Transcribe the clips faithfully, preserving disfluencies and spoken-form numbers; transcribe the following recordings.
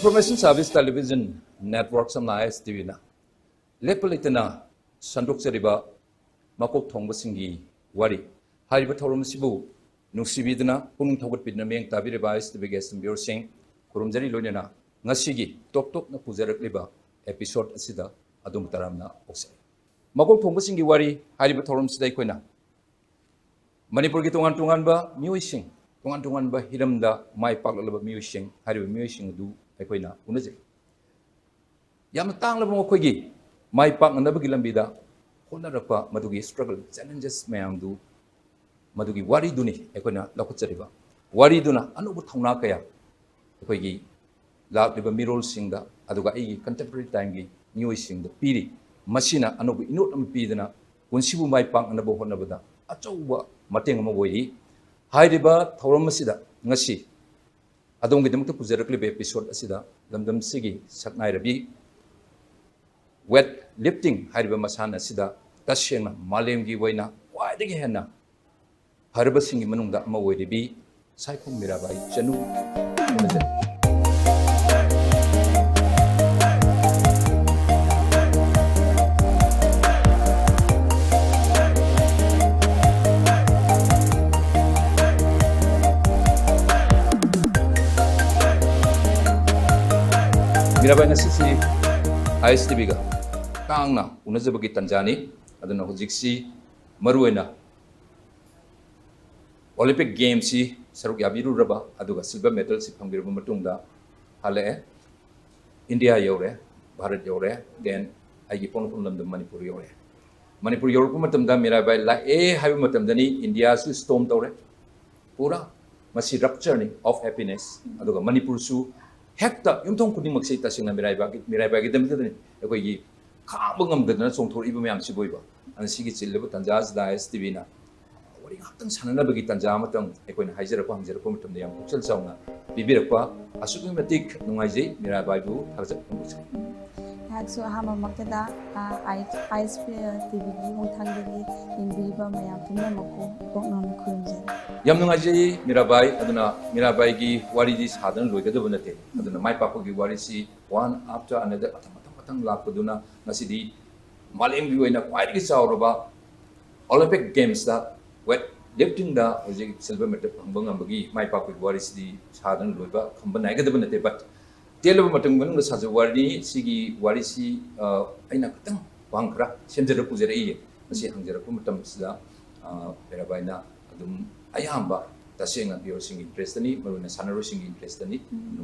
Information Service Television Network ꯁꯝꯅ ISTVꯅ ꯂꯦꯞꯄ ꯂꯩꯇꯅ ꯁꯟꯗꯣꯛꯆꯔꯤꯕ ꯃꯀꯣꯛ ꯊꯣꯡꯕꯁꯤꯡꯒꯤ ꯋꯥꯔꯤ ꯍꯥꯏꯔꯤꯕ ꯊꯧꯔꯝ ꯑꯁꯤꯕꯨ ꯅꯨꯡꯁꯤꯕꯤꯗꯨꯅ ꯄꯨꯛꯅꯤꯡ ꯊꯧꯒꯠꯄꯤꯗꯨꯅ ꯃꯤꯠꯌꯦꯡ ꯇꯥꯕꯤꯔꯤꯕ ISTVꯒꯤ ꯏꯁꯇꯨꯗꯤꯑꯣꯁꯤꯡ ꯈꯨꯔꯨꯝꯖꯔꯤ, ꯂꯣꯏꯅꯅ ꯉꯁꯤꯒꯤ ꯇꯣꯞ ꯇꯣꯞꯅ ꯄꯨꯖꯔꯛꯂꯤꯕ episode ꯑꯁꯤꯗ ꯑꯗꯣꯝꯕꯨ ꯇꯔꯥꯝꯅ ꯑꯣꯛꯆꯔꯤ꯫ ꯃꯀꯣꯛ ꯊꯣꯡꯕꯁꯤꯡꯒꯤ ꯋꯥꯔꯤ ꯍꯥꯏꯔꯤꯕ ꯊꯧꯔꯝꯁꯤꯗ ꯑꯩꯈꯣꯏꯅ ꯃꯅꯤꯄꯨꯔꯒꯤ ꯇꯣꯉꯥꯟ ꯇꯣꯉꯥꯟꯕ ꯃꯤꯑꯣꯏꯁꯤꯡ, ꯇꯣꯉꯥꯟ ꯇꯣꯉꯥꯟꯕ ꯍꯤꯔꯝꯗ ꯃꯥꯏ ꯄꯥꯛꯂꯛꯂꯕ ꯃꯤꯑꯣꯏꯁꯤꯡ, ꯍꯥꯏꯔꯤꯕ ꯃꯤꯑꯣꯏꯁꯤꯡ ꯑꯗꯨ ꯑꯩꯈꯣꯏꯅ ꯎꯅꯖꯩ꯫ ꯌꯥꯝꯅ ꯇꯥꯡꯂꯕ ꯃꯈꯣꯏꯒꯤ ꯃꯥꯏ ꯄꯥꯛꯅꯅꯕꯒꯤ ꯂꯝꯕꯤꯗ ꯍꯣꯠꯅꯔꯛꯄ ꯃꯗꯨꯒꯤ struggle, challenges ꯃꯌꯥꯝꯗꯨ, ꯃꯗꯨꯒꯤ ꯋꯥꯔꯤꯗꯨꯅꯤ ꯑꯩꯈꯣꯏꯅ ꯂꯧꯈꯠꯆꯔꯤꯕ꯫ ꯋꯥꯔꯤꯗꯨꯅ ꯑꯅꯧꯕ ꯊꯧꯅꯥ ꯀꯌꯥ ꯑꯩꯈꯣꯏꯒꯤ ꯂꯥꯛꯂꯤꯕ ꯃꯤꯔꯣꯜꯁꯤꯡꯗ, ꯑꯗꯨꯒ ꯑꯩꯒꯤ contemporary timeꯒꯤ ꯃꯤꯑꯣꯏꯁꯤꯡꯗ ꯄꯤꯔꯤ꯫ ꯃꯁꯤꯅ ꯑꯅꯧꯕ ꯏꯅꯣꯠ ꯑꯃ ꯄꯤꯗꯨꯅ ꯄꯨꯟꯁꯤꯕꯨ ꯃꯥꯏ ꯄꯥꯛꯅꯅꯕ ꯍꯣꯠꯅꯕꯗ ꯑꯆꯧꯕ ꯃꯇꯦꯡ ꯑꯃ ꯑꯣꯏꯔꯤ꯫ ꯍꯥꯏꯔꯤꯕ ꯊꯧꯔꯝ ꯑꯁꯤꯗ ꯉꯁꯤ ꯑꯗꯣꯝꯒꯤꯗꯃꯛꯇ ꯄꯨꯖꯔꯛꯂꯤꯕ episode ꯑꯁꯤꯗ ꯂꯝꯗꯝꯁꯤꯒꯤ ꯁꯛꯅꯥꯏꯔꯕꯤ weight lifting ꯍꯥꯏꯔꯤꯕ ꯃꯁꯥꯟꯅ ꯑꯁꯤꯗ ꯇꯁꯦꯡꯅ ꯃꯥꯂꯦꯝꯒꯤ ꯑꯣꯏꯅ ꯈ꯭ꯋꯥꯏꯗꯒꯤ ꯍꯦꯟꯅ ꯐꯔꯕꯁꯤꯡꯒꯤ ꯃꯅꯨꯡꯗ ꯑꯃ ꯑꯣꯏꯔꯤꯕꯤ ꯁꯥꯏꯈꯣꯝ ꯃꯤꯔꯥꯕꯥꯏ ꯆꯅꯨ ꯎꯅꯖꯔꯤ꯫ ꯃꯤꯔꯥꯕꯥꯏ, ꯉꯁꯤꯁꯤ ISTVꯒ ꯇꯥꯡꯅ ꯎꯅꯖꯕꯒꯤ ꯇꯥꯟꯖꯥꯅꯤ꯫ ꯑꯗꯨꯅ ꯍꯧꯖꯤꯛꯁꯤ ꯃꯔꯨꯑꯣꯏꯅ Olympic Gamesꯁꯤ ꯁꯔꯨꯛ ꯌꯥꯕꯤꯔꯨꯔꯕ, ꯑꯗꯨꯒ silver medalꯁꯤ ꯐꯪꯕꯤꯔꯕ ꯃꯇꯨꯡꯗ ꯍꯜꯂꯛꯑꯦ, ꯏꯟꯗꯤꯌꯥ ꯌꯧꯔꯦ, ꯚꯥꯔꯠ ꯌꯧꯔꯦ, then ꯑꯩꯒꯤ ꯄꯣꯛꯅꯐꯝ ꯂꯝꯗꯝ ꯃꯅꯤꯄꯨꯔ ꯌꯧꯔꯦ꯫ ꯃꯅꯤꯄꯨꯔ ꯌꯧꯔꯛꯄ ꯃꯇꯝꯗ ꯃꯤꯔꯥꯕꯥꯏ ꯂꯥꯛꯑꯦ ꯍꯥꯏꯕ ꯃꯇꯝꯗꯅꯤ ꯏꯟꯗꯤꯌꯥꯁꯨ storm ꯇꯧꯔꯦ, ꯄꯨꯔꯥ ꯃꯁꯤ ruptureꯅꯤ of happiness꯫ ꯑꯗꯨꯒ ꯃꯅꯤꯄꯨꯔꯁꯨ ꯍꯦꯛꯇ ꯌꯨꯝꯊꯣꯡ ꯈꯨꯗꯤꯡꯃꯛꯁꯤ ꯇꯁꯦꯡꯅ ꯃꯤꯔꯥꯏꯕꯥꯏꯒꯤ, ꯃꯤꯔꯥꯏꯕꯥꯏꯒꯤꯗꯃꯛꯇꯗꯅꯤ ꯑꯩꯈꯣꯏꯒꯤ ꯈꯥꯡꯕ ꯉꯝꯗꯗꯅ ꯆꯣꯡꯊꯣꯔꯛꯏꯕ ꯃꯌꯥꯝꯁꯤꯕꯨ ꯑꯣꯏꯕ꯫ ꯑꯗꯨꯅ ꯁꯤꯒꯤ ꯆꯤꯜꯂꯕ ꯇꯥꯟꯖꯥꯁꯤꯗ ISTVꯅ ꯋꯥꯔꯤ ꯉꯥꯛꯇꯪ ꯁꯥꯟꯅꯅꯕꯒꯤ ꯇꯥꯟꯖꯥ ꯑꯃꯇꯪ ꯑꯩꯈꯣꯏꯅ ꯍꯥꯏꯖꯔꯛꯄ, ꯍꯪꯖꯔꯛꯄ ꯃꯇꯝꯗ ꯌꯥꯝ ꯄꯨꯛꯆꯦꯜ ꯆꯥꯎꯅ ꯄꯤꯕꯤꯔꯛꯄ ꯑꯁꯨꯛꯀꯤ ꯃꯇꯤꯛ ꯅꯨꯡꯉꯥꯏꯖꯩ꯫ ꯃꯤꯔꯥꯕꯥꯏꯕꯨ ꯊꯥꯒꯠꯆꯕ ꯐꯣꯡꯗꯣꯛꯆꯔꯤ꯫ ꯁꯨ ꯑꯍꯥꯟꯕꯃꯛꯇꯗ ꯑꯥꯏꯁ ꯇꯤꯚꯤꯒꯤ ꯈꯣꯡꯊꯥꯡꯗꯒꯤ ꯌꯦꯡꯕꯤꯔꯤꯕ ꯃꯌꯥꯝ ꯄꯨꯝꯅꯃꯛꯄꯨ ꯏꯀꯣꯛꯅꯅ ꯈꯨꯔꯨꯝꯖꯔꯤ꯫ ꯌꯥꯝ ꯅꯨꯡꯉꯥꯏꯖꯩ ꯃꯤꯔꯥꯕꯥꯏ꯫ ꯑꯗꯨꯅ ꯃꯤꯔꯥꯕꯥꯏꯒꯤ ꯋꯥꯔꯤꯗꯤ ꯁꯥꯗꯅ ꯂꯣꯏꯒꯗꯕ ꯅꯠꯇꯦ꯫ ꯑꯗꯨꯅ ꯃꯥꯏ ꯄꯥꯛꯄꯒꯤ ꯋꯥꯔꯤꯁꯤ one after another ꯃꯊꯪ ꯃꯊꯪ ꯃꯊꯪ ꯂꯥꯛꯄꯗꯨꯅ ꯉꯁꯤꯗꯤ ꯃꯥꯂꯦꯝꯒꯤ ꯑꯣꯏꯅ ꯈ꯭ꯋꯥꯏꯗꯒꯤ ꯆꯥꯎꯔꯕ Olympic Gamesꯇ weight liftingꯗ ꯍꯧꯖꯤꯛ silver medal ꯐꯪꯕ ꯉꯝꯕꯒꯤ ꯃꯥꯏ ꯄꯥꯛꯄꯒꯤ ꯋꯥꯔꯤꯁꯤꯗꯤ ꯁꯥꯗꯅ ꯂꯣꯏꯕ ꯈꯝꯕ ꯅꯥꯏꯒꯗꯕ ꯅꯠꯇꯦ꯫ But ꯇꯦꯜꯂꯕ ꯃꯇꯝꯒꯤ ꯃꯅꯨꯡꯗ ꯁꯥꯖꯕ ꯋꯥꯔꯤꯅꯤ꯫ ꯁꯤꯒꯤ ꯋꯥꯔꯤꯁꯤ ꯑꯩꯅ ꯈꯤꯇꯪ ꯋꯥꯍꯪ ꯈꯔ ꯁꯦꯝꯖꯔ ꯄꯨꯖꯔꯛꯏꯌꯦ꯫ ꯃꯁꯤ ꯍꯪꯖꯔꯛꯄ ꯃꯇꯝꯁꯤꯗ ꯃꯤꯔꯥꯕꯥꯏꯅ ꯑꯗꯨꯝ ꯑꯌꯥꯝꯕ ꯇꯁꯦꯡꯅ viewerꯁꯤꯡꯒꯤ interestꯅꯤ, ꯃꯔꯨꯑꯣꯏꯅ ꯁꯥꯟꯅꯔꯣꯏꯁꯤꯡꯒꯤ interestꯅꯤ꯫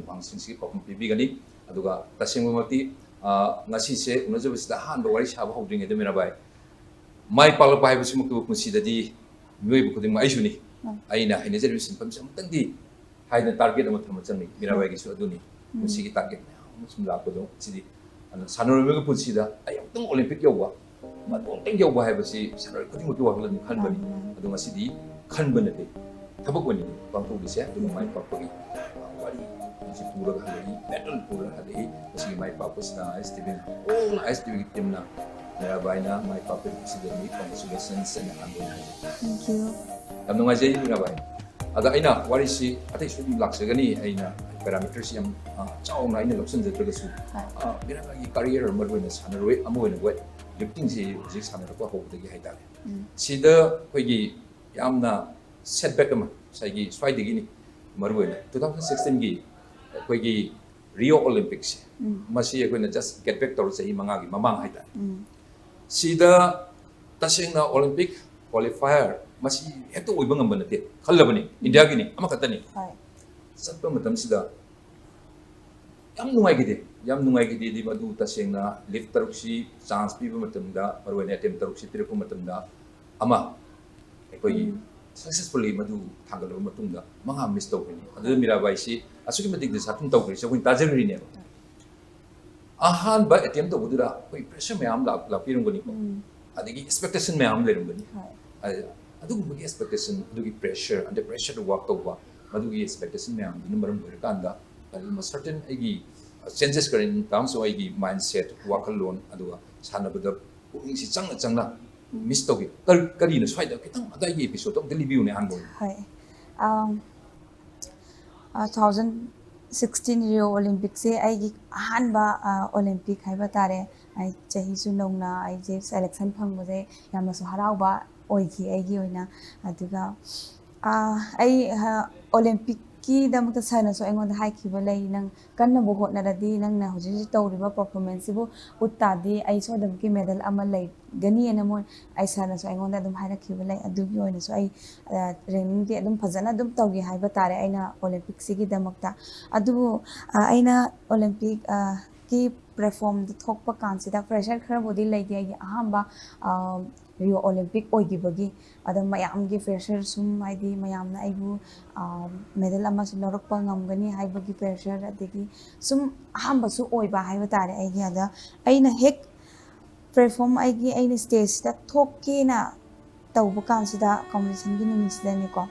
ꯋꯥꯍꯪꯁꯤꯡꯁꯤꯒꯤ ꯄꯥꯎꯈꯨꯝ ꯄꯤꯕꯤꯒꯅꯤ꯫ ꯑꯗꯨꯒ ꯇꯁꯦꯡꯕꯃꯛꯇꯤ ꯉꯁꯤꯁꯦ ꯎꯅꯖꯕꯁꯤꯗ ꯑꯍꯥꯟꯕ ꯋꯥꯔꯤ ꯁꯥꯕ ꯍꯧꯗ꯭ꯔꯤꯉꯩꯗ ꯃꯤꯔꯥꯕꯥꯏ, ꯃꯥꯏ ꯄꯥꯛꯂꯛꯄ ꯍꯥꯏꯕꯁꯤꯃꯛꯇꯕꯨ ꯄꯨꯟꯁꯤꯗꯗꯤ ꯃꯤꯑꯣꯏꯕ ꯈꯨꯗꯤꯡꯃꯛ, ꯑꯩꯁꯨꯅꯤ, ꯑꯩꯅ ꯍꯩꯅꯖꯔꯤꯕ ꯁꯤꯟꯐꯝꯁꯤ ꯑꯃꯨꯛꯇꯪꯗꯤ ꯍꯥꯏꯗꯅ target ꯑꯃ ꯊꯝꯕ ꯆꯪꯏ꯫ ꯃꯤꯔꯥꯕꯥꯏꯒꯤꯁꯨ ꯑꯗꯨꯅꯤ꯫ ꯄꯨꯟꯁꯤꯒꯤ target ꯃꯌꯥꯝ ꯑꯃ ꯁꯨꯝ ꯂꯥꯛꯄꯗꯣ ꯁꯤꯗꯤ ꯑꯗꯨꯅ ꯁꯥꯟꯅꯔꯣꯏ ꯑꯃꯒꯤ ꯄꯨꯟꯁꯤꯗ ꯑꯩ ꯑꯃꯨꯛꯇꯪ Olympic ꯌꯧꯕ, ꯃꯗꯨ ꯑꯃꯨꯛꯇꯪ ꯌꯧꯕ ꯍꯥꯏꯕꯁꯤ ꯁꯥꯟꯅꯔꯣꯏ ꯈꯨꯗꯤꯡꯃꯛꯀꯤ ꯋꯥꯈꯜꯂꯣꯟꯅꯤ ꯈꯟꯕꯅꯤ꯫ ꯑꯗꯣ ꯉꯁꯤꯗꯤ ꯈꯟꯕ ꯅꯠꯇꯦ, ꯊꯕꯛ ꯑꯣꯏꯅ ꯄꯥꯡꯊꯣꯛꯂꯤꯁꯦ꯫ ꯑꯗꯨꯒ ꯃꯥꯏ ꯄꯥꯛꯄꯒꯤ ꯋꯥꯔꯤ ꯑꯁꯤ ꯄꯨꯔꯒ ꯍꯜꯂꯛꯏ, medal ꯄꯨꯔꯒ ꯍꯜꯂꯛꯏ꯫ ꯃꯁꯤꯒꯤ ꯃꯥꯏ ꯄꯥꯛꯄꯁꯤꯅ ꯑꯥꯏ ꯑꯦꯁ ꯇꯤ ꯚꯤ, all ꯑꯥꯏ ꯑꯦꯁ ꯇꯤ ꯚꯤꯒꯤ teamꯅ ꯃꯤꯔꯥꯕꯥꯏꯅ ꯃꯥꯏ ꯄꯥꯛꯄꯒꯤ ꯄꯨꯟꯁꯤꯗ ꯃꯤ congratulations ꯑꯩꯅ ꯑꯍꯥꯟꯕ ꯑꯣꯏꯅ ꯍꯥꯏꯖꯒꯦ꯫ Thank you꯫ ꯌꯥꯝ ꯅꯨꯡꯉꯥꯏꯖꯩ ꯃꯤꯔꯥꯕꯥꯏ꯫ ꯑꯗ ꯑꯩꯅ ꯋꯥꯔꯤꯁꯤ ꯑꯇꯩꯁꯨ ꯑꯗꯨꯝ ꯂꯥꯛꯆꯒꯅꯤ, ꯑꯩꯅ parameterꯁꯤ ꯌꯥꯝ ꯆꯥꯎꯅ ꯑꯩꯅ ꯂꯧꯁꯤꯟꯖꯗ꯭ꯔꯒꯁꯨ꯫ ꯃꯤꯔꯥꯕꯥꯏꯒꯤ career, ꯃꯔꯨꯑꯣꯏꯅ ꯁꯥꯟꯅꯔꯣꯏ ꯑꯃ ꯑꯣꯏꯅ weight liftingꯁꯤ ꯍꯧꯖꯤꯛ ꯁꯥꯟꯅꯔꯛꯄ ꯍꯧꯕꯗꯒꯤ ꯍꯥꯏꯇꯥꯔꯦ, ꯁꯤꯗ ꯑꯩꯈꯣꯏꯒꯤ ꯌꯥꯝꯅ setback ꯑꯃ ꯉꯁꯥꯏꯒꯤ ꯁ꯭ꯋꯥꯏꯗꯒꯤꯅꯤ꯫ ꯃꯔꯨꯑꯣꯏꯅ two thousand sixteenꯒꯤ ꯑꯩꯈꯣꯏꯒꯤ Rio Olympicꯁꯦ, ꯃꯁꯤ ꯑꯩꯈꯣꯏꯅ just get back ꯇꯧꯔ ꯆꯍꯤ ꯃꯉꯥꯒꯤ ꯃꯃꯥꯡ ꯍꯥꯏꯇꯥꯔꯦ꯫ ꯁꯤꯗ ꯇꯁꯦꯡꯅ Olympic qualifier ꯃꯁꯤ ꯍꯦꯛꯇ ꯑꯣꯏꯕ ꯉꯝꯕ ꯅꯠꯇꯦ ꯈꯜꯂꯕꯅꯤ꯫ Indiaꯒꯤꯅꯤ, ꯑꯃꯈꯛꯇꯅꯤ꯫ ꯆꯠꯄ ꯃꯇꯝꯁꯤꯗ ꯌꯥꯝ ꯅꯨꯡꯉꯥꯏꯈꯤꯗꯦ꯫ ꯌꯥꯝ ꯅꯨꯡꯉꯥꯏꯈꯤꯗꯦꯗꯤ ꯃꯗꯨ ꯇꯁꯦꯡꯅ lift ꯇꯔꯨꯛꯁꯤ chance ꯄꯤꯕ ꯃꯇꯝꯗ, ꯃꯔꯨꯑꯣꯏꯅ attempt ꯇꯔꯨꯛꯁꯤ ꯄꯤꯔꯛꯄ ꯃꯇꯝꯗ, ꯑꯃ ꯑꯩꯈꯣꯏꯒꯤ successfully ꯃꯗꯨ ꯊꯥꯡꯒꯠꯂꯕ ꯃꯇꯨꯡꯗ ꯃꯉꯥ miss ꯇꯧꯈꯤꯅꯤ꯫ ꯑꯗꯨꯗ ꯃꯤꯔꯥꯕꯥꯏꯁꯤ ꯑꯁꯨꯛꯀꯤ ꯃꯇꯤꯛ dishearten ꯇꯧꯈ꯭ꯔꯤꯁꯦ ꯑꯩꯈꯣꯏꯅ ꯇꯥꯖꯈ꯭ꯔꯤꯅꯦꯕ꯫ ꯑꯍꯥꯟꯕ attempt ꯇꯧꯕꯗꯨꯗ ꯑꯩꯈꯣꯏ pressure ꯃꯌꯥꯝ ꯂꯥꯛ-, ꯂꯥꯛꯄꯤꯔꯝꯒꯅꯤꯀꯣ꯫ ꯑꯗꯒꯤ expectation ꯃꯌꯥꯝ ꯑꯃ ꯂꯩꯔꯝꯒꯅꯤ꯫ ꯑ-, ꯑꯗꯨꯒꯨꯝꯕꯒꯤ expectation, ꯑꯗꯨꯒꯤ pressure, under pressureꯗ work ꯇꯧꯕ, ꯃꯗꯨꯒꯤ expectation ꯃꯌꯥꯝꯗꯨꯅ ꯃꯔꯝ ꯑꯣꯏꯔꯀꯥꯟꯗ, ꯑꯗꯨꯝ certain ꯑꯩꯒꯤ, ꯑ, Changes ꯀꯔꯤ in terms of ꯑꯩꯒꯤ mindset, ꯋꯥꯈꯜꯂꯣꯟ, ꯑꯗꯨꯒ ꯁꯥꯟꯅꯕꯗ ꯄꯨꯛꯅꯤꯡꯁꯤ ꯆꯪꯅ ꯆꯪꯅ miss ꯇꯧꯈꯤ? ꯀꯔ-, ꯀꯔꯤꯅꯣ ꯁ꯭ꯋꯥꯏꯗ ꯈꯤꯇꯪ ꯑꯗꯥꯏꯒꯤ episode ꯑꯝꯇ ꯂꯤꯕꯤꯌꯨꯅꯦ ꯑꯍꯥꯟꯕ ꯑꯣꯏꯅ꯫ ꯍꯣꯏ꯫ ꯑꯝ, ꯑ, two thousand sixteen Rio Olympic ꯁꯦ ꯑꯩꯒꯤ ꯑꯍꯥꯟꯕ, ꯑ, Olympic ꯍꯥꯏꯕ ꯇꯥꯔꯦ꯫ ꯑꯩ ꯆꯍꯤꯁꯨ ꯅꯧꯅ ꯑꯩꯁꯦ selection ꯐꯪꯕꯁꯦ ꯌꯥꯝꯅꯁꯨ ꯍꯔꯥꯎꯕ ꯑꯣꯏꯈꯤ ꯑꯩꯒꯤ ꯑꯣꯏꯅ꯫ ꯑꯗꯨꯒ, ꯑ, ꯑꯩ, ꯑ, Olympic ꯀꯤꯗꯃꯛꯇ sir ꯅꯁꯨ ꯑꯩꯉꯣꯟꯗ ꯍꯥꯏꯈꯤꯕ ꯂꯩ, "ꯅꯪ ꯀꯟꯅꯕ ꯍꯣꯠꯅꯔꯗꯤ, ꯅꯪꯅ ꯍꯧꯖꯤꯛ ꯍꯧꯖꯤꯛ ꯇꯧꯔꯤꯕ performance ꯁꯤꯕꯨ ꯎꯠ ꯇꯥꯔꯗꯤ, ꯑꯩ ꯁꯣꯏꯗꯅꯃꯛꯀꯤ medal ꯑꯃ ꯂꯩꯒꯅꯤꯅ" ꯃꯣꯏ, ꯑꯩ sir ꯅꯁꯨ ꯑꯩꯉꯣꯟꯗ ꯑꯗꯨꯝ ꯍꯥꯏꯔꯛꯈꯤꯕ ꯂꯩ꯫ ꯑꯗꯨꯒꯤ ꯑꯣꯏꯅꯁꯨ ꯑꯩ, ꯑ, training ꯗꯤ ꯑꯗꯨꯝ ꯐꯖꯅ ꯑꯗꯨꯝ ꯇꯧꯈꯤ ꯍꯥꯏꯕ ꯇꯥꯔꯦ ꯑꯩꯅ Olympic ꯁꯤꯒꯤꯗꯃꯛꯇ꯫ ꯑꯗꯨꯕꯨ, ꯑ, ꯑꯩꯅ Olympic, ꯑ, ꯀꯤ platform ꯗ ꯊꯣꯛꯄ ꯀꯥꯟꯁꯤꯗ pressure ꯈꯔꯕꯨꯗꯤ ꯂꯩꯈꯤ꯫ ꯑꯩꯒꯤ ꯑꯍꯥꯟꯕ, ꯑ, Rio Olympic ꯑꯣꯏꯈꯤꯕꯒꯤ, ꯑꯗ ꯃꯌꯥꯝꯒꯤ pressure ꯁꯨꯝ, ꯍꯥꯏꯗꯤ ꯃꯌꯥꯝꯅ ꯑꯩꯕꯨ, ꯑ, medal ꯑꯃꯁꯨ ꯂꯧꯔꯛꯄ ꯉꯝꯒꯅꯤ ꯍꯥꯏꯕꯒꯤ pressure, ꯑꯗꯒꯤ ꯁꯨꯝ ꯑꯍꯥꯟꯕꯁꯨ ꯑꯣꯏꯕ ꯍꯥꯏꯕ ꯇꯥꯔꯦ ꯑꯩꯒꯤ꯫ ꯑꯗ ꯑꯩꯅ ꯍꯦꯛ platform, ꯑꯩꯒꯤ, ꯑꯩꯅ stage ꯁꯤꯗ ꯊꯣꯛꯀꯦꯅ ꯇꯧꯕ ꯀꯥꯟꯁꯤꯗ, competition ꯒꯤ ꯅꯨꯃꯤꯠꯁꯤꯗꯅꯦꯀꯣ,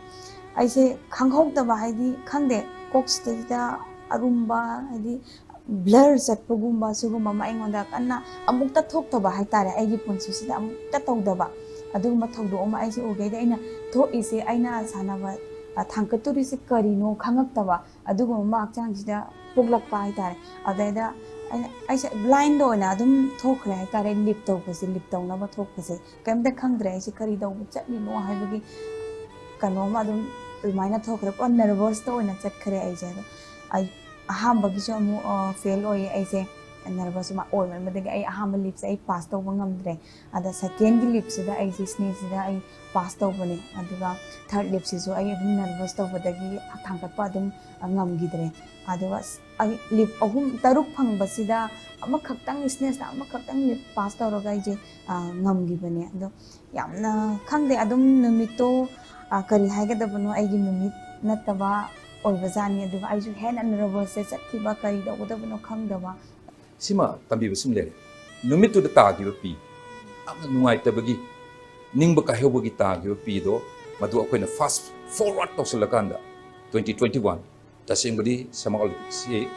ꯑꯩꯁꯦ ꯈꯪꯍꯧꯗꯕ, ꯍꯥꯏꯗꯤ ꯈꯪꯗꯦ, ꯀꯣꯛꯁꯤꯗꯩꯗ ꯑꯔꯨꯝꯕ, ꯍꯥꯏꯗꯤ blur ꯆꯠꯄꯒꯨꯝꯕ, ꯁꯤꯒꯨꯝꯕ ꯑꯃ ꯑꯩꯉꯣꯟꯗ ꯀꯟꯅ ꯑꯃꯨꯛꯇ ꯊꯣꯛꯇꯕ ꯍꯥꯏꯇꯥꯔꯦ꯫ ꯑꯩꯒꯤ ꯄꯨꯟꯁꯤꯁꯤꯗ ꯑꯃꯨꯛꯇ ꯇꯧꯗꯕ ꯑꯗꯨꯒꯨꯝꯕ ꯊꯧꯗꯣꯛ ꯑꯃ ꯑꯩꯁꯦ ꯎꯈꯤꯗꯩꯗꯤ, ꯑꯩꯅ ꯊꯣꯛꯏꯁꯦ, ꯑꯩꯅ ꯁꯥꯟꯅꯕ, ꯑ, ꯊꯥꯡꯒꯠꯇꯣꯔꯤꯁꯦ ꯀꯔꯤꯅꯣ ꯈꯪꯉꯛꯇꯕ ꯑꯗꯨꯒꯨꯝꯕ ꯑꯃ ꯍꯛꯆꯥꯡꯁꯤꯗ ꯄꯣꯛꯂꯛꯄ ꯍꯥꯏꯇꯥꯔꯦ꯫ ꯑꯗꯩꯗ ꯑꯩꯅ, ꯑꯩꯁꯦ blind ꯗ ꯑꯣꯏꯅ ꯑꯗꯨꯝ ꯊꯣꯛꯈ꯭ꯔꯦ ꯍꯥꯏꯇꯥꯔꯦ, leap ꯇꯧꯕꯁꯦ, leap ꯇꯧꯅꯕ ꯊꯣꯛꯄꯁꯦ꯫ ꯀꯩꯝꯇ ꯈꯪꯗ꯭ꯔꯦ ꯑꯩꯁꯦ ꯀꯔꯤ ꯇꯧꯕ ꯆꯠꯂꯤꯅꯣ ꯍꯥꯏꯕꯒꯤ ꯀꯩꯅꯣꯝꯃ ꯑꯗꯨꯝ ꯑꯗꯨꯃꯥꯏꯅ ꯊꯣꯛꯈ꯭ꯔꯦ꯫ ꯄꯨꯔꯥ nervous ꯇ ꯑꯣꯏꯅ ꯆꯠꯈ꯭ꯔꯦ ꯑꯩꯁꯦ꯫ ꯑꯗꯣ ꯑꯩ ꯑꯍꯥꯟꯕꯒꯤꯁꯨ ꯑꯃꯨꯛ, ꯑ, fail ꯑꯣꯏꯌꯦ ꯑꯩꯁꯦ꯫ Nervous ꯑꯃ ꯑꯣꯏꯃꯟꯕꯗꯒꯤ ꯑꯩ ꯑꯍꯥꯟꯕ leap ꯁꯦ ꯑꯩ pass ꯇꯧꯕ ꯉꯝꯗ꯭ꯔꯦ꯫ ꯑꯗ second ꯒꯤ leap ꯁꯤꯗ ꯑꯩꯁꯦ stage ꯁꯤꯗ ꯑꯩ pass ꯇꯧꯕꯅꯦ꯫ ꯑꯗꯨꯒ third leap ꯁꯤꯁꯨ ꯑꯩ ꯑꯗꯨꯝ nervous ꯇꯧꯕꯗꯒꯤ ꯊꯥꯡꯒꯠꯄ ꯑꯗꯨꯝ, ꯑ, ꯉꯝꯈꯤꯗ꯭ꯔꯦ꯫ ꯑꯗꯨꯒ ꯑꯁ, ꯑꯩ leap ꯑꯍꯨꯝ, ꯇꯔꯨꯛ ꯐꯪꯕꯁꯤꯗ ꯑꯃꯈꯛꯇꯪ, stage ꯇ ꯑꯃꯈꯛꯇꯪ leap pass ꯇꯧꯔꯒ ꯑꯩꯁꯦ, ꯑ, ꯉꯝꯈꯤꯕꯅꯦ꯫ ꯑꯗꯣ ꯌꯥꯝꯅ ꯈꯪꯗꯦ, ꯑꯗꯨꯝ ꯅꯨꯃꯤꯠꯇꯣ, ꯑ, ꯀꯔꯤ ꯍꯥꯏꯒꯗꯕꯅꯣ, ꯑꯩꯒꯤ ꯅꯨꯃꯤꯠ ꯅꯠꯇꯕ ꯑꯣꯏꯕꯖꯥꯠꯅꯤ꯫ ꯑꯗꯨꯒ ꯑꯩꯁꯨ ꯍꯦꯟꯅ nervous ꯁꯦ ꯆꯠꯈꯤꯕ, ꯀꯔꯤ ꯇꯧꯒꯗꯕꯅꯣ ꯈꯪꯗꯕ꯫ ꯁꯤꯃ ꯇꯝꯕꯤꯕ ꯁꯤꯃ ꯂꯩꯔꯦ꯫ ꯅꯨꯃꯤꯠꯇꯨꯗ ꯇꯥꯈꯤꯕ ꯄꯤ, ꯌꯥꯝꯅ ꯅꯨꯡꯉꯥꯏꯇꯕꯒꯤ, ꯅꯤꯡꯕ ꯀꯥꯏꯍꯧꯕꯒꯤ ꯇꯥꯈꯤꯕ ꯄꯤꯗꯣ, ꯃꯗꯨ ꯑꯩꯈꯣꯏꯅ fast forward ꯇꯧꯁꯤꯜꯂꯀꯥꯟꯗ twenty twenty one, ꯇꯁꯦꯡꯕꯗꯤ Summer Olympics ꯁꯤ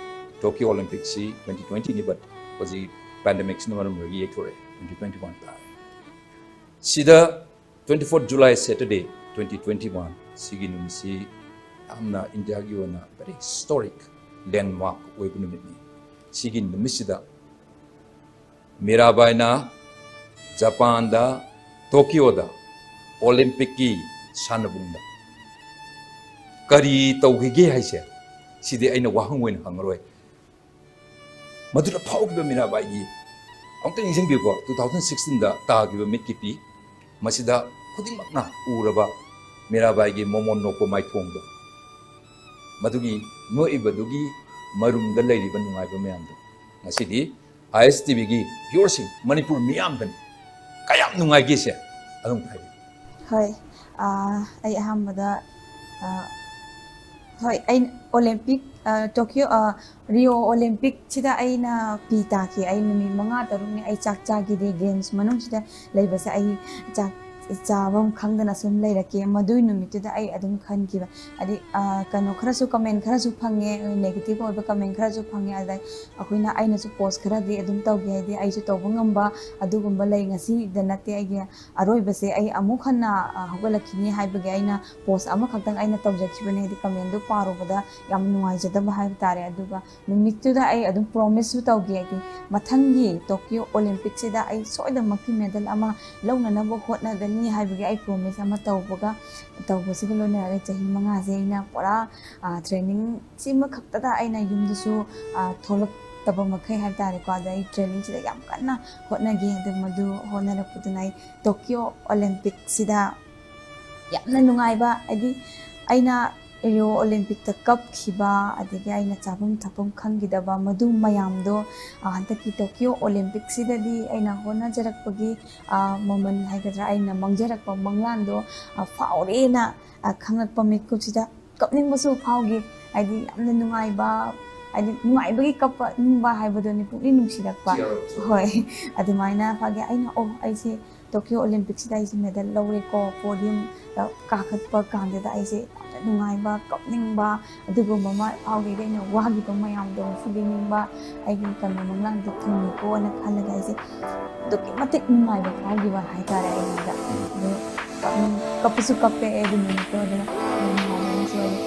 Tokyo Olympics ꯁꯤ twenty twenty ꯅꯤ, but ꯍꯧꯖꯤꯛ pandemic ꯁꯤꯅ ꯃꯔꯝ ꯑꯣꯏꯔꯒ ꯌꯩꯊꯣꯔꯛꯑꯦ, twenty twenty one ꯇꯥꯔꯦ꯫ ꯁꯤꯗ twenty fourth July, Saturday, twenty twenty one, ꯁꯤꯒꯤ ꯅꯨꯃꯤꯠꯁꯤ ꯌꯥꯝꯅ ꯏꯟꯗꯤꯌꯥꯒꯤ ꯑꯣꯏꯅ very historic landmark ꯑꯣꯏꯕ ꯅꯨꯃꯤꯠꯅꯤ꯫ ꯁꯤꯒꯤ ꯅꯨꯃꯤꯠꯁꯤꯗ ꯃꯤꯔꯥꯕꯥꯏꯅ ꯖꯄꯥꯟꯗ, ꯇꯣꯀꯤꯌꯣꯗ, ꯑꯣꯂꯦꯝꯄꯤꯛꯀꯤ ꯁꯥꯟꯅꯕꯨꯡꯗ ꯀꯔꯤ ꯇꯧꯈꯤꯒꯦ ꯍꯥꯏꯁꯦ, ꯁꯤꯗꯤ ꯑꯩꯅ ꯋꯥꯍꯪ ꯑꯣꯏꯅ ꯍꯪꯉꯔꯣꯏ꯫ ꯃꯗꯨꯗ ꯐꯥꯎꯈꯤꯕ ꯃꯤꯔꯥꯕꯥꯏꯒꯤ, ꯑꯃꯨꯛꯇ ꯅꯤꯡꯁꯤꯡꯕꯤꯌꯨꯀꯣ, two thousand sixteen ꯗ ꯇꯥꯈꯤꯕ ꯃꯤꯠꯀꯤ ꯄꯤ, ꯃꯁꯤꯗ ꯈꯨꯗꯤꯡꯃꯛꯅ ꯎꯔꯕ ꯃꯤꯔꯥꯕꯥꯏꯒꯤ ꯃꯣꯃꯣꯟ ꯅꯣꯛꯄ ꯃꯥꯏꯊꯣꯡꯗꯣ, ꯃꯗꯨꯒꯤ ꯅꯣꯛꯏꯕꯗꯨꯒꯤ ꯃꯔꯨꯝꯗ ꯂꯩꯔꯤꯕ ꯅꯨꯡꯉꯥꯏꯕ ꯃꯌꯥꯝꯗꯣ ꯉꯁꯤꯗꯤ ꯑꯥꯏ ꯑꯦꯁ ꯇꯤ ꯚꯤꯒꯤ viewerꯁꯤꯡ, ꯃꯅꯤꯄꯨꯔ ꯃꯤꯌꯥꯝꯗꯅꯤ ꯀꯌꯥꯝ ꯅꯨꯡꯉꯥꯏꯒꯦꯁꯦ ꯑꯗꯨꯝ ꯍꯥꯏꯕꯤꯌꯨ꯫ ꯍꯣꯏ꯫ ꯑꯥ, ꯑꯩ ꯑꯍꯥꯟꯕꯗ, ꯑꯥ, ꯍꯣꯏ, ꯑꯩ ꯑꯣꯂꯦꯝꯄꯤꯛ, ꯑꯥ, ꯇꯣꯀꯤꯌꯣ, ꯑꯥ, ꯔꯤꯑꯣ ꯑꯣꯂꯦꯝꯄꯤꯛꯁꯤꯗ ꯑꯩꯅ ꯄꯤ ꯇꯥꯈꯤ꯫ ꯑꯩ ꯅꯨꯃꯤꯠ ꯃꯉꯥ ꯇꯔꯨꯛꯅꯤ ꯑꯩ ꯆꯥꯛ ꯆꯥꯈꯤꯗꯦ꯫ ꯒꯦꯝꯁ ꯃꯅꯨꯡꯁꯤꯗ ꯂꯩꯕꯁꯦ ꯑꯩ ꯆꯥꯛ ꯆꯥꯐꯝ ꯈꯪꯗꯅ ꯁꯨꯝ ꯂꯩꯔꯛꯀꯦ꯫ ꯃꯗꯨꯏ ꯅꯨꯃꯤꯠꯇꯨꯗ ꯑꯩ ꯑꯗꯨꯝ ꯈꯟꯈꯤꯕ, ꯍꯥꯏꯗꯤ, ꯑꯥ, ꯀꯩꯅꯣ ꯈꯔꯁꯨ, ꯀꯃꯦꯟ ꯈꯔꯁꯨ ꯐꯪꯉꯦ, ꯅꯦꯒꯦꯇꯤꯚ ꯑꯣꯏꯕ ꯀꯃꯦꯟ ꯈꯔꯁꯨ ꯐꯪꯉꯦ꯫ ꯑꯗ ꯑꯩꯈꯣꯏꯅ, ꯑꯩꯅꯁꯨ ꯄꯣꯁ ꯈꯔꯗꯤ ꯑꯗꯨꯝ ꯇꯧꯒꯦ, ꯍꯥꯏꯗꯤ ꯑꯩꯁꯨ ꯇꯧꯕ ꯉꯝꯕ ꯑꯗꯨꯒꯨꯝꯕ ꯂꯩ꯫ ꯉꯁꯤꯗ ꯅꯠꯇꯦ ꯑꯩꯒꯤ ꯑꯔꯣꯏꯕꯁꯦ, ꯑꯩ ꯑꯃꯨꯛ ꯍꯟꯅ, ꯑ, ꯍꯧꯒꯠꯂꯛꯈꯤꯅꯤ ꯍꯥꯏꯕꯒꯤ ꯑꯩꯅ ꯄꯣꯁ ꯑꯃꯈꯛꯇꯪ ꯑꯩꯅ ꯇꯧꯖꯈꯤꯕꯅꯦ꯫ ꯍꯥꯏꯗꯤ ꯀꯃꯦꯟꯗꯨ ꯄꯥꯔꯨꯕꯗ ꯌꯥꯝ ꯅꯨꯡꯉꯥꯏꯖꯗꯕ ꯍꯥꯏꯕ ꯇꯥꯔꯦ꯫ ꯑꯗꯨꯒ ꯅꯨꯃꯤꯠꯇꯨꯗ ꯑꯩ ꯑꯗꯨꯝ ꯄ꯭ꯔꯣꯃꯤꯁꯁꯨ ꯇꯧꯈꯤ, ꯍꯥꯏꯗꯤ ꯃꯊꯪꯒꯤ ꯇꯣꯀꯤꯌꯣ ꯑꯣꯂꯦꯝꯄꯤꯛꯁꯤꯗ ꯑꯩ ꯁꯣꯏꯗꯅꯃꯛꯀꯤ ꯃꯦꯗꯜ ꯑꯃ ꯂꯧꯅꯅꯕ ꯍꯣꯠꯅꯒꯅꯤ ꯍꯥꯏꯕꯒꯤ ꯑꯩ ꯄ꯭ꯔꯣꯃꯤꯁ ꯑꯃ ꯇꯧꯕꯒ, ꯇꯧꯕꯁꯤꯒ ꯂꯣꯏꯅꯔꯒ ꯆꯍꯤ ꯃꯉꯥꯁꯦ ꯑꯩꯅ ꯄꯨꯔꯥ, ꯑ, ꯇ꯭ꯔꯦꯅꯤꯡ ꯁꯤꯃꯈꯛꯇꯗ ꯑꯩꯅ ꯌꯨꯝꯗꯁꯨ, ꯑ, ꯊꯣꯛꯂꯛꯇꯕ ꯃꯈꯩ ꯍꯥꯏꯕ ꯇꯥꯔꯦꯀꯣ꯫ ꯑꯗ ꯑꯩ ꯇ꯭ꯔꯦꯅꯤꯡꯁꯤꯗ ꯌꯥꯝ ꯀꯟꯅ ꯍꯣꯠꯅꯈꯤ꯫ ꯑꯗꯨ ꯃꯗꯨ ꯍꯣꯠꯅꯔꯛꯄꯗꯨꯅ ꯑꯩ ꯇꯣꯀꯤꯌꯣ ꯑꯣꯂꯦꯝꯄꯤꯛꯁꯤꯗ ꯌꯥꯝꯅ ꯅꯨꯡꯉꯥꯏꯕ, ꯍꯥꯏꯗꯤ ꯑꯩꯅ ꯔꯤꯑꯣ ꯑꯣꯂꯦꯝꯄꯤꯛꯇ ꯀꯞꯈꯤꯕ, ꯑꯗꯒꯤ ꯑꯩꯅ ꯆꯥꯐꯝ ꯊꯛꯐꯝ ꯈꯪꯈꯤꯗꯕ ꯃꯗꯨ ꯃꯌꯥꯝꯗꯣ, ꯑ, ꯍꯟꯗꯛꯀꯤ ꯇꯣꯀꯤꯌꯣ ꯑꯣꯂꯦꯝꯄꯤꯛꯁꯤꯗꯗꯤ ꯑꯩꯅ ꯍꯣꯠꯅꯖꯔꯛꯄꯒꯤ, ꯑ, ꯃꯃꯜ ꯍꯥꯏꯒꯗ꯭ꯔꯥ, ꯑꯩꯅ ꯃꯥꯡꯖꯔꯛꯄ ꯃꯪꯂꯥꯟꯗꯣ, ꯑ, ꯐꯥꯎꯔꯦꯅ, ꯑ, ꯈꯪꯂꯛꯄ ꯃꯤꯀꯨꯞꯁꯤꯗ ꯀꯞꯅꯤꯡꯕꯁꯨ ꯐꯥꯎꯈꯤ꯫ ꯍꯥꯏꯗꯤ ꯌꯥꯝꯅ ꯅꯨꯡꯉꯥꯏꯕ, ꯍꯥꯏꯗꯤ ꯅꯨꯡꯉꯥꯏꯕꯒꯤ ꯀꯞꯄ ꯅꯤꯡꯕ ꯍꯥꯏꯕꯗꯨꯅꯤ, ꯄꯨꯛꯅꯤꯡ ꯅꯨꯡꯁꯤꯔꯛꯄ꯫ ꯆꯤꯌꯔ ꯑꯞꯁꯨ꯫ ꯍꯣꯏ, ꯑꯗꯨꯃꯥꯏꯅ ꯐꯥꯎꯈꯤ꯫ ꯑꯩꯅ, "ꯑꯣ, ꯑꯩꯁꯦ ꯇꯣꯀꯤꯌꯣ ꯑꯣꯂꯤꯝꯄꯤꯛꯁꯤꯗ ꯑꯩꯁꯦ ꯃꯦꯗꯜ ꯂꯧꯔꯦꯀꯣ, ꯄꯣꯗꯤꯌꯝꯗ ꯀꯥꯈꯠꯄ ꯀꯥꯟꯗꯨꯗ ꯑꯩꯁꯦ ꯌꯥꯝꯅ ꯅꯨꯡꯉꯥꯏꯕ, ꯀꯞꯅꯤꯡꯕ, ꯑꯗꯨꯒꯨꯝꯕ ꯑꯃ ꯐꯥꯎꯈꯤꯗ ꯑꯩꯅ ꯋꯥꯈꯤꯕ ꯃꯌꯥꯝꯗꯣ ꯑꯃꯨꯛ ꯐꯨꯕꯤꯅꯤꯡꯕ, ꯑꯩꯒꯤ ꯀꯩꯅꯣ ꯃꯪꯂꯥꯟꯗꯣ ꯊꯨꯡꯉꯦꯀꯣꯅ ꯈꯜꯂꯒ ꯑꯩꯁꯦ ꯑꯗꯨꯛꯀꯤ ꯃꯇꯤꯛ ꯅꯨꯡꯉꯥꯏꯕ ꯐꯥꯎꯈꯤꯕ ꯍꯥꯏꯇꯥꯔꯦ ꯑꯩꯉꯣꯟꯗ꯫ ꯑꯗꯨ ꯀꯞꯅꯤꯡ-, ꯀꯞꯄꯁꯨ ꯀꯞꯄꯦ ꯑꯩ ꯑꯗꯨ ꯅꯨꯃꯤꯠꯇꯣ꯫ ꯑꯗꯨꯅ ꯌꯥꯝ ꯅꯨꯡꯉꯥꯏꯕ ꯑꯃꯁꯨ ꯑꯣꯏ꯫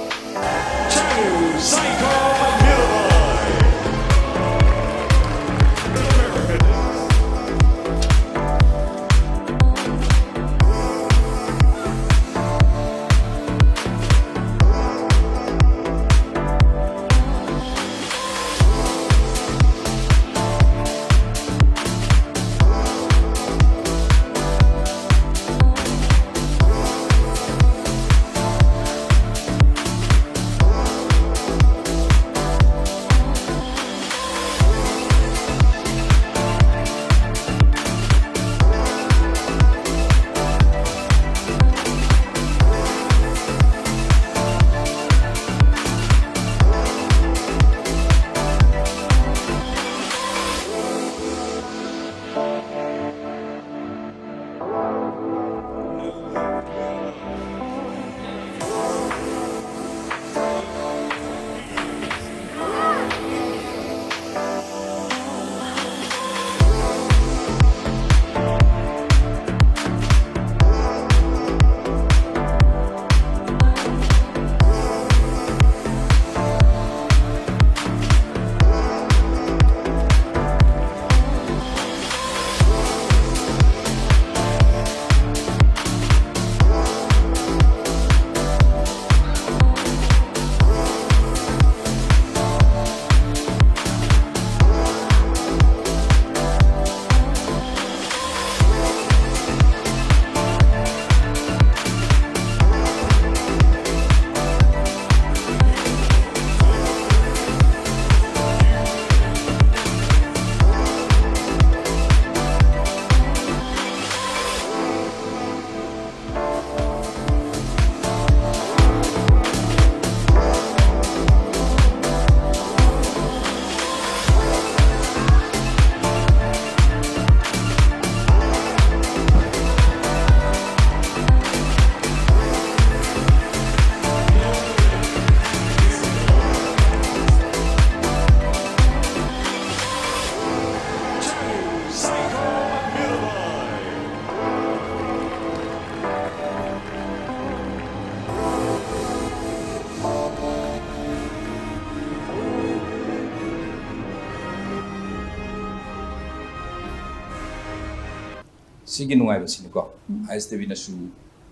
ꯁꯤꯒꯤ ꯅꯨꯡꯉꯥꯏꯕꯁꯤꯅꯀꯣ, ꯑꯥꯏ ꯑꯦꯁ ꯗꯦꯕꯤꯅꯁꯨ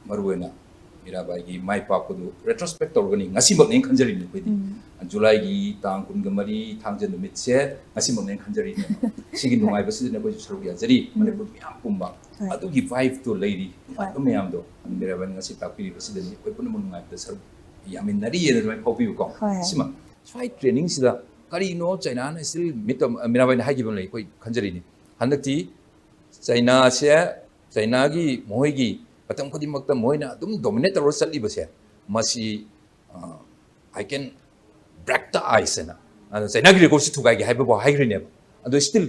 ꯃꯔꯨꯑꯣꯏꯅ ꯃꯤꯔꯥꯕꯥꯏꯒꯤ ꯃꯥꯏ ꯄꯥꯛꯄꯗꯨ retrospect ꯇꯧꯔꯒꯅꯤ, ꯉꯁꯤꯃꯛꯅꯦꯅ ꯈꯟꯖꯔꯤꯕꯅꯤ ꯑꯩꯈꯣꯏꯗꯤ꯫ ꯖꯨꯂꯥꯏꯒꯤ ꯇꯥꯡ ꯀꯨꯟꯒ ꯃꯔꯤ, ꯊꯥꯡꯖ ꯅꯨꯃꯤꯠꯁꯦ ꯉꯁꯤꯃꯛꯅꯦꯅ ꯈꯟꯖꯔꯤꯅꯦꯕ꯫ ꯁꯤꯒꯤ ꯅꯨꯡꯉꯥꯏꯕꯁꯤꯗꯅ ꯑꯩꯈꯣꯏꯁꯨ ꯁꯔꯨꯛ ꯌꯥꯖꯔꯤ, ꯃꯅꯤꯄꯨꯔ ꯃꯤꯌꯥꯝ ꯄꯨꯝꯕ꯫ ꯑꯗꯨꯒꯤ vibe ꯇꯣ ꯂꯩꯔꯤ꯫ ꯑꯗꯨ ꯃꯌꯥꯝꯗꯣ ꯃꯤꯔꯥꯕꯥꯏꯅ ꯉꯁꯤ ꯇꯥꯛꯄꯤꯔꯤꯕꯁꯤꯗꯅꯤ ꯑꯩꯈꯣꯏ ꯄꯨꯝꯅꯃꯛ ꯅꯨꯡꯉꯥꯏꯕꯗ ꯁꯔꯨꯛ ꯌꯥꯃꯤꯟꯅꯔꯤ ꯍꯥꯏꯅ ꯑꯗꯨꯃꯥꯏꯅ ꯐꯥꯎꯕꯤꯌꯨꯀꯣ꯫ ꯁꯤꯃ ꯁ꯭ꯋꯥꯏ training ꯁꯤꯗ ꯀꯔꯤꯅꯣ ꯆꯩꯅꯥꯅ still ꯃꯤꯠꯇ ꯃꯤꯔꯥꯕꯥꯏꯅ ꯍꯥꯏꯈꯤꯕ ꯑꯃ ꯂꯩ, ꯑꯩꯈꯣꯏ ꯈꯟꯖꯔꯤꯅꯤ꯫ ꯍꯟꯗꯛꯇꯤ ꯆꯩꯅꯥꯁꯦ, ꯆꯩꯅꯥꯒꯤ ꯃꯈꯣꯏꯒꯤ ꯃꯇꯝ ꯈꯨꯗꯤꯡꯃꯛꯇ ꯃꯈꯣꯏꯅ ꯑꯗꯨꯝ dominate ꯇꯧꯔ ꯆꯠꯂꯤꯕꯁꯦ, ꯃꯁꯤ, ꯑ, "I can break the ice" ꯍꯥꯏꯅ, ꯑꯗꯣ ꯆꯩꯅꯥꯒꯤ record ꯁꯤ ꯊꯨꯒꯥꯏꯒꯦ ꯍꯥꯏꯕꯐꯥꯎ ꯍꯥꯏꯈ꯭ꯔꯤꯅꯦꯕ꯫ ꯑꯗꯣ still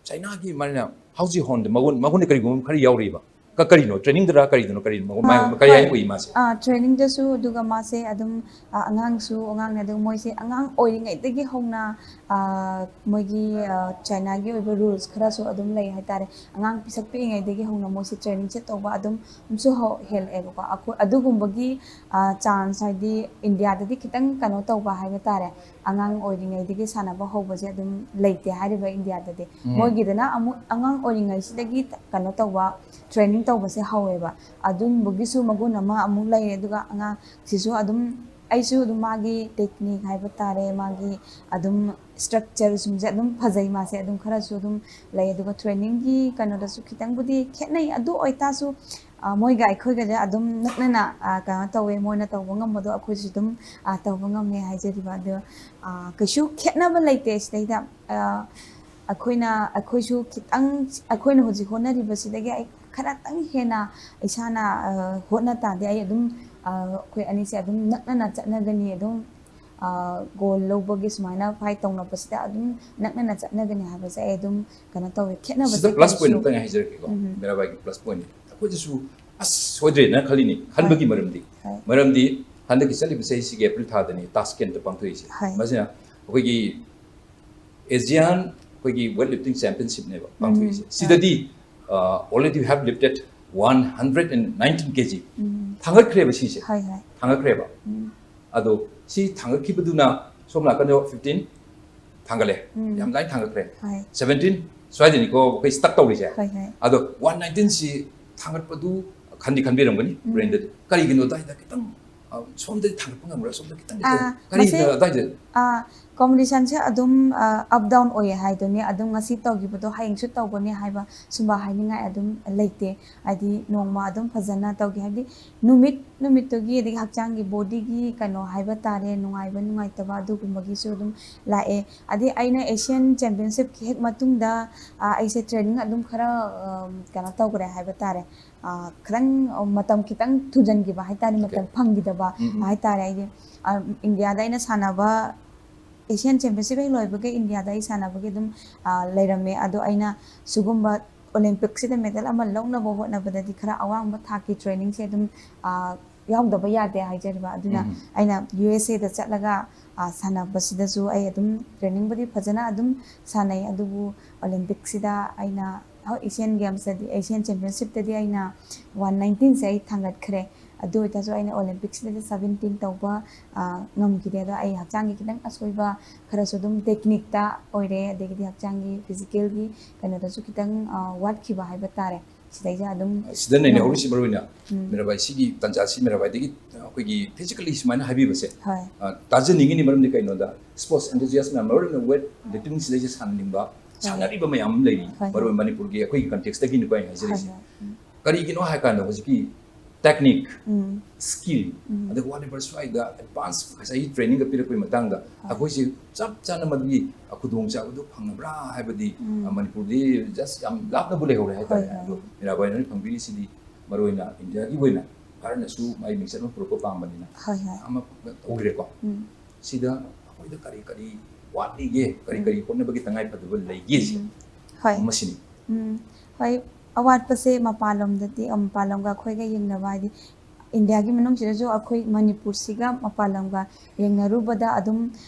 ꯆꯩꯅꯥꯒꯤ ꯃꯥꯅ ꯍꯧꯖꯤꯛ ꯍꯣꯟꯗ ꯃꯉꯣꯟ-, ꯃꯉꯣꯟꯗ ꯀꯔꯤꯒꯨꯝꯕ ꯈꯔ ꯌꯥꯎꯔꯤꯕ꯫ ꯀ-, ꯀꯔꯤꯅꯣ? Training ꯗꯔ ꯀꯔꯤꯗꯅꯣ? ꯀꯔꯤꯅꯣ? ꯃꯉꯣꯟ-, ꯃꯥ-, ꯑꯥ, ꯀꯔꯤ ꯍꯣꯏ꯫ ꯍꯥꯏꯅ ꯎꯏ ꯃꯥꯁꯦ? ꯑꯥ, training ꯗꯁꯨ, ꯑꯗꯨꯒ ꯃꯥꯁꯦ ꯑꯗꯨꯝ, ꯑꯥ, ꯑꯉꯥꯡꯁꯨ ꯑꯉꯥꯡꯅꯦ, ꯑꯗꯨꯒ ꯃꯣꯏꯁꯦ ꯑꯉꯥꯡ ꯑꯣꯏꯔꯤꯉꯩꯗꯒꯤ ꯍꯧꯅ, ꯑꯥ, ꯃꯣꯏꯒꯤ, ꯑꯥ, ꯆꯩꯅꯥꯒꯤ ꯑꯣꯏꯕ rules ꯈꯔꯁꯨ ꯑꯗꯨꯝ ꯂꯩ ꯍꯥꯏꯇꯥꯔꯦ꯫ ꯑꯉꯥꯡ ꯄꯤꯁꯛ ꯄꯤꯛꯏꯉꯩꯗꯒꯤ ꯍꯧꯅ ꯃꯣꯏꯁꯦ training ꯁꯦ ꯇꯧꯕ ꯑꯗꯨꯝ, ꯑꯗꯨꯝꯁꯨ ꯍꯧ-, ꯍꯦꯜꯂꯛꯑꯦꯕꯀꯣ꯫ ꯑꯩꯈꯣꯏ ꯑꯗꯨꯒꯨꯝꯕꯒꯤ, ꯑꯥ, chance ꯍꯥꯏꯗꯤ ꯏꯟꯗꯤꯌꯥꯗꯗꯤ ꯈꯤꯇꯪ ꯀꯩꯅꯣ ꯇꯧꯕ ꯍꯥꯏꯕ ꯇꯥꯔꯦ꯫ ꯑꯉꯥꯡ ꯑꯣꯏꯔꯤꯉꯩꯗꯒꯤ ꯁꯥꯟꯅꯕ ꯍꯧꯕꯁꯦ ꯑꯗꯨꯝ ꯂꯩꯇꯦ ꯍꯥꯏꯔꯤꯕ ꯏꯟꯗꯤꯌꯥꯗꯗꯤ꯫ ꯎꯝ꯫ ꯃꯣꯏꯒꯤꯗꯅ ꯑꯃꯨꯛ ꯑꯉꯥꯡ ꯑꯣꯏꯔꯤꯉꯩꯁꯤꯗꯒꯤ ꯀꯩꯅꯣ ꯇꯧꯕ, training ꯇꯧꯕꯁꯦ ꯍꯧꯋꯦꯕ꯫ ꯑꯗꯨꯝꯕꯒꯤꯁꯨ ꯃꯒꯨꯟ ꯑꯃ ꯑꯃꯨꯛ ꯂꯩꯔꯦ꯫ ꯑꯗꯨꯒ ꯑꯉꯥꯡꯁꯤꯁꯨ ꯑꯗꯨꯝ, ꯑꯩꯁꯨ ꯑꯗꯨꯝ ꯃꯥꯒꯤ technique ꯍꯥꯏꯕ ꯇꯥꯔꯦ, ꯃꯥꯒꯤ ꯑꯗꯨꯝ structure ꯁꯤꯡꯁꯦ ꯑꯗꯨꯝ ꯐꯖꯩ ꯃꯥꯁꯦ, ꯑꯗꯨꯝ ꯈꯔꯁꯨ ꯑꯗꯨꯝ ꯂꯩ꯫ ꯑꯗꯨꯒ training ꯒꯤ ꯀꯩꯅꯣꯗꯁꯨ ꯈꯤꯇꯪꯕꯨꯗꯤ ꯈꯦꯠꯅꯩ꯫ ꯑꯗꯨ ꯑꯣꯏꯇꯥꯔꯁꯨ, ꯑ, ꯃꯣꯏꯒ ꯑꯩꯈꯣꯏꯒꯗꯤ ꯑꯗꯨꯝ ꯅꯛꯅꯅ, ꯑ, ꯀꯩꯅꯣ ꯇꯧꯋꯦ꯫ ꯃꯣꯏꯅ ꯇꯧꯕ ꯉꯝꯕꯗꯣ ꯑꯩꯈꯣꯏꯁꯨ ꯑꯗꯨꯝ, ꯑ, ꯇꯧꯕ ꯉꯝꯃꯦ ꯍꯥꯏꯖꯔꯤꯕ꯫ ꯑꯗꯣ, ꯑ, ꯀꯩꯁꯨ ꯈꯦꯠꯅꯕ ꯂꯩꯇꯦ ꯁꯤꯗꯩꯗ꯫ ꯑ, ꯑꯩꯈꯣꯏꯅ, ꯑꯩꯈꯣꯏꯁꯨ ꯈꯤꯇꯪ, ꯑꯩꯈꯣꯏꯅ ꯍꯧꯖꯤꯛ ꯍꯣꯠꯅꯔꯤꯕꯁꯤꯗꯒꯤ ꯑꯩ ꯈꯔꯇꯪ ꯍꯦꯟꯅ ꯏꯁꯥꯅ, ꯑ, ꯍꯣꯠꯅ ꯇꯥꯔꯗꯤ ꯑꯩ ꯑꯗꯨꯝ, ꯑ, ꯑꯩꯈꯣꯏ ꯑꯅꯤꯁꯦ ꯑꯗꯨꯝ ꯅꯛꯅꯅ ꯆꯠꯅꯒꯅꯤ꯫ ꯑꯗꯨꯝ, ꯑ, gold ꯂꯧꯕꯒꯤ ꯁꯨꯃꯥꯏꯅ fight ꯇꯧꯅꯕꯁꯤꯗ ꯑꯗꯨꯝ ꯅꯛꯅꯅ ꯆꯠꯅꯒꯅꯤ ꯍꯥꯏꯕꯁꯦ ꯑꯩ ꯑꯗꯨꯝ ꯀꯩꯅꯣ ꯇꯧꯋꯦ꯫ ꯈꯦꯠꯅꯕꯁꯦ ꯁꯤꯗ plus point ꯀꯩꯁꯨ ꯑꯝꯇꯪ ꯍꯥꯏꯖꯔꯛꯀꯦꯀꯣ, ꯎꯝ꯫ ꯃꯤꯔꯥꯕꯥꯏꯒꯤ plus point ꯅꯤ꯫ ꯑꯩꯈꯣꯏꯗꯁꯨ ꯑꯁ ꯁꯣꯏꯗ꯭ꯔꯦꯅ ꯈꯜꯂꯤꯅꯤ꯫ ꯈꯟꯕꯒꯤ ꯍꯣꯏ꯫ ꯃꯔꯝꯗꯤ, ꯍꯣꯏ꯫ ꯃꯔꯝꯗꯤ ꯍꯟꯗꯛꯀꯤ ꯆꯠꯂꯤꯕ ꯆꯍꯤꯁꯤꯒꯤ April ꯊꯥꯗꯅꯤ ꯇꯥꯁꯀꯦꯟꯗ ꯄꯥꯡꯊꯣꯛꯏꯁꯦ꯫ ꯍꯣꯏ꯫ ꯃꯁꯤꯅ ꯑꯩꯈꯣꯏꯒꯤ Asian ꯑꯩꯈꯣꯏꯒꯤ weight lifting championship ꯅꯦꯕ ꯄꯥꯡꯊꯣꯛꯏꯁꯦ꯫ ꯎꯝ꯫ ꯁꯤꯗꯗꯤ, ꯑ, already have lifted one hundred and nineteen K G꯫ ꯎꯝ꯫ ꯊꯥꯡꯒꯠꯈ꯭ꯔꯦꯕ ꯁꯤꯁꯦ꯫ ꯍꯣꯏ, ꯍꯣꯏ꯫ ꯊꯥꯡꯒꯠꯈ꯭ꯔꯦꯕ꯫ ꯎꯝ꯫ ꯑꯗꯣ ꯁꯤ ꯊꯥꯡꯒꯠꯈꯤꯕꯗꯨꯅ ꯁꯣꯝ ꯅꯥꯀꯟꯗ fifteen ꯊꯥꯡꯒꯠꯂꯦ꯫ ꯎꯝ꯫ ꯌꯥꯝ ꯂꯥꯏꯅ ꯊꯥꯡꯒꯠꯈ꯭ꯔꯦ꯫ ꯍꯣꯏ꯫ Seventeen ꯁ꯭ꯋꯥꯏꯗꯅꯤꯀꯣ ꯑꯩꯈꯣꯏ ꯁ꯭ꯇꯛ ꯇꯧꯔꯤꯁꯦ꯫ ꯍꯣꯏ ꯍꯣꯏ ꯑꯗꯣ ꯋꯥꯟ ꯅꯥꯏꯟꯇꯤꯟꯁꯤ ꯊꯥꯡꯒꯠꯄꯗꯨ ꯈꯟꯗꯤ ꯈꯟꯕꯤꯔꯝꯒꯅꯤ ꯎꯝ꯫ ꯕ꯭ꯔꯦꯟꯗꯗꯤ꯫ ꯀꯔꯤꯒꯤꯅꯣ ꯑꯗꯥꯏꯗ ꯈꯤꯇꯪ, ꯑ, ꯁꯣꯝꯗꯗꯤ ꯊꯥꯡꯒꯠꯄ ꯉꯝꯕ꯭ꯔꯥ, ꯁꯣꯝꯗ ꯈꯤꯇꯪ ꯑꯥ, ꯈꯤꯇꯪ ꯀꯔꯤꯒꯤꯅꯣ ꯃꯁꯤ- ꯑꯗꯥꯏꯗ? ꯑꯥ, ꯀꯣꯝꯄꯤꯇꯤꯁꯟꯁꯦ ꯑꯗꯨꯝ, ꯑ, ꯑꯞ ꯗꯥꯎꯟ ꯑꯣꯏꯌꯦ ꯍꯥꯏꯗꯨꯅꯤ꯫ ꯑꯗꯨꯝ ꯉꯁꯤ ꯇꯧꯈꯤꯕꯗꯣ ꯍꯌꯦꯡꯁꯨ ꯇꯧꯒꯅꯤ ꯍꯥꯏꯕ ꯁꯨꯝꯕ ꯍꯥꯏꯅꯤꯡꯉꯥꯏ ꯑꯗꯨꯝ ꯂꯩꯇꯦ꯫ ꯍꯥꯏꯗꯤ ꯅꯣꯡꯃ ꯑꯗꯨꯝ ꯐꯖꯅ ꯇꯧꯒꯦ ꯍꯥꯏꯕꯗꯤ ꯅꯨꯃꯤꯠ ꯅꯨꯃꯤꯠꯇꯨꯒꯤ, ꯑꯗꯒꯤ ꯍꯛꯆꯥꯡꯒꯤ ꯕꯣꯗꯤꯒꯤ ꯀꯩꯅꯣ ꯍꯥꯏꯕ ꯇꯥꯔꯦ, ꯅꯨꯡꯉꯥꯏꯕ ꯅꯨꯡꯉꯥꯏꯇꯕ ꯑꯗꯨꯒꯨꯝꯕꯒꯤꯁꯨ ꯑꯗꯨꯝ ꯂꯥꯛꯑꯦ꯫ ꯑꯗꯩ ꯑꯩꯅ ꯑꯦꯁꯤꯌꯥꯟ ꯆꯦꯝꯄꯤꯌꯟꯁꯤꯞꯀꯤ ꯍꯦꯛ ꯃꯇꯨꯡꯗ, ꯑ, ꯑꯩꯁꯦ ꯇ꯭ꯔꯦꯅꯤꯡ ꯑꯗꯨꯝ ꯈꯔ, ꯑ, ꯀꯩꯅꯣ ꯇꯧꯈ꯭ꯔꯦ ꯍꯥꯏꯕ ꯇꯥꯔꯦ꯫ ꯑ, ꯈꯤꯇꯪ, ꯑ, ꯃꯇꯝ ꯈꯤꯇꯪ ꯊꯨꯖꯟꯈꯤꯕ ꯍꯥꯏꯇꯥꯔꯦ, Okay. ꯃꯇꯝ ꯐꯪꯈꯤꯗꯕ ꯎꯝ, ꯎꯝ. ꯍꯥꯏꯇꯥꯔꯦ꯫ ꯑꯩꯁꯦ, ꯑ, ꯏꯟꯗꯤꯌꯥꯗ ꯑꯩꯅ ꯁꯥꯟꯅꯕ ꯑꯦꯁꯤꯌꯥꯟ ꯆꯦꯝꯄꯤꯌꯟꯁꯤꯞ ꯍꯦꯛ ꯂꯣꯏꯕꯒ ꯏꯟꯗꯤꯌꯥꯗ ꯑꯩ ꯁꯥꯟꯅꯕꯒꯤ ꯑꯗꯨꯝ, ꯑ, ꯂꯩꯔꯝꯃꯦ꯫ ꯑꯗꯣ ꯑꯩꯅ ꯁꯤꯒꯨꯝꯕ ꯑꯣꯂꯦꯝꯄꯤꯛꯁꯤꯗ ꯃꯦꯗꯜ ꯑꯃ ꯂꯧꯅꯕ ꯍꯣꯠꯅꯕꯗꯗꯤ ꯈꯔ ꯑꯋꯥꯡꯕ ꯊꯥꯛꯀꯤ ꯇ꯭ꯔꯦꯅꯤꯡꯁꯦ ꯑꯗꯨꯝ, ꯑ, ꯌꯥꯎꯗꯕ ꯌꯥꯗꯦ ꯍꯥꯏꯖꯔꯤꯕ꯫ ꯑꯗꯨꯅ ꯎꯝ꯫ ꯑꯩꯅ ꯌꯨ ꯑꯦꯁ ꯑꯦꯗ ꯆꯠꯂꯒ, ꯑ, ꯁꯥꯟꯅꯕꯁꯤꯗꯁꯨ ꯑꯩ ꯑꯗꯨꯝ ꯇ꯭ꯔꯦꯅꯤꯡꯕꯨꯗꯤ ꯐꯖꯅ ꯑꯗꯨꯝ ꯁꯥꯟꯅꯩ, ꯑꯗꯨꯕꯨ ꯑꯣꯂꯦꯝꯄꯤꯛꯁꯤꯗ ꯑꯩꯅ, ꯍꯣꯏ, ꯑꯦꯁꯤꯌꯥꯟ ꯒꯦꯝꯁꯇꯗꯤ, ꯑꯦꯁꯤꯌꯥꯟ ꯆꯦꯝꯄꯤꯌꯟꯁꯤꯞꯇꯗꯤ ꯑꯩꯅ ꯋꯥꯟ ꯅꯥꯏꯟꯇꯤꯟꯁꯦ ꯑꯩ ꯊꯥꯡꯒꯠꯈ꯭ꯔꯦ꯫ ꯑꯗꯨ ꯑꯣꯏꯇꯥꯔꯁꯨ ꯑꯩꯅ ꯑꯣꯂꯦꯝꯄꯤꯛꯁꯤꯗꯗꯤ ꯁꯕꯦꯟꯇꯤꯟ ꯇꯧꯕ, ꯑ, ꯉꯝꯈꯤꯗꯦ꯫ ꯑꯗꯣ ꯑꯩ ꯍꯛꯆꯥꯡꯒꯤ ꯈꯤꯇꯪ ꯑꯁꯣꯏꯕ ꯈꯔꯁꯨ ꯑꯗꯨꯝ ꯇꯦꯛꯅꯤꯛꯇ ꯑꯣꯏꯔꯦ, ꯑꯗꯒꯤꯗꯤ ꯍꯛꯆꯥꯡꯒꯤ ꯐꯤꯖꯤꯀꯦꯜꯒꯤ ꯀꯩꯅꯣꯗꯁꯨ ꯈꯤꯇꯪ, ꯑ, ꯋꯥꯠꯈꯤꯕ ꯍꯥꯏꯕ ꯇꯥꯔꯦ꯫ ꯁꯤꯗꯩꯁꯤꯗ ꯑꯗꯨꯝ ꯁꯤꯗ ꯅꯩꯅꯍꯧꯔꯤꯁꯤ ꯃꯔꯨ ꯑꯣꯏꯅ ꯎꯝ꯫ ꯃꯤꯔꯥꯕꯥꯏ, ꯁꯤꯒꯤ ꯇꯥꯟꯖꯥꯁꯤ ꯃꯤꯔꯥꯕꯥꯏꯗꯒꯤ ꯑꯩꯈꯣꯏꯒꯤ ꯐꯤꯖꯤꯀꯦꯜꯂꯤ ꯁꯨꯃꯥꯏꯅ ꯍꯥꯏꯕꯤꯕꯁꯦ, ꯍꯣꯏ꯫ ꯑ, ꯇꯥꯖꯅꯤꯡꯉꯤꯅꯤ꯫ ꯃꯔꯝꯗꯤ ꯀꯩꯅꯣꯗ, ꯁ꯭ꯄꯣꯔꯠꯁ ꯑꯦꯟꯊꯨꯖꯤꯌꯥꯁ ꯃꯌꯥꯝ, ꯃꯔꯨ ꯑꯣꯏꯅ ꯋꯦꯠ ꯂꯤꯐꯇꯤꯡ ꯁꯤꯗꯩꯁꯤꯗ ꯁꯥꯟꯅꯅꯤꯡꯕ, ꯁꯥꯟꯅꯔꯤꯕ ꯃꯌꯥꯝ ꯑꯃ ꯂꯩꯔꯤ꯫ ꯍꯣꯏ, ꯍꯣꯏ꯫ ꯃꯔꯨ ꯑꯣꯏꯅ ꯃꯅꯤꯄꯨꯔꯒꯤ ꯑꯩꯈꯣꯏꯒꯤ ꯀꯟꯇꯦꯛꯁꯇꯒꯤꯅꯤꯀꯣ ꯑꯩꯅ ꯍꯥꯏꯖꯔꯤꯁꯦ꯫ ꯍꯣꯏ, ꯍꯣꯏ꯫ ꯎꯝ꯫ ꯀꯔꯤꯒꯤꯅꯣ ꯍꯥꯏ ꯀꯥꯟꯗ ꯍꯧꯖꯤꯛꯀꯤ ꯇꯦꯛꯅꯤꯛ, ꯎꯝ꯫ ꯁ꯭ꯀꯤꯜ, ꯎꯝ꯫ ꯑꯗꯨꯒ ꯋꯥꯠꯂꯤꯕ ꯁ꯭ꯋꯥꯏꯗ ꯑꯦꯗꯚꯥꯟꯁ ꯉꯁꯥꯏꯒꯤ ꯇ꯭ꯔꯦꯅꯤꯡꯒ ꯄꯤꯔꯛꯄꯒꯤ ꯃꯇꯥꯡꯗ ꯍꯣꯏ꯫ ꯑꯩꯈꯣꯏꯁꯦ ꯆꯞ ꯆꯥꯅ ꯃꯗꯨꯒꯤ ꯈꯨꯗꯣꯡꯆꯥꯕꯗꯨ ꯐꯪꯉꯕ꯭ꯔꯥ ꯍꯥꯏꯕꯗꯤ, ꯎꯝ꯫ ꯑ, ꯃꯅꯤꯄꯨꯔꯗꯤ just ꯌꯥꯝ ꯂꯥꯞꯅꯕꯨ ꯂꯩꯍꯧꯔꯦ ꯍꯥꯏꯇꯥꯔꯦ꯫ ꯍꯣꯏ, ꯍꯣꯏ꯫ ꯑꯗꯣ ꯃꯤꯔꯥꯕꯥꯏꯅ ꯐꯪꯕꯤꯔꯤꯁꯤꯗꯤ ꯃꯔꯨ ꯑꯣꯏꯅ ꯏꯟꯗꯤꯌꯥꯒꯤ ꯑꯣꯏꯅ ꯚꯥꯔꯠꯅꯁꯨ ꯃꯥꯒꯤ ꯃꯤꯡꯆꯠ ꯑꯃ ꯄꯨꯔꯛꯄ ꯄꯥꯝꯕꯅꯤꯅ ꯍꯣꯏ, ꯍꯣꯏ꯫ ꯑꯃ ꯇꯧꯈ꯭ꯔꯦꯀꯣ꯫ ꯎꯝ꯫ ꯁꯤꯗ ꯑꯩꯈꯣꯏꯗ ꯀꯔꯤ ꯀꯔꯤ ꯋꯥꯠꯂꯤꯒꯦ, ꯀꯔꯤ ꯎꯝ꯫ ꯀꯔꯤ ꯍꯣꯠꯅꯕꯒꯤ ꯇꯉꯥꯏ ꯐꯗꯕ ꯂꯩꯒꯦꯁꯦ ꯎꯝ꯫ ꯍꯣꯏ꯫ ꯃꯁꯤꯅꯤ꯫ ꯎꯝ꯫ ꯍꯣꯏ, ꯑꯋꯥꯠꯄꯁꯦ ꯃꯄꯥꯟꯂꯣꯝꯗꯗꯤ, ꯃꯄꯥꯟꯂꯣꯝꯒ ꯑꯩꯈꯣꯏꯒ ꯌꯦꯡꯅꯕ ꯍꯥꯏꯗꯤ ꯏꯟꯗꯤꯌꯥꯒꯤ ꯃꯅꯨꯡꯁꯤꯗꯁꯨ ꯑꯩꯈꯣꯏ ꯃꯅꯤꯄꯨꯔꯁꯤꯒ ꯃꯄꯥꯟ ꯂꯝꯒ ꯌꯦꯡꯅꯔꯨꯕꯗ ꯑꯗꯨꯝ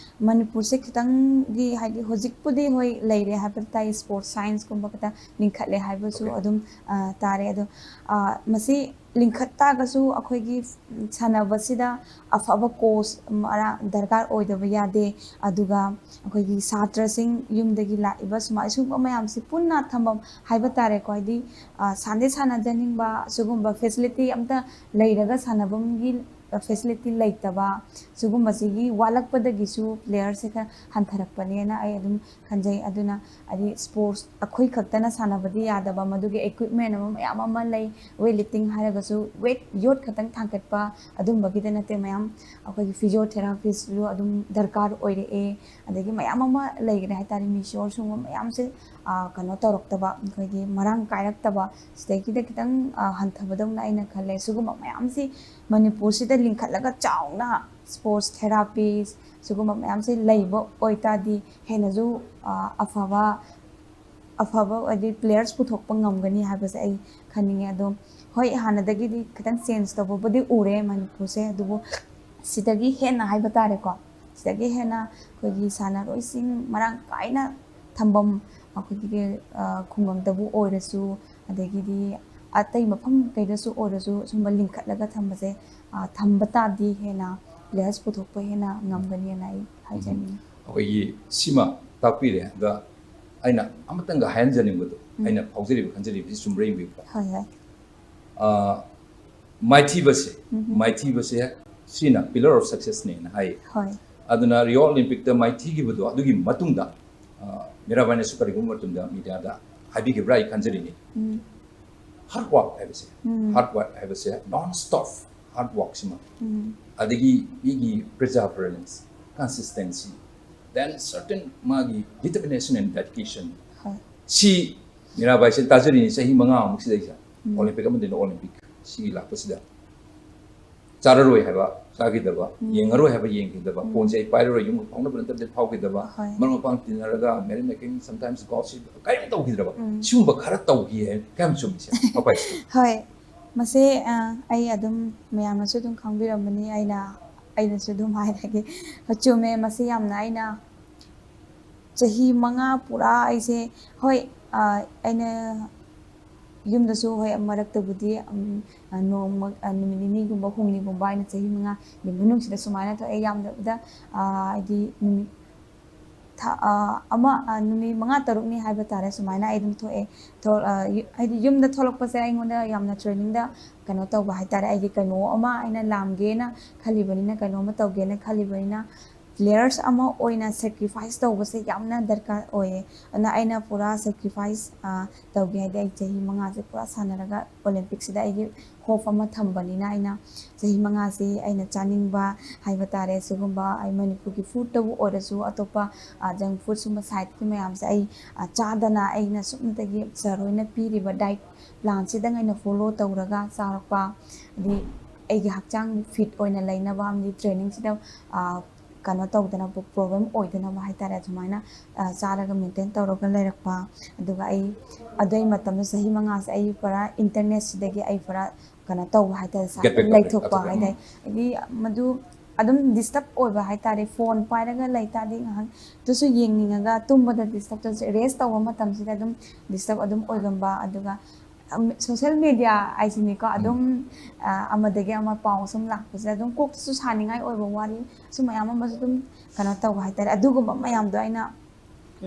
ꯃꯅꯤꯄꯨꯔꯁꯦ ꯈꯤꯇꯪꯗꯤ, ꯍꯥꯏꯗꯤ, ꯍꯧꯖꯤꯛꯄꯨꯗꯤ ꯍꯣꯏ ꯂꯩꯔꯦ ꯍꯥꯏꯕ ꯇꯥꯏ, ꯁ꯭ꯄꯣꯔꯠꯁ ꯁꯥꯏꯟꯁꯀꯨꯝꯕ ꯈꯤꯇꯪ ꯂꯤꯡꯈꯠꯂꯦ ꯍꯥꯏꯕꯁꯨ Okay. ꯑꯗꯨꯝ, ꯑ, ꯇꯥꯔꯦ꯫ ꯑꯗꯣ, ꯑ, ꯃꯁꯤ ꯂꯤꯡꯈꯠ ꯇꯥꯔꯒꯁꯨ ꯑꯩꯈꯣꯏꯒꯤ ꯁꯥꯟꯅꯕꯁꯤꯗ ꯑꯐꯕ ꯀꯣꯆ ꯃꯔꯥ-, ꯗꯔꯀꯥꯔ ꯑꯣꯏꯗꯕ ꯌꯥꯗꯦ꯫ ꯑꯗꯨꯒ ꯑꯩꯈꯣꯏꯒꯤ ꯁꯥꯇ꯭ꯔꯁꯤꯡ ꯌꯨꯝꯗꯒꯤ ꯂꯥꯛꯏꯕ ꯁꯨꯃꯥꯏ, ꯁꯤꯒꯨꯝꯕ ꯃꯌꯥꯝꯁꯤ ꯄꯨꯟꯅ ꯊꯝꯐꯝ ꯍꯥꯏꯕ ꯇꯥꯔꯦꯀꯣ꯫ ꯍꯥꯏꯗꯤ, ꯑ, ꯁꯥꯟꯗꯤ ꯁꯥꯟꯅꯖꯅꯤꯡꯕ, ꯁꯤꯒꯨꯝꯕ facility ꯑꯝꯇ ꯂꯩꯔꯒ ꯁꯥꯟꯅꯐꯝꯒꯤ facility ꯂꯩꯇꯕ, ꯁꯤꯒꯨꯝꯕꯁꯤꯒꯤ ꯋꯥꯠꯂꯛꯄꯗꯒꯤꯁꯨ playerꯁꯦ ꯈꯔ ꯍꯟꯊꯔꯛꯄꯅꯦꯅ ꯑꯩ ꯑꯗꯨꯝ ꯈꯟꯖꯩ꯫ ꯑꯗꯨꯅ ꯍꯥꯏꯗꯤ sports ꯑꯩꯈꯣꯏ ꯈꯛꯇꯅ ꯁꯥꯟꯅꯕꯗꯤ ꯌꯥꯗꯕ, ꯃꯗꯨꯒꯤ equipment ꯑꯃ ꯃꯌꯥꯝ ꯑꯃ ꯂꯩ꯫ Weight lifting ꯍꯥꯏꯔꯒꯁꯨ weight, ꯌꯣꯠ ꯈꯛꯇꯪ ꯊꯥꯡꯒꯠꯄ ꯑꯗꯨꯝꯕꯒꯤꯗ ꯅꯠꯇꯦ, ꯃꯌꯥꯝ ꯑꯩꯈꯣꯏꯒꯤ physiotherapistꯁꯨ ꯑꯗꯨꯝ ꯗꯔꯀꯥꯔ ꯑꯣꯏꯔꯛꯑꯦ꯫ ꯑꯗꯒꯤ ꯃꯌꯥꯝ ꯑꯃ ꯂꯩꯈ꯭ꯔꯦ ꯍꯥꯏꯇꯥꯔꯦ, masseureꯁꯤꯡꯕ ꯃꯌꯥꯝꯁꯦ, ꯑ, ꯀꯩꯅꯣ ꯇꯧꯔꯛꯇꯕ, ꯑꯩꯈꯣꯏꯒꯤ ꯃꯔꯥꯡ ꯀꯥꯏꯔꯛꯇꯕ, ꯁꯤꯗꯒꯤꯗ ꯈꯤꯇꯪ, ꯑ, ꯍꯟꯊꯕꯗꯧꯅ ꯑꯩꯅ ꯈꯜꯂꯦ꯫ ꯁꯤꯒꯨꯝꯕ ꯃꯌꯥꯝꯁꯤ ꯃꯅꯤꯄꯨꯔꯁꯤꯗ ꯂꯤꯡꯈꯠꯂꯒ ꯆꯥꯎꯅ sports therapy ꯁꯤꯒꯨꯝꯕ ꯃꯌꯥꯝꯁꯦ ꯂꯩꯕ ꯑꯣꯏꯇꯥꯔꯗꯤ ꯍꯦꯟꯅꯁꯨ, ꯑ, ꯑꯐꯕ, ꯑꯐꯕ ꯍꯥꯏꯗꯤ players ꯄꯨꯊꯣꯛꯄ ꯉꯝꯒꯅꯤ ꯍꯥꯏꯕꯁꯦ ꯑꯩ ꯈꯟꯅꯤꯡꯉꯦ꯫ ꯑꯗꯣ ꯍꯣꯏ, ꯍꯥꯟꯅꯗꯒꯤꯗꯤ ꯈꯤꯇꯪ change ꯇꯧꯕꯕꯨꯗꯤ ꯎꯔꯦ ꯃꯅꯤꯄꯨꯔꯁꯦ, ꯑꯗꯨꯕꯨ ꯁꯤꯗꯒꯤ ꯍꯦꯟꯅ ꯍꯥꯏꯕ ꯇꯥꯔꯦꯀꯣ, ꯁꯤꯗꯒꯤ ꯍꯦꯟꯅ ꯑꯩꯈꯣꯏꯒꯤ ꯁꯥꯟꯅꯔꯣꯏꯁꯤꯡ ꯃꯔꯥꯡ ꯀꯥꯏꯅ ꯊꯝꯐꯝ, ꯑꯩꯈꯣꯏꯒꯤ, ꯑ, ꯈꯨꯡꯒꯪꯗꯕꯨ ꯑꯣꯏꯔꯁꯨ, ꯑꯗꯒꯤꯗꯤ ꯑꯇꯩ ꯃꯐꯝ ꯀꯩꯗꯁꯨ ꯑꯣꯏꯔꯁꯨ, ꯁꯨꯝꯕ ꯂꯤꯡꯈꯠꯂꯒ ꯊꯝꯕꯁꯦ, ꯑ, ꯊꯝꯕ ꯇꯥꯔꯗꯤ ꯍꯦꯟꯅ players ꯄꯨꯊꯣꯛꯄ ꯍꯦꯟꯅ ꯉꯝꯒꯅꯤꯅ ꯑꯩ ꯍꯥꯏꯖꯅꯤꯡꯉꯤ꯫ ꯑꯩꯈꯣꯏꯒꯤ ꯁꯤꯃ ꯇꯥꯛꯄꯤꯔꯦ꯫ ꯑꯗ ꯑꯩꯅ ꯑꯃꯇꯪꯒ ꯍꯥꯏꯍꯟꯖꯅꯤꯡꯕꯗꯣ, ꯎꯝ꯫ ꯑꯩꯅ ꯐꯥꯎꯖꯔꯤꯕ ꯈꯟꯖꯔꯤꯕꯁꯤ ꯆꯨꯝꯕ꯭ꯔꯥ ꯌꯦꯡꯕꯤꯌꯨꯀꯣ꯫ ꯍꯣꯏ, ꯍꯣꯏ꯫ ꯑ, ꯃꯥꯏꯊꯤꯕꯁꯦ, ꯎꯝ꯫ ꯃꯥꯏꯊꯤꯕꯁꯦ ꯁꯤꯅ pillar of successꯅꯦꯅ ꯍꯥꯏ꯫ ꯍꯣꯏ꯫ ꯑꯗꯨꯅ Rio Olympicꯇ ꯃꯥꯏꯊꯤꯈꯤꯕꯗꯣ, ꯑꯗꯨꯒꯤ ꯃꯇꯨꯡꯗ, ꯑ, ꯃꯤꯔꯥꯕꯥꯏꯅꯁꯨ ꯀꯔꯤꯒꯨꯝꯕ ꯃꯇꯝꯗ mediaꯗ ꯍꯥꯏꯕꯤꯈꯤꯕ꯭ꯔꯥ ꯑꯩ ꯈꯟꯖꯔꯤꯅꯤ꯫ ꯎꯝ꯫ Hard work ꯍꯥꯏꯕꯁꯦ, ꯎꯝ꯫ hard work ꯍꯥꯏꯕꯁꯦ, non stop hard workꯁꯤꯃ, ꯎꯝ꯫ ꯑꯗꯒꯤ ꯃꯤꯒꯤ perseverance, consistency, then certain ꯃꯥꯒꯤ determination and dedication, ꯍꯣꯏ꯫ ꯁꯤ ꯃꯤꯔꯥꯕꯥꯏꯁꯦ ꯇꯥꯖꯔꯤꯅꯤ ꯆꯍꯤ ꯃꯉꯥꯃꯨꯛ ꯁꯤꯗꯩꯁꯤꯗ, ꯎꯝ꯫ Olympic ꯑꯃꯗꯒꯤ Olympic ꯁꯤꯒꯤ ꯂꯥꯛꯄꯁꯤꯗ꯫ ꯆꯥꯔꯔꯣꯏ ꯍꯥꯏꯕ ꯆꯥꯈꯤꯗꯕ, ꯎꯝ꯫ ꯌꯦꯡꯉꯔꯣꯏ ꯍꯥꯏꯕ ꯌꯦꯡꯈꯤꯗꯕ, ꯎꯝ꯫ ꯐꯣꯟꯁꯦ ꯑꯩ ꯄꯥꯏꯔꯔꯣꯏ, ꯌꯨꯝꯒ ꯐꯥꯎꯅꯕ ꯅꯠꯇꯕꯗꯤ ꯐꯥꯎꯈꯤꯗꯕ, ꯍꯣꯏ꯫ ꯃꯔꯨꯞ ꯃꯄꯥꯡ ꯇꯤꯟꯅꯔꯒ merry making, sometimes gossip, ꯀꯔꯤꯝ ꯇꯧꯈꯤꯗ꯭ꯔꯕ, ꯎꯝ꯫ ꯁꯤꯒꯨꯝꯕ ꯈꯔ ꯇꯧꯈꯤ ꯍꯥꯏ, ꯀꯌꯥꯝ ꯆꯨꯝꯃꯤ ꯁꯦ? ꯃꯄꯥꯏꯁꯦ꯫ ꯍꯣꯏ, ꯃꯁꯦ, ꯑ, ꯑꯩ ꯑꯗꯨꯝ ꯃꯌꯥꯝꯅꯁꯨ ꯑꯗꯨꯝ ꯈꯪꯕꯤꯔꯝꯃꯅꯤ, ꯑꯩꯅ, ꯑꯩꯅꯁꯨ ꯑꯗꯨꯝ ꯍꯥꯏꯔꯒꯦ꯫ ꯍꯣꯏ, ꯆꯨꯝꯃꯦ, ꯃꯁꯤ ꯌꯥꯝꯅ ꯑꯩꯅ ꯆꯍꯤ ꯃꯉꯥ ꯄꯨꯔꯥ ꯑꯩꯁꯦ, ꯍꯣꯏ, ꯑ, ꯑꯩꯅ ꯌꯨꯝꯗꯁꯨ ꯍꯣꯏ ꯃꯔꯛꯇꯕꯨꯗꯤ ꯎꯝ, ꯑ, ꯅꯣꯡꯃ ꯑ, ꯅꯨꯃꯤꯠ ꯅꯤꯅꯤꯒꯨꯝꯕ ꯍꯨꯝꯅꯤꯒꯨꯝꯕ ꯑꯩꯅ ꯆꯍꯤ ꯃꯉꯥꯒꯤ ꯃꯅꯨꯡꯁꯤꯗ ꯁꯨꯃꯥꯏꯅ ꯊꯣꯛꯑꯦ꯫ ꯌꯥꯝꯗ꯭ꯔꯕꯗ ꯑ, ꯍꯥꯏꯗꯤ ꯅꯨꯃꯤꯠ ꯊꯥ ꯑ, ꯑꯃ ꯑ, ꯅꯨꯃꯤꯠ ꯃꯉꯥ ꯇꯔꯨꯛꯅꯤ ꯍꯥꯏꯕ ꯇꯥꯔꯦ, ꯁꯨꯃꯥꯏꯅ ꯑꯩ ꯑꯗꯨꯝ ꯊꯣꯛꯑꯦ꯫ ꯊꯣꯛ- ꯑ, ꯌꯨ- ꯍꯥꯏꯗꯤ ꯌꯨꯝꯗ ꯊꯣꯛꯂꯛꯄꯁꯦ ꯑꯩꯉꯣꯟꯗ ꯌꯥꯝꯅ ꯇ꯭ꯔꯦꯅꯤꯡꯗ ꯀꯩꯅꯣ ꯇꯧꯕ ꯍꯥꯏꯇꯥꯔꯦ꯫ ꯑꯩꯒꯤ ꯀꯩꯅꯣ ꯑꯃ ꯑꯩꯅ ꯂꯥꯝꯒꯦꯅ ꯈꯜꯂꯤꯕꯅꯤꯅ, ꯀꯩꯅꯣꯝꯃ ꯇꯧꯒꯦꯅ ꯈꯜꯂꯤꯕꯅꯤꯅ, ꯄ꯭ꯂꯦꯌꯔꯁ ꯑꯃ ꯑꯣꯏꯅ ꯁꯦꯀ꯭ꯔꯤꯐꯥꯏꯁ ꯇꯧꯕꯁꯦ ꯌꯥꯝꯅ ꯗꯔꯀꯥꯔ ꯑꯣꯏꯌꯦ꯫ ꯑꯗꯨꯅ ꯑꯩꯅ ꯄꯨꯔꯥ ꯁꯦꯀ꯭ꯔꯤꯐꯥꯏꯁ ꯑ, ꯇꯧꯒꯦ ꯍꯥꯏꯗꯤ ꯑꯩ ꯆꯍꯤ ꯃꯉꯥꯁꯦ ꯄꯨꯔꯥ ꯁꯥꯟꯅꯔꯒ ꯑꯣꯂꯦꯝꯄꯤꯛꯁꯤꯗ ꯑꯩꯒꯤ ꯍꯣꯞ ꯑꯃ ꯊꯝꯕꯅꯤꯅ, ꯑꯩꯅ ꯆꯍꯤ ꯃꯉꯥꯁꯤ ꯑꯩꯅ ꯆꯥꯅꯤꯡꯕ ꯍꯥꯏꯕ ꯇꯥꯔꯦ, ꯁꯤꯒꯨꯝꯕ ꯑꯩ ꯃꯅꯤꯄꯨꯔꯒꯤ ꯐꯨꯗꯇꯕꯨ ꯑꯣꯏꯔꯁꯨ, ꯑꯇꯣꯞꯄ ꯖꯪ ꯐꯨꯗ ꯁꯨꯝꯕ ꯁꯥꯏꯠꯀꯤ ꯃꯌꯥꯝꯁꯦ ꯑꯩ ꯑ, ꯆꯥꯗꯅ, ꯑꯩꯅ ꯁꯨꯞꯅꯇꯒꯤ ꯁꯥꯔ ꯍꯣꯏꯅ ꯄꯤꯔꯤꯕ ꯗꯥꯏꯠ ꯄ꯭ꯂꯥꯟꯁꯤꯗꯪ ꯑꯩꯅ ꯐꯣꯂꯣ ꯇꯧꯔꯒ ꯆꯥꯔꯛꯄ, ꯍꯥꯏꯗꯤ ꯑꯩꯒꯤ ꯍꯛꯆꯥꯡ ꯐꯤꯠ ꯑꯣꯏꯅ ꯂꯩꯅꯕ ꯑꯃꯗꯤ ꯇ꯭ꯔꯦꯅꯤꯡꯁꯤꯗ ꯑ, ꯀꯩꯅꯣ ꯇꯧꯗꯅꯕ, ꯄ꯭ꯔꯣꯕ꯭ꯂꯦꯝ ꯑꯣꯏꯗꯅꯕ ꯍꯥꯏꯇꯥꯔꯦ, ꯑꯗꯨꯃꯥꯏꯅ ꯑ, ꯆꯥꯔꯒ ꯃꯦꯟꯇꯦꯟ ꯇꯧꯔꯒ ꯂꯩꯔꯛꯄ꯫ ꯑꯗꯨꯒ ꯑꯩ ꯑꯗꯨꯏ ꯃꯇꯝꯗ ꯆꯍꯤ ꯃꯉꯥꯁꯦ ꯑꯩ ꯄꯨꯔꯥ ꯏꯟꯇꯔꯅꯦꯠꯁꯤꯗꯒꯤ ꯑꯩ ꯄꯨꯔꯥ ꯀꯩꯅꯣ ꯇꯧꯕ ꯍꯥꯏꯇꯥꯔꯦ, ꯁꯥꯏꯠꯇ ꯒꯦꯠ ꯕꯦꯛ ꯇꯧꯔꯦ, ꯂꯩꯊꯣꯛꯄ ꯀꯛꯊꯠꯂꯦ꯫ ꯎꯝ꯫ ꯍꯥꯏꯇꯥꯔꯦ꯫ ꯍꯥꯏꯗꯤ ꯃꯗꯨ ꯑꯗꯨꯝ ꯗꯤꯁꯇꯔꯕ ꯑꯣꯏꯕ ꯍꯥꯏꯇꯥꯔꯦ, ꯐꯣꯟ ꯄꯥꯏꯔꯒ ꯂꯩꯇꯥꯔꯗꯤ ꯉꯥꯏꯍꯥꯛꯇꯁꯨ ꯌꯦꯡꯅꯤꯡꯉꯒ ꯇꯨꯝꯕꯗ ꯗꯤꯁꯇꯔꯕ ꯇꯧꯁꯦ, ꯔꯦꯁ ꯇꯧꯕ ꯃꯇꯝꯁꯤꯗ ꯑꯗꯨꯝ ꯗꯤꯁꯇꯔꯕ ꯑꯗꯨꯝ ꯑꯣꯏꯒꯟꯕ꯫ ꯑꯗꯨꯒ ꯁꯣꯁꯦꯜ ꯃꯦꯗꯤꯌꯥ ꯍꯥꯏꯁꯤꯅꯤꯀꯣ, ꯎꯝ꯫ ꯑꯗꯨꯝ ꯑ, ꯑꯃꯗꯒꯤ ꯑꯃ ꯄꯥꯎ ꯁꯨꯝ ꯂꯥꯛꯄꯁꯤꯗ ꯑꯗꯨꯝ ꯀꯣꯛꯇꯁꯨ ꯁꯥꯅꯤꯡꯉꯥꯏ ꯑꯣꯏꯕ ꯋꯥꯔꯤ ꯁꯨꯝ ꯃꯌꯥꯝ ꯑꯃꯁꯨ ꯑꯗꯨꯝ ꯀꯩꯅꯣ ꯇꯧꯕ ꯍꯥꯏꯇꯥꯔꯦ꯫ ꯑꯗꯨꯒꯨꯝꯕ ꯃꯌꯥꯝꯗꯣ ꯑꯩꯅ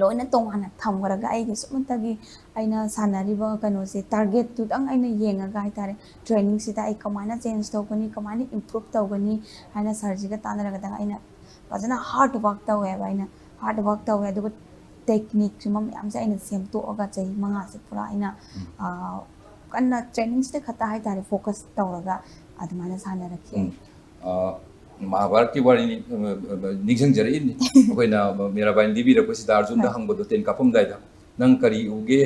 ꯂꯣꯏꯅ ꯇꯣꯉꯥꯟꯅ ꯊꯝꯈ꯭ꯔꯒ ꯑꯩꯒꯤ ꯁꯨꯞꯅꯇꯒꯤ ꯑꯩꯅ ꯁꯥꯟꯅꯔꯤꯕ ꯀꯩꯅꯣꯁꯦ ꯇꯥꯔꯒꯦꯠꯇꯨꯗꯪ ꯑꯩꯅ ꯌꯦꯡꯉꯒ ꯍꯥꯏꯇꯥꯔꯦ, ꯇ꯭ꯔꯦꯅꯤꯡꯁꯤꯗ ꯑꯩ ꯀꯃꯥꯏꯅ ꯆꯦꯟꯖ ꯇꯧꯒꯅꯤ, ꯀꯃꯥꯏꯅ ꯏꯝꯄ꯭ꯔꯨꯞ ꯇꯧꯒꯅꯤ ꯍꯥꯏꯅ ꯁꯥꯔꯁꯤꯒ ꯇꯥꯟꯅꯔꯒꯗꯪ ꯑꯩꯅ ꯐꯖꯅ ꯍꯥꯔꯗ ꯋꯥꯔꯛ ꯇꯧꯋꯦꯕ꯫ ꯑꯩꯅ ꯍꯥꯔꯗ ꯋꯥꯔꯛ ꯇꯧꯋꯦ, ꯑꯗꯨꯒ ꯇꯦꯛꯅꯤꯛꯁꯨ ꯃꯌꯥꯝꯁꯦ ꯑꯩꯅ ꯁꯦꯝꯗꯣꯛꯑꯒ ꯆꯍꯤ ꯃꯉꯥꯁꯦ ꯄꯨꯔꯥ ꯑꯩꯅ ꯎꯝ꯫ ꯑ, ꯀꯟꯅ ꯇ꯭ꯔꯦꯅꯤꯡꯁꯤꯗ ꯈꯛꯇ ꯍꯥꯏꯇꯥꯔꯦ ꯐꯣꯀꯁ ꯇꯧꯔꯒ ꯑꯗꯨꯃꯥꯏꯅ ꯁꯥꯟꯅꯔꯛꯈꯤ꯫ ꯎꯝ꯫ ꯑ, ꯃꯍꯥꯚꯥꯔꯠꯀꯤ ꯋꯥꯔꯤꯅꯤ, ꯑ, ꯑ, ꯅꯤꯡꯁꯤꯡꯖꯔꯛꯏꯅꯤ꯫ ꯑꯩꯈꯣꯏꯅ ꯃꯤꯔꯥꯕꯥꯏꯅ ꯂꯤꯕꯤꯔꯛꯄꯁꯤꯗ ꯑꯔꯖꯨꯟꯗ ꯍꯣꯏ꯫ ꯍꯪꯕꯗꯣ ꯇꯦꯟ ꯀꯥꯞꯄꯝꯗꯥꯏꯗ, "ꯅꯪ ꯀꯔꯤ ꯎꯒꯦ?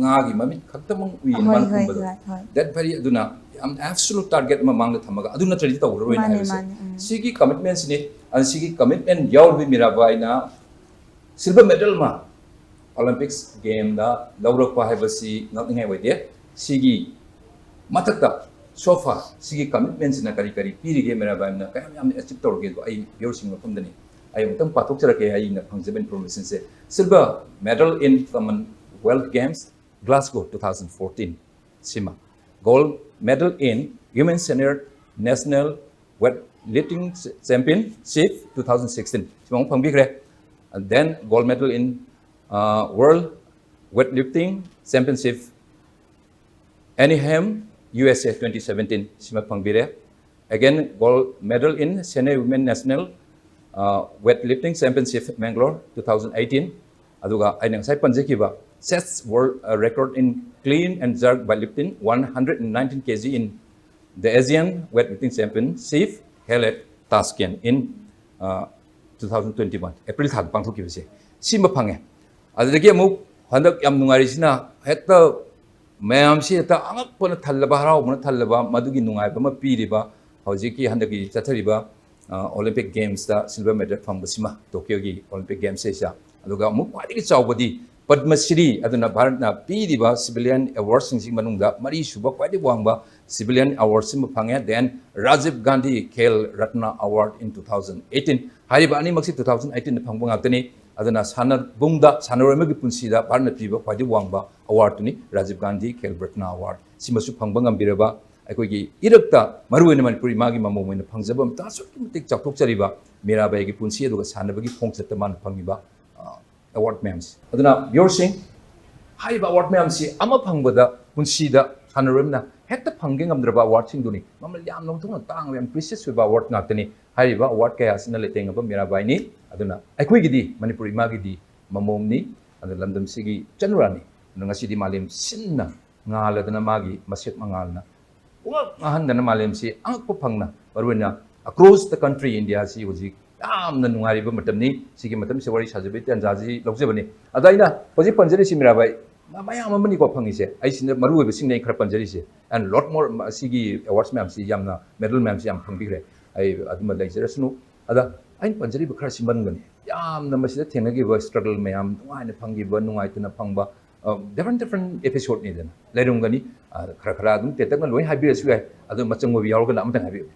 ꯉꯥꯒꯤ ꯃꯃꯤꯠ ꯈꯛꯇꯃꯛ ꯎꯏꯅ ꯍꯣꯏ, ꯃꯥꯅ ꯍꯣꯏ, ꯈꯨꯝꯕꯗꯣ"꯫ ꯍꯣꯏ, ꯍꯣꯏ꯫ That very, ꯑꯗꯨꯅ ꯌꯥꯝ absolute target ꯑꯃ ꯃꯥꯡꯗ ꯊꯝꯃꯒ ꯑꯗꯨ ꯅꯠꯇ꯭ꯔꯗꯤ ꯇꯧꯔꯔꯣꯏꯅ ꯃꯥꯅꯦ, ꯍꯥꯏꯕꯁꯦ꯫ ꯃꯥꯅꯦ, ꯎꯝ꯫ ꯁꯤꯒꯤ commitment ꯁꯤꯅꯤ꯫ ꯑꯗꯨ ꯁꯤꯒꯤ commitment ꯌꯥꯎꯔꯕꯤ ꯃꯤꯔꯥꯕꯥꯏꯅ silver medal ꯑꯃ Olympics game ꯗ ꯂꯧꯔꯛꯄ ꯍꯥꯏꯕꯁꯤ ꯉꯛꯅꯤꯡꯉꯥꯏ ꯑꯣꯏꯗꯦ꯫ ꯁꯤꯒꯤ ꯃꯊꯛꯇ so far ꯁꯤꯒꯤ commitment ꯁꯤꯅ ꯀꯔꯤ ꯀꯔꯤ ꯄꯤꯔꯤꯒꯦ, ꯃꯤꯔꯥꯕꯥꯏꯅ ꯀꯌꯥꯝ ꯌꯥꯝꯅ achieve ꯇꯧꯔꯒꯦ ꯑꯗꯣ ꯑꯩ viewer ꯁꯤꯡꯒꯤ ꯃꯐꯝꯗꯅꯤ꯫ ꯑꯩ ꯑꯃꯨꯛꯇꯪ ꯄꯥꯊꯣꯛꯆꯔꯛꯀꯦ ꯑꯩꯅ ꯐꯪꯖꯕ information say. Silver medal in Commonwealth Games, Glasgow two thousand fourteen꯫ ꯁꯤꯃ꯫ Gold medal in Women Senior National Weightlifting Championship two thousand sixteen, ꯁꯤꯃ ꯑꯃꯨꯛ ꯐꯪꯕꯤꯈ꯭ꯔꯦ꯫ And then gold medal in uh, World Weightlifting Championship Anaheim, U S A twenty seventeen, ꯁꯤꯃ ꯐꯪꯕꯤꯔꯦ꯫ Again, gold medal in Senior Women National uh, Weightlifting Championship Mangalore two thousand eighteen, ꯑꯗꯨꯒ ꯑꯩꯅ ꯉꯁꯥꯏ ꯄꯟꯖꯈꯤꯕ sets world uh, record in clean and jerk by lifting one hundred nineteen K G in the Asian Weightlifting Championship held at Tashkent in uh, two thousand twenty-one, April ꯊꯥꯗ ꯄꯥꯡꯊꯣꯛꯈꯤꯕꯁꯦ, ꯁꯤꯃ ꯐꯪꯉꯦ꯫ ꯑꯗꯨꯗꯒꯤ ꯑꯃꯨꯛ ꯍꯟꯗꯛ ꯌꯥꯝ ꯅꯨꯡꯉꯥꯏꯔꯤꯁꯤꯅ, ꯍꯦꯛꯇ ꯃꯌꯥꯝꯁꯤ ꯍꯦꯛꯇ ꯑꯉꯛꯄꯅ ꯊꯜꯂꯕ, ꯍꯔꯥꯎꯕꯅ ꯊꯜꯂꯕ, ꯃꯗꯨꯒꯤ ꯅꯨꯡꯉꯥꯏꯕ ꯑꯃ ꯄꯤꯔꯤꯕ ꯍꯧꯖꯤꯛꯀꯤ ꯍꯟꯗꯛꯀꯤ ꯆꯠꯊꯔꯤꯕ ꯑ, Olympic Gamesꯇ silver medal ꯐꯪꯕꯁꯤꯃ, ꯇꯣꯀꯤꯌꯣꯒꯤ Olympic Gamesꯁꯤꯗ꯫ ꯑꯗꯨꯒ ꯑꯃꯨꯛ ꯈ꯭ꯋꯥꯏꯗꯒꯤ ꯆꯥꯎꯕꯗꯤ ꯄꯗꯃ ꯁ꯭ꯔꯤ, ꯑꯗꯨꯅ ꯚꯥꯔꯠꯅ ꯄꯤꯔꯤꯕ civilian awardꯁꯤꯡꯁꯤ ꯃꯅꯨꯡꯗ ꯃꯔꯤꯁꯨꯕ ꯈ꯭ꯋꯥꯏꯗꯒꯤ ꯋꯥꯡꯕ civilian awardꯁꯤꯃ ꯐꯪꯉꯦ꯫ Then Rajiv Gandhi Khel Ratna Award in two thousand eighteen꯫ ꯍꯥꯏꯔꯤꯕ ꯑꯅꯤꯃꯛꯁꯤ two thousand eighteenꯗ ꯐꯪꯕ ꯉꯥꯛꯇꯅꯤ꯫ ꯑꯗꯨꯅ ꯁꯥꯟꯅꯕꯨꯡꯗ, ꯁꯥꯟꯅꯔꯣꯏ ꯑꯃꯒꯤ ꯄꯨꯟꯁꯤꯗ ꯚꯥꯔꯠꯅ ꯄꯤꯕ ꯈ꯭ꯋꯥꯏꯗꯒꯤ ꯋꯥꯡꯕ awardꯇꯨꯅꯤ, Rajiv Gandhi Khel Ratna Award꯫ ꯁꯤꯃꯁꯨ ꯐꯪꯕ ꯉꯝꯕꯤꯔꯕ ꯑꯩꯈꯣꯏꯒꯤ ꯏꯔꯛꯇ, ꯃꯔꯨꯑꯣꯏꯅ ꯃꯅꯤꯄꯨꯔ ꯏꯃꯥꯒꯤ ꯃꯃꯣꯝ ꯑꯣꯏꯅ ꯐꯪꯖꯕ ꯑꯃꯇ ꯑꯁꯨꯛꯀꯤ ꯃꯇꯤꯛ ꯆꯥꯎꯊꯣꯛꯆꯔꯤꯕ ꯃꯤꯔꯥꯕꯥꯏꯒꯤ ꯄꯨꯟꯁꯤ ꯑꯗꯨꯒ ꯁꯥꯟꯅꯕꯒꯤ ꯈꯣꯡꯆꯠꯇ ꯃꯥꯅ ꯐꯪꯉꯤꯕ, ꯑ, award ꯃꯌꯥꯝꯁꯤ꯫ ꯑꯗꯨꯅ viewerꯁꯤꯡ, ꯍꯥꯏꯔꯤꯕ award ꯃꯌꯥꯝꯁꯤ ꯑꯃ ꯐꯪꯕꯗ ꯄꯨꯟꯁꯤꯗ ꯁꯥꯟꯅꯔꯣꯏ ꯑꯃꯅ ꯍꯦꯛꯇ ꯐꯪꯒꯦ ꯉꯝꯗ꯭ꯔꯕ awardꯁꯤꯡꯗꯨꯅꯤ꯫ ꯃꯃꯜ ꯌꯥꯝꯅ ꯑꯣꯟꯊꯣꯛꯅ ꯇꯥꯡꯕ, ꯌꯥꯝ precious ꯑꯣꯏꯕ award ꯉꯥꯛꯇꯅꯤ꯫ ꯍꯥꯏꯔꯤꯕ award ꯀꯌꯥꯁꯤꯅ ꯂꯩꯇꯦꯡꯉꯕ ꯃꯤꯔꯥꯕꯥꯏꯅꯤ꯫ ꯑꯗꯨꯅ ꯑꯩꯈꯣꯏꯒꯤꯗꯤ, ꯃꯅꯤꯄꯨꯔ ꯏꯃꯥꯒꯤꯗꯤ ꯃꯃꯣꯝꯅꯤ꯫ ꯑꯗꯨꯅ ꯂꯝꯗꯝꯁꯤꯒꯤ ꯏꯆꯟ ꯅꯨꯔꯥꯅꯤ꯫ ꯑꯗꯨꯅ ꯉꯁꯤꯗꯤ ꯃꯥꯂꯦꯝ ꯁꯤꯟꯅ ꯉꯥꯜꯂꯗꯅ, ꯃꯥꯒꯤ ꯃꯁꯦꯛ ꯃꯉꯥꯜꯅ ꯄꯨꯡꯉꯥꯡ ꯉꯥꯡꯍꯟꯗꯅ ꯃꯥꯂꯦꯝꯁꯤ ꯑꯉꯛꯄ ꯐꯪꯅ, ꯃꯔꯨꯑꯣꯏꯅ across the country, ꯏꯟꯗꯤꯌꯥꯁꯤ ꯍꯧꯖꯤꯛ ꯌꯥꯝꯅ ꯅꯨꯡꯉꯥꯏꯔꯤꯕ ꯃꯇꯝꯅꯤ꯫ ꯁꯤꯒꯤ ꯃꯇꯝꯁꯤꯗ ꯋꯥꯔꯤ ꯁꯥꯖꯕꯒꯤ ꯇꯥꯟꯖꯥꯁꯤ ꯂꯧꯖꯕꯅꯤ꯫ ꯑꯗ ꯑꯩꯅ ꯍꯧꯖꯤꯛ ꯄꯟꯖꯔꯤꯁꯤ ꯃꯤꯔꯥꯕꯥꯏ, ꯃ-, ꯃꯌꯥꯝ ꯑꯃꯅꯤꯀꯣ ꯐꯪꯉꯤꯁꯦ, ꯑꯩꯁꯤꯅ ꯃꯔꯨꯑꯣꯏꯕꯁꯤꯡꯅ ꯑꯩ ꯈꯔ ꯄꯟꯖꯔꯤꯁꯦ꯫ And lot more, ꯃ-, ꯁꯤꯒꯤ awards ꯃꯌꯥꯝꯁꯤ, ꯌꯥꯝꯅ medal ꯃꯌꯥꯝꯁꯤ ꯌꯥꯝ ꯐꯪꯕꯤꯈ꯭ꯔꯦ꯫ ꯑꯩ ꯑꯗꯨꯃ ꯂꯩꯖꯔꯁꯅꯨ꯫ ꯑꯗ ꯑꯩꯅ ꯄꯟꯖꯔꯤꯕ ꯈꯔꯁꯤ ꯃꯅꯨꯡꯗꯅꯤ ꯌꯥꯝꯅ ꯃꯁꯤꯗ ꯊꯦꯡꯅꯈꯤꯕ struggle ꯃꯌꯥꯝ, ꯅꯨꯡꯉꯥꯏꯅ ꯐꯪꯈꯤꯕ, ꯅꯨꯡꯉꯥꯏꯇꯅ ꯐꯪꯕ, ꯗꯤꯐ꯭ꯔꯦꯟ ꯗꯤꯐ꯭ꯔꯦꯟ ꯑꯦꯄꯤꯁꯣꯗꯅꯤꯗꯅ ꯂꯩꯔꯝꯒꯅꯤ꯫ ꯑ, ꯈꯔ ꯈꯔ ꯑꯗꯨꯝ ꯇꯦꯟꯇꯛꯅ ꯂꯣꯏ ꯍꯥꯏꯕꯤꯔꯁꯨ ꯌꯥꯏ, ꯑꯗꯣ ꯃꯆꯪ ꯑꯣꯏꯕ ꯌꯥꯎꯔꯒꯅ ꯑꯃꯇꯪ ꯍꯥꯏꯕꯤꯌꯨ꯫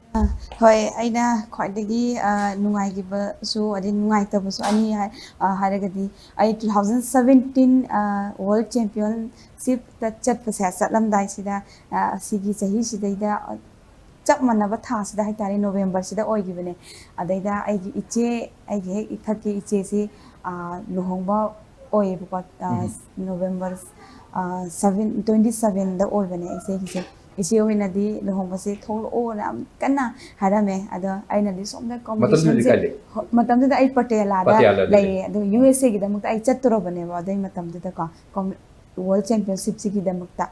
ꯍꯣꯏ, ꯑꯩꯅ ꯈ꯭ꯋꯥꯏꯗꯒꯤ ꯑ, ꯅꯨꯡꯉꯥꯏꯈꯤꯕꯁꯨ ꯑꯗꯩ ꯅꯨꯡꯉꯥꯏꯇꯕꯁꯨ ꯑꯅꯤ ꯍꯥꯏ-, ꯑ, ꯍꯥꯏꯔꯒꯗꯤ, ꯑꯩ two thousand seventeen World Championshipꯇ ꯆꯠꯄꯁꯦ, ꯆꯠꯂꯝꯗꯥꯏꯁꯤꯗ, ꯑ, ꯁꯤꯒꯤ ꯆꯍꯤꯁꯤꯗꯩꯗ, ꯑ, ꯆꯞ ꯃꯥꯟꯅꯕ ꯊꯥꯁꯤꯗ ꯍꯥꯏꯇꯥꯔꯦ, ꯅꯣꯕꯦꯝꯕꯔꯁꯤꯗ ꯑꯣꯏꯈꯤꯕꯅꯦ꯫ ꯑꯗꯩꯗ ꯑꯩꯒꯤ ꯏꯆꯦ, ꯑꯩꯒꯤ ꯍꯦꯛ ꯏꯊꯛꯀꯤ ꯏꯆꯦꯁꯤ, ꯑ, ꯂꯨꯍꯣꯡꯕ ꯑꯣꯏꯌꯦꯕꯀꯣ, ꯑ, ꯎꯝ꯫ ꯅꯣꯕꯦꯝꯕꯔ, ꯑ, seven, twenty sevenꯗ ꯑꯣꯏꯕꯅꯦ ꯏꯆꯦꯒꯤꯁꯦ꯫ ꯏꯆꯦ ꯍꯣꯏꯅꯗꯤ ꯂꯨꯍꯣꯡꯕꯁꯦ ꯊꯣꯛꯂꯛꯑꯣꯅ ꯌꯥꯝ ꯀꯟꯅ ꯍꯥꯏꯔꯝꯃꯦ꯫ ꯑꯗꯣ ꯑꯩꯅꯗꯤ ꯁꯣꯝꯗ ꯃꯇꯝꯗꯨꯗꯤ competitionꯁꯦ, ꯀꯥꯏ ꯂꯩ? ꯍꯣ-, ꯃꯇꯝꯗꯨꯗ ꯑꯩ ꯄꯇꯤꯌꯥꯂꯥꯗ ꯄꯇꯤꯌꯥꯂꯥꯗ ꯂꯩ꯫ ꯂꯩꯌꯦ꯫ ꯑꯗꯣ USAꯒꯤꯗꯃꯛꯇ ꯑꯩ ꯆꯠꯇꯣꯔꯕꯅꯦꯕ ꯑꯗꯨꯏ ꯃꯇꯝꯗꯨꯗꯀꯣ, com-, World Championshipꯁꯤꯒꯤꯗꯃꯛꯇ꯫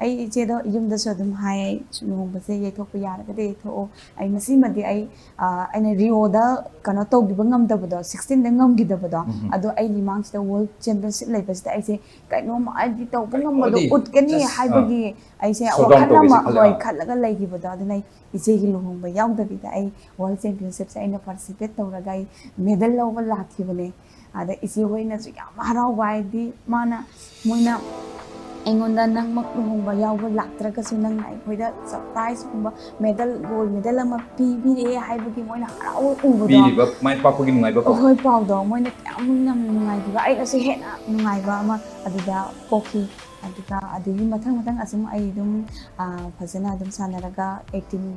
ꯑꯩ ꯏꯆꯦꯗꯣ ꯌꯨꯝꯗꯁꯨ ꯑꯗꯨꯝ ꯍꯥꯏ, ꯑꯩ ꯂꯨꯍꯣꯡꯕꯁꯦ ꯌꯩꯊꯣꯛꯄ ꯌꯥꯔꯒꯗꯤ ꯌꯩꯊꯣꯛꯑꯣ꯫ ꯑꯩ ꯃꯁꯤꯃꯗꯤ ꯑꯩ, ꯑ, ꯑꯩꯅ Rioꯗ ꯀꯩꯅꯣ ꯇꯧꯈꯤꯕ ꯉꯝꯗꯕꯗꯣ, sixteenꯗ ꯉꯝꯈꯤꯗꯕꯗꯣ, ꯎꯝ꯫ ꯑꯗꯣ ꯑꯩꯒꯤ ꯃꯥꯡꯁꯤꯗ World Championship ꯂꯩꯕꯁꯤꯗ ꯑꯩꯁꯦ ꯀꯩꯅꯣꯝꯃ ꯑꯩꯗꯤ ꯇꯧꯕ ꯉꯝꯕꯗꯣ ꯀꯩꯅꯣꯗꯤ ꯎꯠꯀꯅꯤ just, ꯑ, ꯍꯥꯏꯕꯒꯤ ꯑꯩꯁꯦ show down ꯋꯥꯈꯜ ꯇꯧꯒꯦꯁꯦ ꯑꯃ, ꯈꯜꯂꯦ꯫ ꯍꯣꯏ, ꯑꯥ꯫ ꯈꯜꯂꯒ ꯂꯩꯈꯤꯕꯗꯣ꯫ ꯑꯗꯨꯅ ꯑꯩ ꯏꯆꯦꯒꯤ ꯂꯨꯍꯣꯡꯕ ꯌꯥꯎꯗꯕꯤꯗ ꯑꯩ World Championshipꯁꯦ ꯑꯩꯅ participate ꯇꯧꯔꯒ ꯑꯩ medal ꯂꯧꯕ ꯂꯥꯛꯈꯤꯕꯅꯦ꯫ ꯑꯗ ꯏꯆꯦ ꯍꯣꯏꯅꯁꯨ ꯌꯥꯝ ꯍꯔꯥꯎꯕ, ꯍꯥꯏꯗꯤ ꯃꯥꯅ, ꯃꯣꯏꯅ ꯑꯩꯉꯣꯟꯗ "ꯅꯪꯃꯛ ꯂꯨꯍꯣꯡꯕ ꯌꯥꯎꯕ ꯂꯥꯛꯇ꯭ꯔꯒꯁꯨ ꯅꯪꯅ ꯑꯩꯈꯣꯏꯗ surpriseꯀꯨꯝꯕ medal, gold medal ꯑꯃ ꯄꯤꯕꯤꯔꯛꯑꯦ" ꯍꯥꯏꯕꯒꯤ ꯃꯣꯏꯅ ꯍꯔꯥꯎꯕ ꯎꯕꯗꯣ꯫ ꯄꯤꯔꯤꯕ ꯃꯥꯏ ꯄꯥꯛꯄꯒꯤ ꯅꯨꯡꯉꯥꯏꯕ ꯄꯥꯎ꯫ ꯍꯣꯏ, ꯄꯥꯎꯗꯣ ꯃꯣꯏꯅ ꯌꯥꯝ ꯌꯥꯝ ꯅꯨꯡꯉꯥꯏꯈꯤꯕ, ꯑꯩꯅꯁꯨ ꯍꯦꯟꯅ ꯅꯨꯡꯉꯥꯏꯕ ꯑꯃ ꯑꯗꯨꯗ ꯄꯣꯛꯈꯤ꯫ ꯑꯗꯨꯒ ꯑꯗꯨꯒꯤ ꯃꯊꯪ ꯃꯊꯪ ꯑꯁꯨꯝ ꯑꯩ ꯑꯗꯨꯝ, ꯑ, ꯐꯖꯅ ꯑꯗꯨꯝ ꯁꯥꯟꯅꯔꯒ eighteen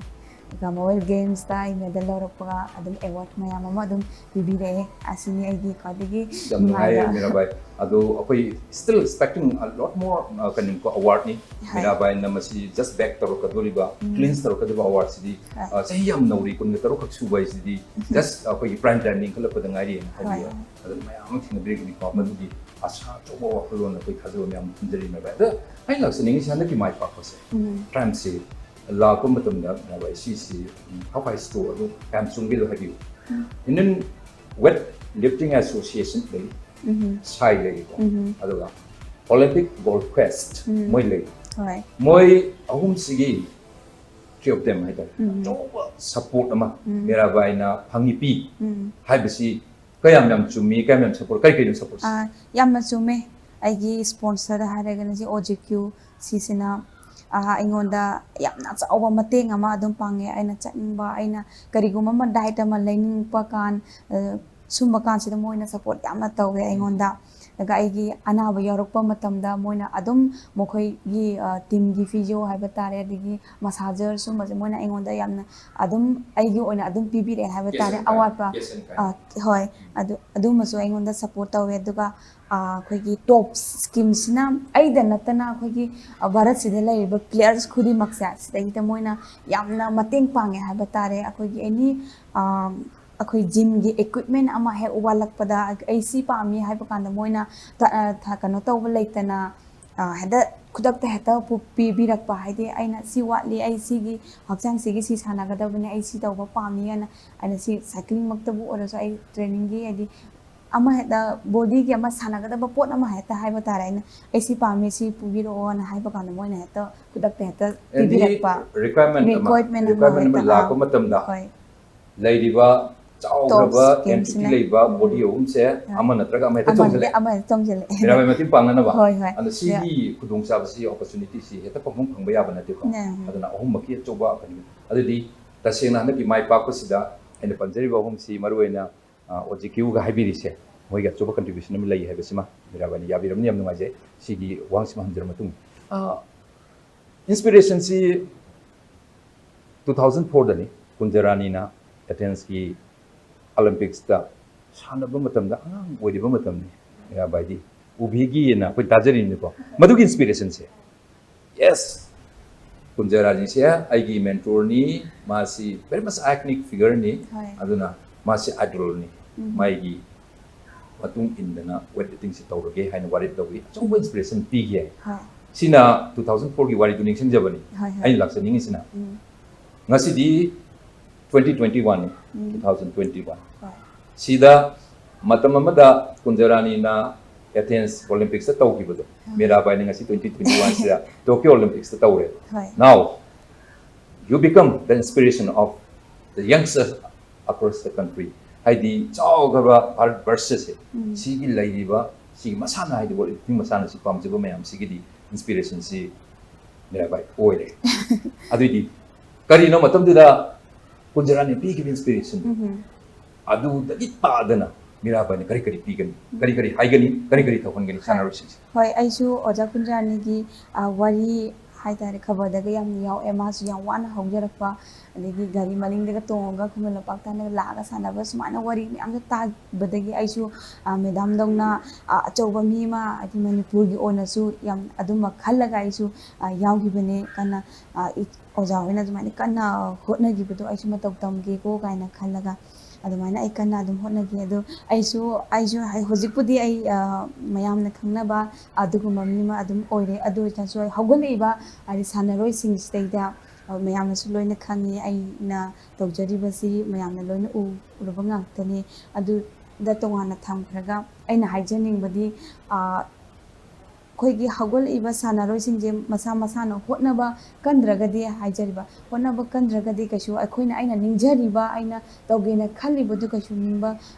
Commonwealth Gamesꯇ ꯑꯩ medal ꯂꯧꯔꯛꯄꯒ ꯑꯗꯨꯝ award ꯃꯌꯥꯝ ꯑꯃ ꯑꯗꯨꯝ ꯄꯤꯕꯤꯔꯛꯑꯦ꯫ ꯑꯁꯤꯅꯤ ꯑꯩꯒꯤ ꯈ꯭ꯋꯥꯏꯗꯒꯤ ꯌꯥꯝ ꯅꯨꯡꯉꯥꯏꯔꯦ ꯅꯨꯡꯉꯥꯏꯕ꯫ ꯃꯤꯔꯥꯕꯥꯏ꯫ ꯑꯗꯣ ꯑꯩꯈꯣꯏ still expecting a lot more, ꯑ, ꯀꯩꯅꯣꯀꯣ, awardꯅꯤ꯫ ꯍꯣꯏ꯫ ꯃꯤꯔꯥꯕꯥꯏꯅ ꯃꯁꯤ just back ꯇꯧꯔꯛꯀꯗꯣꯔꯤꯕ, ꯎꯝ꯫ clinch ꯇꯧꯔꯛꯀꯗꯕ awardꯁꯤꯗꯤ, ꯍꯣꯏ꯫ ꯑ, ꯆꯍꯤ ꯌꯥꯝ ꯅꯧꯔꯤ, ꯀꯨꯟꯒ ꯇꯔꯨꯛ ꯈꯛ ꯁꯨꯕ ꯍꯥꯏꯁꯤꯗꯤ, just ꯑꯩꯈꯣꯏꯒꯤ prime time ꯏꯟꯈꯠꯂꯛꯄꯗ ꯉꯥꯏꯔꯤꯅ ꯍꯥꯏꯕꯤꯌꯦ꯫ ꯍꯣꯏ꯫ ꯑꯗꯨ ꯃꯌꯥꯝ ꯑꯃ ꯊꯦꯡꯅꯕꯤꯔꯛꯀꯅꯤꯀꯣ, ꯃꯗꯨꯒꯤ ꯑꯁꯥ ꯑꯆꯧꯕ ꯋꯥꯈꯜꯂꯣꯟ ꯑꯩꯈꯣꯏ ꯊꯥꯖꯕ ꯃꯌꯥꯝ ꯊꯝꯖꯔꯤ ꯃꯤꯔꯥꯕꯥꯏ꯫ ꯑꯗ ꯑꯩꯅ ꯂꯥꯛꯆꯅꯤꯡꯉꯤꯁꯤ ꯍꯟꯗꯛꯀꯤ ꯃꯥꯏ ꯄꯥꯛꯄꯁꯦ, ꯎꯝ꯫ triumphꯁꯤ ꯂꯥꯛꯄ ꯃꯇꯝꯗ ꯃꯤꯔꯥꯕꯥꯏ ꯁꯤꯁꯤ, ꯎꯝ, how high ꯁꯤꯗꯣ ꯑꯗꯨ ꯀꯌꯥꯝ ꯆꯨꯝꯒꯦꯗꯣ ꯍꯥꯏꯕꯤꯌꯨ꯫ ꯎꯝ꯫ Indian Weight Lifting Association ꯂꯩ, ꯎꯝ꯫ ꯁꯥꯏ ꯂꯩꯔꯤꯀꯣ, ꯎꯝ꯫ ꯑꯗꯨꯒ Olympic Gold Quest ꯎꯝ꯫ ꯃꯣꯏ ꯂꯩ꯫ ꯍꯣꯏ꯫ ꯃꯣꯏ ꯑꯍꯨꯝꯁꯤꯒꯤ, three of them ꯍꯥꯏꯇꯥꯔꯦ, ꯎꯝ꯫ ꯑꯆꯧꯕ support ꯑꯃ ꯎꯝ꯫ ꯃꯤꯔꯥꯕꯥꯏꯅ ꯐꯪꯉꯤ ꯄꯤ ꯎꯝ꯫ ꯍꯥꯏꯕꯁꯤ ꯀꯌꯥꯝ ꯌꯥꯝ ꯆꯨꯝꯃꯤ, ꯀꯌꯥꯝ ꯌꯥꯝ support, ꯀꯔꯤ ꯀꯔꯤꯅꯣ supportꯁꯦ? ꯑꯥ, ꯌꯥꯝꯅ ꯆꯨꯝꯃꯦ꯫ ꯑꯩꯒꯤ ꯁ꯭ꯄꯣꯟꯁꯔ ꯍꯥꯏꯔꯒꯅ ꯁꯤ ꯑꯣ ꯖꯤ ꯀ꯭ꯌꯨ, ꯁꯤꯁꯤꯅ ꯑꯩꯉꯣꯟꯗ ꯌꯥꯝꯅ ꯑꯆꯧꯕ ꯃꯇꯦꯡ ꯑꯃ ꯑꯗꯨꯝ ꯄꯥꯡꯉꯦ꯫ ꯑꯩꯅ ꯆꯠꯅꯤꯡꯕ, ꯑꯩꯅ ꯀꯔꯤꯒꯨꯝꯕ ꯑꯃ ꯗꯥꯏꯠ ꯑꯃ ꯂꯩꯅꯤꯡꯉꯛꯄ ꯀꯥꯟ, ꯁꯨꯝꯕ ꯀꯥꯟꯁꯤꯗ ꯃꯣꯏꯅ ꯁꯄꯣꯔꯠ ꯌꯥꯝꯅ ꯇꯧꯋꯦ ꯑꯩꯉꯣꯟꯗ꯫ ꯑꯗꯨꯒ ꯑꯩꯒꯤ ꯑꯅꯥꯕ ꯌꯥꯎꯔꯛꯄ ꯃꯇꯝꯗ ꯃꯣꯏꯅ ꯑꯗꯨꯝ ꯃꯈꯣꯏꯒꯤ ꯇꯤꯝꯒꯤ ꯐꯤꯖꯤꯑꯣ ꯍꯥꯏꯕ ꯇꯥꯔꯦ, ꯑꯗꯒꯤ ꯃꯁꯥꯖꯔ, ꯁꯨꯝꯕꯁꯦ ꯃꯣꯏꯅ ꯑꯩꯉꯣꯟꯗ ꯌꯥꯝꯅ ꯑꯗꯨꯝ, ꯑꯩꯒꯤ ꯑꯣꯏꯅ ꯑꯗꯨꯝ ꯄꯤꯕꯤꯔꯛꯑꯦ ꯍꯥꯏꯕ ꯇꯥꯔꯦ꯫ ꯑꯋꯥꯠꯄ, ꯍꯣꯏ, ꯑꯗꯨ, ꯑꯗꯨꯝꯕꯁꯨ ꯑꯩꯉꯣꯟꯗ ꯁꯄꯣꯔꯠ ꯇꯧꯋꯦ꯫ ꯑꯗꯨꯒ ꯑꯩꯈꯣꯏꯒꯤ ꯇꯣꯞ ꯁ꯭ꯀꯤꯝꯁꯤꯅ ꯑꯩꯗ ꯅꯠꯇꯅ ꯑꯩꯈꯣꯏꯒꯤ ꯚꯥꯔꯠꯁꯤꯗ ꯂꯩꯔꯤꯕ ꯄ꯭ꯂꯦꯌꯔꯁ ꯈꯨꯗꯤꯡꯃꯛꯁꯦ ꯁꯤꯗꯩꯗ ꯃꯣꯏꯅ ꯌꯥꯝꯅ ꯃꯇꯦꯡ ꯄꯥꯡꯉꯦ ꯍꯥꯏꯕ ꯇꯥꯔꯦ꯫ ꯑꯩꯈꯣꯏꯒꯤ ꯑꯦꯅꯤ ꯑꯩꯈꯣꯏ ꯖꯤꯝꯒꯤ ꯏꯀ꯭ꯋꯤꯞꯃꯦꯟ ꯑꯃ ꯍꯦꯛ ꯋꯥꯠꯂꯛꯄꯗ, ꯑꯩ ꯁꯤ ꯄꯥꯝꯃꯤ ꯍꯥꯏꯕ ꯀꯥꯟꯗ ꯃꯣꯏꯅ ꯀꯩꯅꯣ ꯇꯧꯕ ꯂꯩꯇꯅ, ꯍꯦꯛꯇ ꯈꯨꯗꯛꯇ ꯍꯦꯛꯇ ꯄꯤꯕꯤꯔꯛꯄ, ꯍꯥꯏꯗꯤ ꯑꯩꯅ ꯁꯤ ꯋꯥꯠꯂꯤ, ꯑꯩ ꯁꯤꯒꯤ ꯍꯛꯆꯥꯡꯁꯤꯒꯤ ꯁꯤ ꯁꯥꯟꯅꯒꯗꯕꯅꯤ, ꯑꯩ ꯁꯤ ꯇꯧꯕ ꯄꯥꯝꯃꯤ ꯍꯥꯏꯅ, ꯑꯩꯅ ꯁꯤ ꯁꯥꯏꯀ꯭ꯂꯤꯡꯃꯛꯇꯕꯨ ꯑꯣꯏꯔꯁꯨ, ꯑꯩ ꯇ꯭ꯔꯦꯅꯤꯡꯒꯤ ꯍꯥꯏꯗꯤ ꯑꯃ ꯍꯦꯛꯇ ꯕꯣꯗꯤꯒꯤ ꯑꯃ ꯁꯥꯟꯅꯒꯗꯕ ꯄꯣꯠ ꯑꯃ ꯍꯦꯛꯇ ꯍꯥꯏꯕ ꯇꯥꯔꯦ, ꯑꯩꯅ ꯑꯩ ꯁꯤ ꯄꯥꯝꯃꯤ, ꯁꯤ ꯄꯨꯕꯤꯔꯛꯑꯣꯅ ꯍꯥꯏꯕ ꯀꯥꯟꯗ ꯃꯣꯏꯅ ꯍꯦꯛꯇ ꯈꯨꯗꯛꯇ ꯍꯦꯛꯇ ꯄꯤꯕꯤꯔꯛꯄ꯫ Requirement ꯑꯃ, requirement ꯑꯃ ꯂꯥꯛꯄ ꯃꯇꯝꯗ, ꯍꯣꯏ, ꯂꯩꯔꯤꯕ ꯆꯥꯎꯈ꯭ꯔꯕ entity ꯂꯩꯕ body ꯑꯍꯨꯝꯁꯦ ꯑꯃ ꯅꯠꯇ꯭ꯔꯒ ꯑꯃ ꯍꯦꯛꯇ ꯆꯣꯡꯁꯤꯜꯂꯛꯑꯦ꯫ ꯃꯤꯔꯥꯕꯥꯏ ꯃꯇꯦꯡ ꯄꯥꯡꯅꯅꯕ꯫ ꯍꯣꯏ, ꯍꯣꯏ꯫ ꯑꯗꯣ ꯁꯤꯒꯤ ꯈꯨꯗꯣꯡꯆꯥꯕꯁꯤ, opportunityꯁꯤ ꯍꯦꯛꯇ ꯄꯪꯐꯪ ꯐꯪꯕ ꯌꯥꯕ ꯅꯠꯇꯦꯀꯣ꯫ ꯑꯗꯨꯅ ꯑꯍꯨꯝꯃꯛꯀꯤ ꯑꯆꯧꯕ ꯑꯗꯨꯗꯤ ꯇꯁꯦꯡꯅ ꯍꯟꯗꯛꯀꯤ ꯃꯥꯏ ꯄꯥꯛꯄꯁꯤꯗ ꯑꯩꯅ ꯄꯟꯖꯔꯤꯕ ꯑꯍꯨꯝꯁꯤ ꯃꯔꯨꯑꯣꯏꯅ ꯑꯣ ꯖꯤ ꯀ꯭ꯌꯨꯒ ꯍꯥꯏꯕꯤꯔꯤꯁꯦ ꯃꯣꯏꯒꯤ ꯑꯆꯧꯕ contribution ꯑꯃ ꯂꯩ ꯍꯥꯏꯕꯁꯤꯃ ꯃꯤꯔꯥꯕꯥꯏꯅ ꯌꯥꯕꯤꯔꯕꯅꯤ, ꯌꯥꯝ ꯅꯨꯡꯉꯥꯏꯖꯩ꯫ ꯁꯤꯒꯤ ꯋꯥꯍꯪꯁꯤꯃ ꯍꯪꯖꯔ ꯃꯇꯨꯡ, inspirationꯁꯤ two thousand fourꯗꯅꯤ, ꯀꯨꯟꯖꯔꯥꯅꯤꯅ Athensꯀꯤ Olympicsꯇ ꯁꯥꯟꯅꯕ ꯃꯇꯝꯗ, ꯑꯉꯥꯡ ꯑꯣꯏꯔꯤꯕ ꯃꯇꯝꯅꯤ, ꯃꯤꯔꯥꯕꯥꯏꯗꯤ ꯎꯕꯤꯒꯤꯅ ꯑꯩꯈꯣꯏ ꯇꯥꯖꯔꯤꯅꯤꯀꯣ꯫ ꯃꯗꯨꯒꯤ inspirationꯁꯦ, yes, ꯀꯨꯟꯖꯔꯥꯅꯤꯁꯦ ꯑꯩꯒꯤ mentorꯅꯤ, ꯃꯥꯁꯤ very much iconic figureꯅꯤ꯫ ꯍꯣꯏ꯫ ꯑꯗꯨꯅ ꯃꯥꯁꯤ idolꯅꯤ꯫ ꯎꯝ꯫ ꯃꯥꯒꯤ ꯃꯇꯨꯡ ꯏꯟꯗꯅ weightliftingꯁꯤ ꯇꯧꯔꯒꯦ ꯍꯥꯏꯅ ꯋꯥꯔꯦꯞ ꯂꯧꯏ, ꯑꯆꯧꯕ inspiration ꯄꯤꯈꯤ꯫ ꯍꯣꯏ꯫ ꯁꯤꯅ two thousand fourꯒꯤ ꯋꯥꯔꯤꯗꯨ ꯅꯤꯡꯁꯤꯡꯖꯕꯅꯤ꯫ ꯍꯣꯏ, ꯍꯣꯏ꯫ ꯑꯩꯅ ꯂꯥꯛꯆꯅꯤꯡꯉꯤꯁꯤꯅ꯫ ꯎꯝ꯫ ꯉꯁꯤꯗꯤ twenty twenty-one, ꯎꯝ꯫ Two thousand twenty-one꯫ ꯍꯣꯏ꯫ ꯁꯤꯗ ꯃꯇꯝ ꯑꯃꯗ ꯀꯨꯟꯖꯔꯥꯅꯤꯅ Athens Olympicsꯇ ꯇꯧꯈꯤꯕꯗꯣ, ꯍꯣꯏ꯫ ꯃꯤꯔꯥꯕꯥꯏꯅ ꯉꯁꯤ twenty twenty-oneꯁꯤꯗ Tokyo Olympicsꯇ ꯇꯧꯔꯦ꯫ ꯍꯣꯏ꯫ Now, you become the inspiration of the youngsters across the country. ꯍꯥꯏꯗꯤ ꯆꯥꯎꯈ꯭ꯔꯕ ꯚꯥꯔꯠ ꯕꯔꯁꯁꯦ, ꯎꯝ꯫ ꯁꯤꯒꯤ ꯂꯩꯔꯤꯕ ꯁꯤꯒꯤ ꯃꯁꯥꯟꯅ ꯍꯥꯏꯗꯤ ꯋꯦꯠ ꯂꯤꯐꯇꯤꯡ ꯃꯁꯥꯟꯅꯁꯤ ꯄꯥꯝꯖꯕ ꯃꯌꯥꯝꯁꯤꯒꯤꯗꯤ ꯏꯟꯁꯄꯤꯔꯦꯁꯟꯁꯤ ꯃꯤꯔꯥꯕꯥꯏ ꯑꯣꯏꯔꯦ꯫ ꯑꯗꯨꯏꯗꯤ ꯀꯔꯤꯅꯣ ꯃꯇꯝꯗꯨꯗ ꯀꯨꯟꯖꯔꯥꯅꯤ ꯄꯤꯈꯤꯕ ꯏꯟꯁꯄꯤꯔꯦꯁꯟ ꯎꯝ꯫ ꯑꯗꯨꯗꯒꯤ ꯇꯥꯗꯅ ꯃꯤꯔꯥꯕꯥꯏꯅ ꯀꯔꯤ ꯀꯔꯤ ꯄꯤꯒꯅꯤ, ꯀꯔꯤ ꯀꯔꯤ ꯍꯥꯏꯒꯅꯤ, ꯀꯔꯤ ꯀꯔꯤ ꯇꯧꯍꯟꯒꯅꯤ ꯁꯥꯟꯅꯔꯣꯏꯁꯤꯡꯁꯦ? ꯍꯣꯏ, ꯑꯩꯁꯨ ꯑꯣꯖꯥ ꯀꯨꯟꯖꯥꯅꯤꯒꯤ ꯋꯥꯔꯤ ꯍꯥꯏꯇꯥꯔꯦ, ꯈꯕꯔꯗꯒ ꯌꯥꯝ ꯌꯥꯎꯑꯦ꯫ ꯃꯥꯁꯨ ꯌꯥꯝ ꯋꯥꯅ ꯍꯧꯖꯔꯛꯄ, ꯑꯗꯒꯤ ꯒꯥꯔꯤ ꯃꯅꯤꯡꯗꯒ ꯇꯣꯡꯉꯒ ꯈꯨꯃꯟ ꯂꯝꯄꯥꯛ ꯇꯥꯟꯅꯒ ꯂꯥꯛꯑꯒ ꯁꯥꯟꯅꯕ, ꯁꯨꯃꯥꯏꯅ ꯋꯥꯔꯤ ꯃꯌꯥꯝꯗꯣ ꯇꯥꯕꯗꯒꯤ ꯑꯩꯁꯨ ꯃꯦꯗꯥꯝꯗꯧꯅ ꯑꯆꯧꯕ ꯃꯤ ꯑꯃ, ꯍꯥꯏꯗꯤ ꯃꯅꯤꯄꯨꯔꯒꯤ ꯑꯣꯏꯅꯁꯨ ꯌꯥꯝ ꯑꯗꯨꯝꯕ ꯈꯜꯂꯒ ꯑꯩꯁꯨ ꯌꯥꯎꯈꯤꯕꯅꯦ꯫ ꯀꯟꯅ ꯑꯣꯖꯥ ꯍꯣꯏꯅ ꯑꯗꯨꯃꯥꯏꯅ ꯀꯟꯅ ꯍꯣꯠꯅꯈꯤꯕꯗꯣ ꯑꯩꯁꯨ ꯃꯇꯧ ꯇꯝꯒꯦꯀꯣ ꯀꯥꯏꯅ ꯈꯜꯂꯒ ꯑꯗꯨꯃꯥꯏꯅ ꯑꯩ ꯀꯟꯅ ꯑꯗꯨꯝ ꯍꯣꯠꯅꯈꯤ꯫ ꯑꯗꯣ ꯑꯩꯁꯨ ꯑꯩꯁꯨ ꯍꯧꯖꯤꯛꯄꯨꯗꯤ ꯑꯩ ꯃꯌꯥꯝꯅ ꯈꯪꯅꯕ ꯑꯗꯨꯒꯨꯝꯕ ꯃꯤ ꯑꯃ ꯑꯗꯨꯝ ꯑꯣꯏꯔꯦ꯫ ꯑꯗꯨ ꯑꯣꯏꯇꯥꯔꯁꯨ ꯑꯩ ꯍꯧꯒꯠꯂꯛꯏꯕ ꯍꯥꯏꯗꯤ ꯁꯥꯟꯅꯔꯣꯏꯁꯤꯡꯁꯤꯗꯩꯗ ꯃꯌꯥꯝꯅꯁꯨ ꯂꯣꯏꯅ ꯈꯪꯉꯤ꯫ ꯑꯩꯅ ꯇꯧꯖꯔꯤꯕꯁꯤ ꯃꯌꯥꯝꯅ ꯂꯣꯏꯅ ꯎꯔꯕ ꯉꯥꯛꯇꯅꯤ꯫ ꯑꯗꯨꯗ ꯇꯣꯉꯥꯟꯅ ꯊꯝꯈ꯭ꯔꯒ ꯑꯩꯅ ꯍꯥꯏꯖꯅꯤꯡꯕꯗꯤ ꯑꯩꯈꯣꯏꯒꯤ ꯍꯧꯒꯠꯂꯛꯏꯕ ꯁꯥꯟꯅꯔꯣꯏꯁꯤꯡꯁꯦ ꯃꯁꯥ ꯃꯁꯥꯅ ꯍꯣꯠꯅꯕ ꯀꯟꯗ꯭ꯔꯒꯗꯤ, ꯍꯥꯏꯖꯔꯤꯕ ꯍꯣꯠꯅꯕ ꯀꯟꯗ꯭ꯔꯒꯗꯤ ꯀꯩꯁꯨ ꯑꯩꯈꯣꯏꯅ, ꯑꯩꯅ ꯅꯤꯡꯖꯔꯤꯕ, ꯑꯩꯅ ꯇꯧꯒꯦꯅ ꯈꯜꯂꯤꯕꯗꯨ ꯀꯩꯁꯨ ꯅꯤꯡꯕ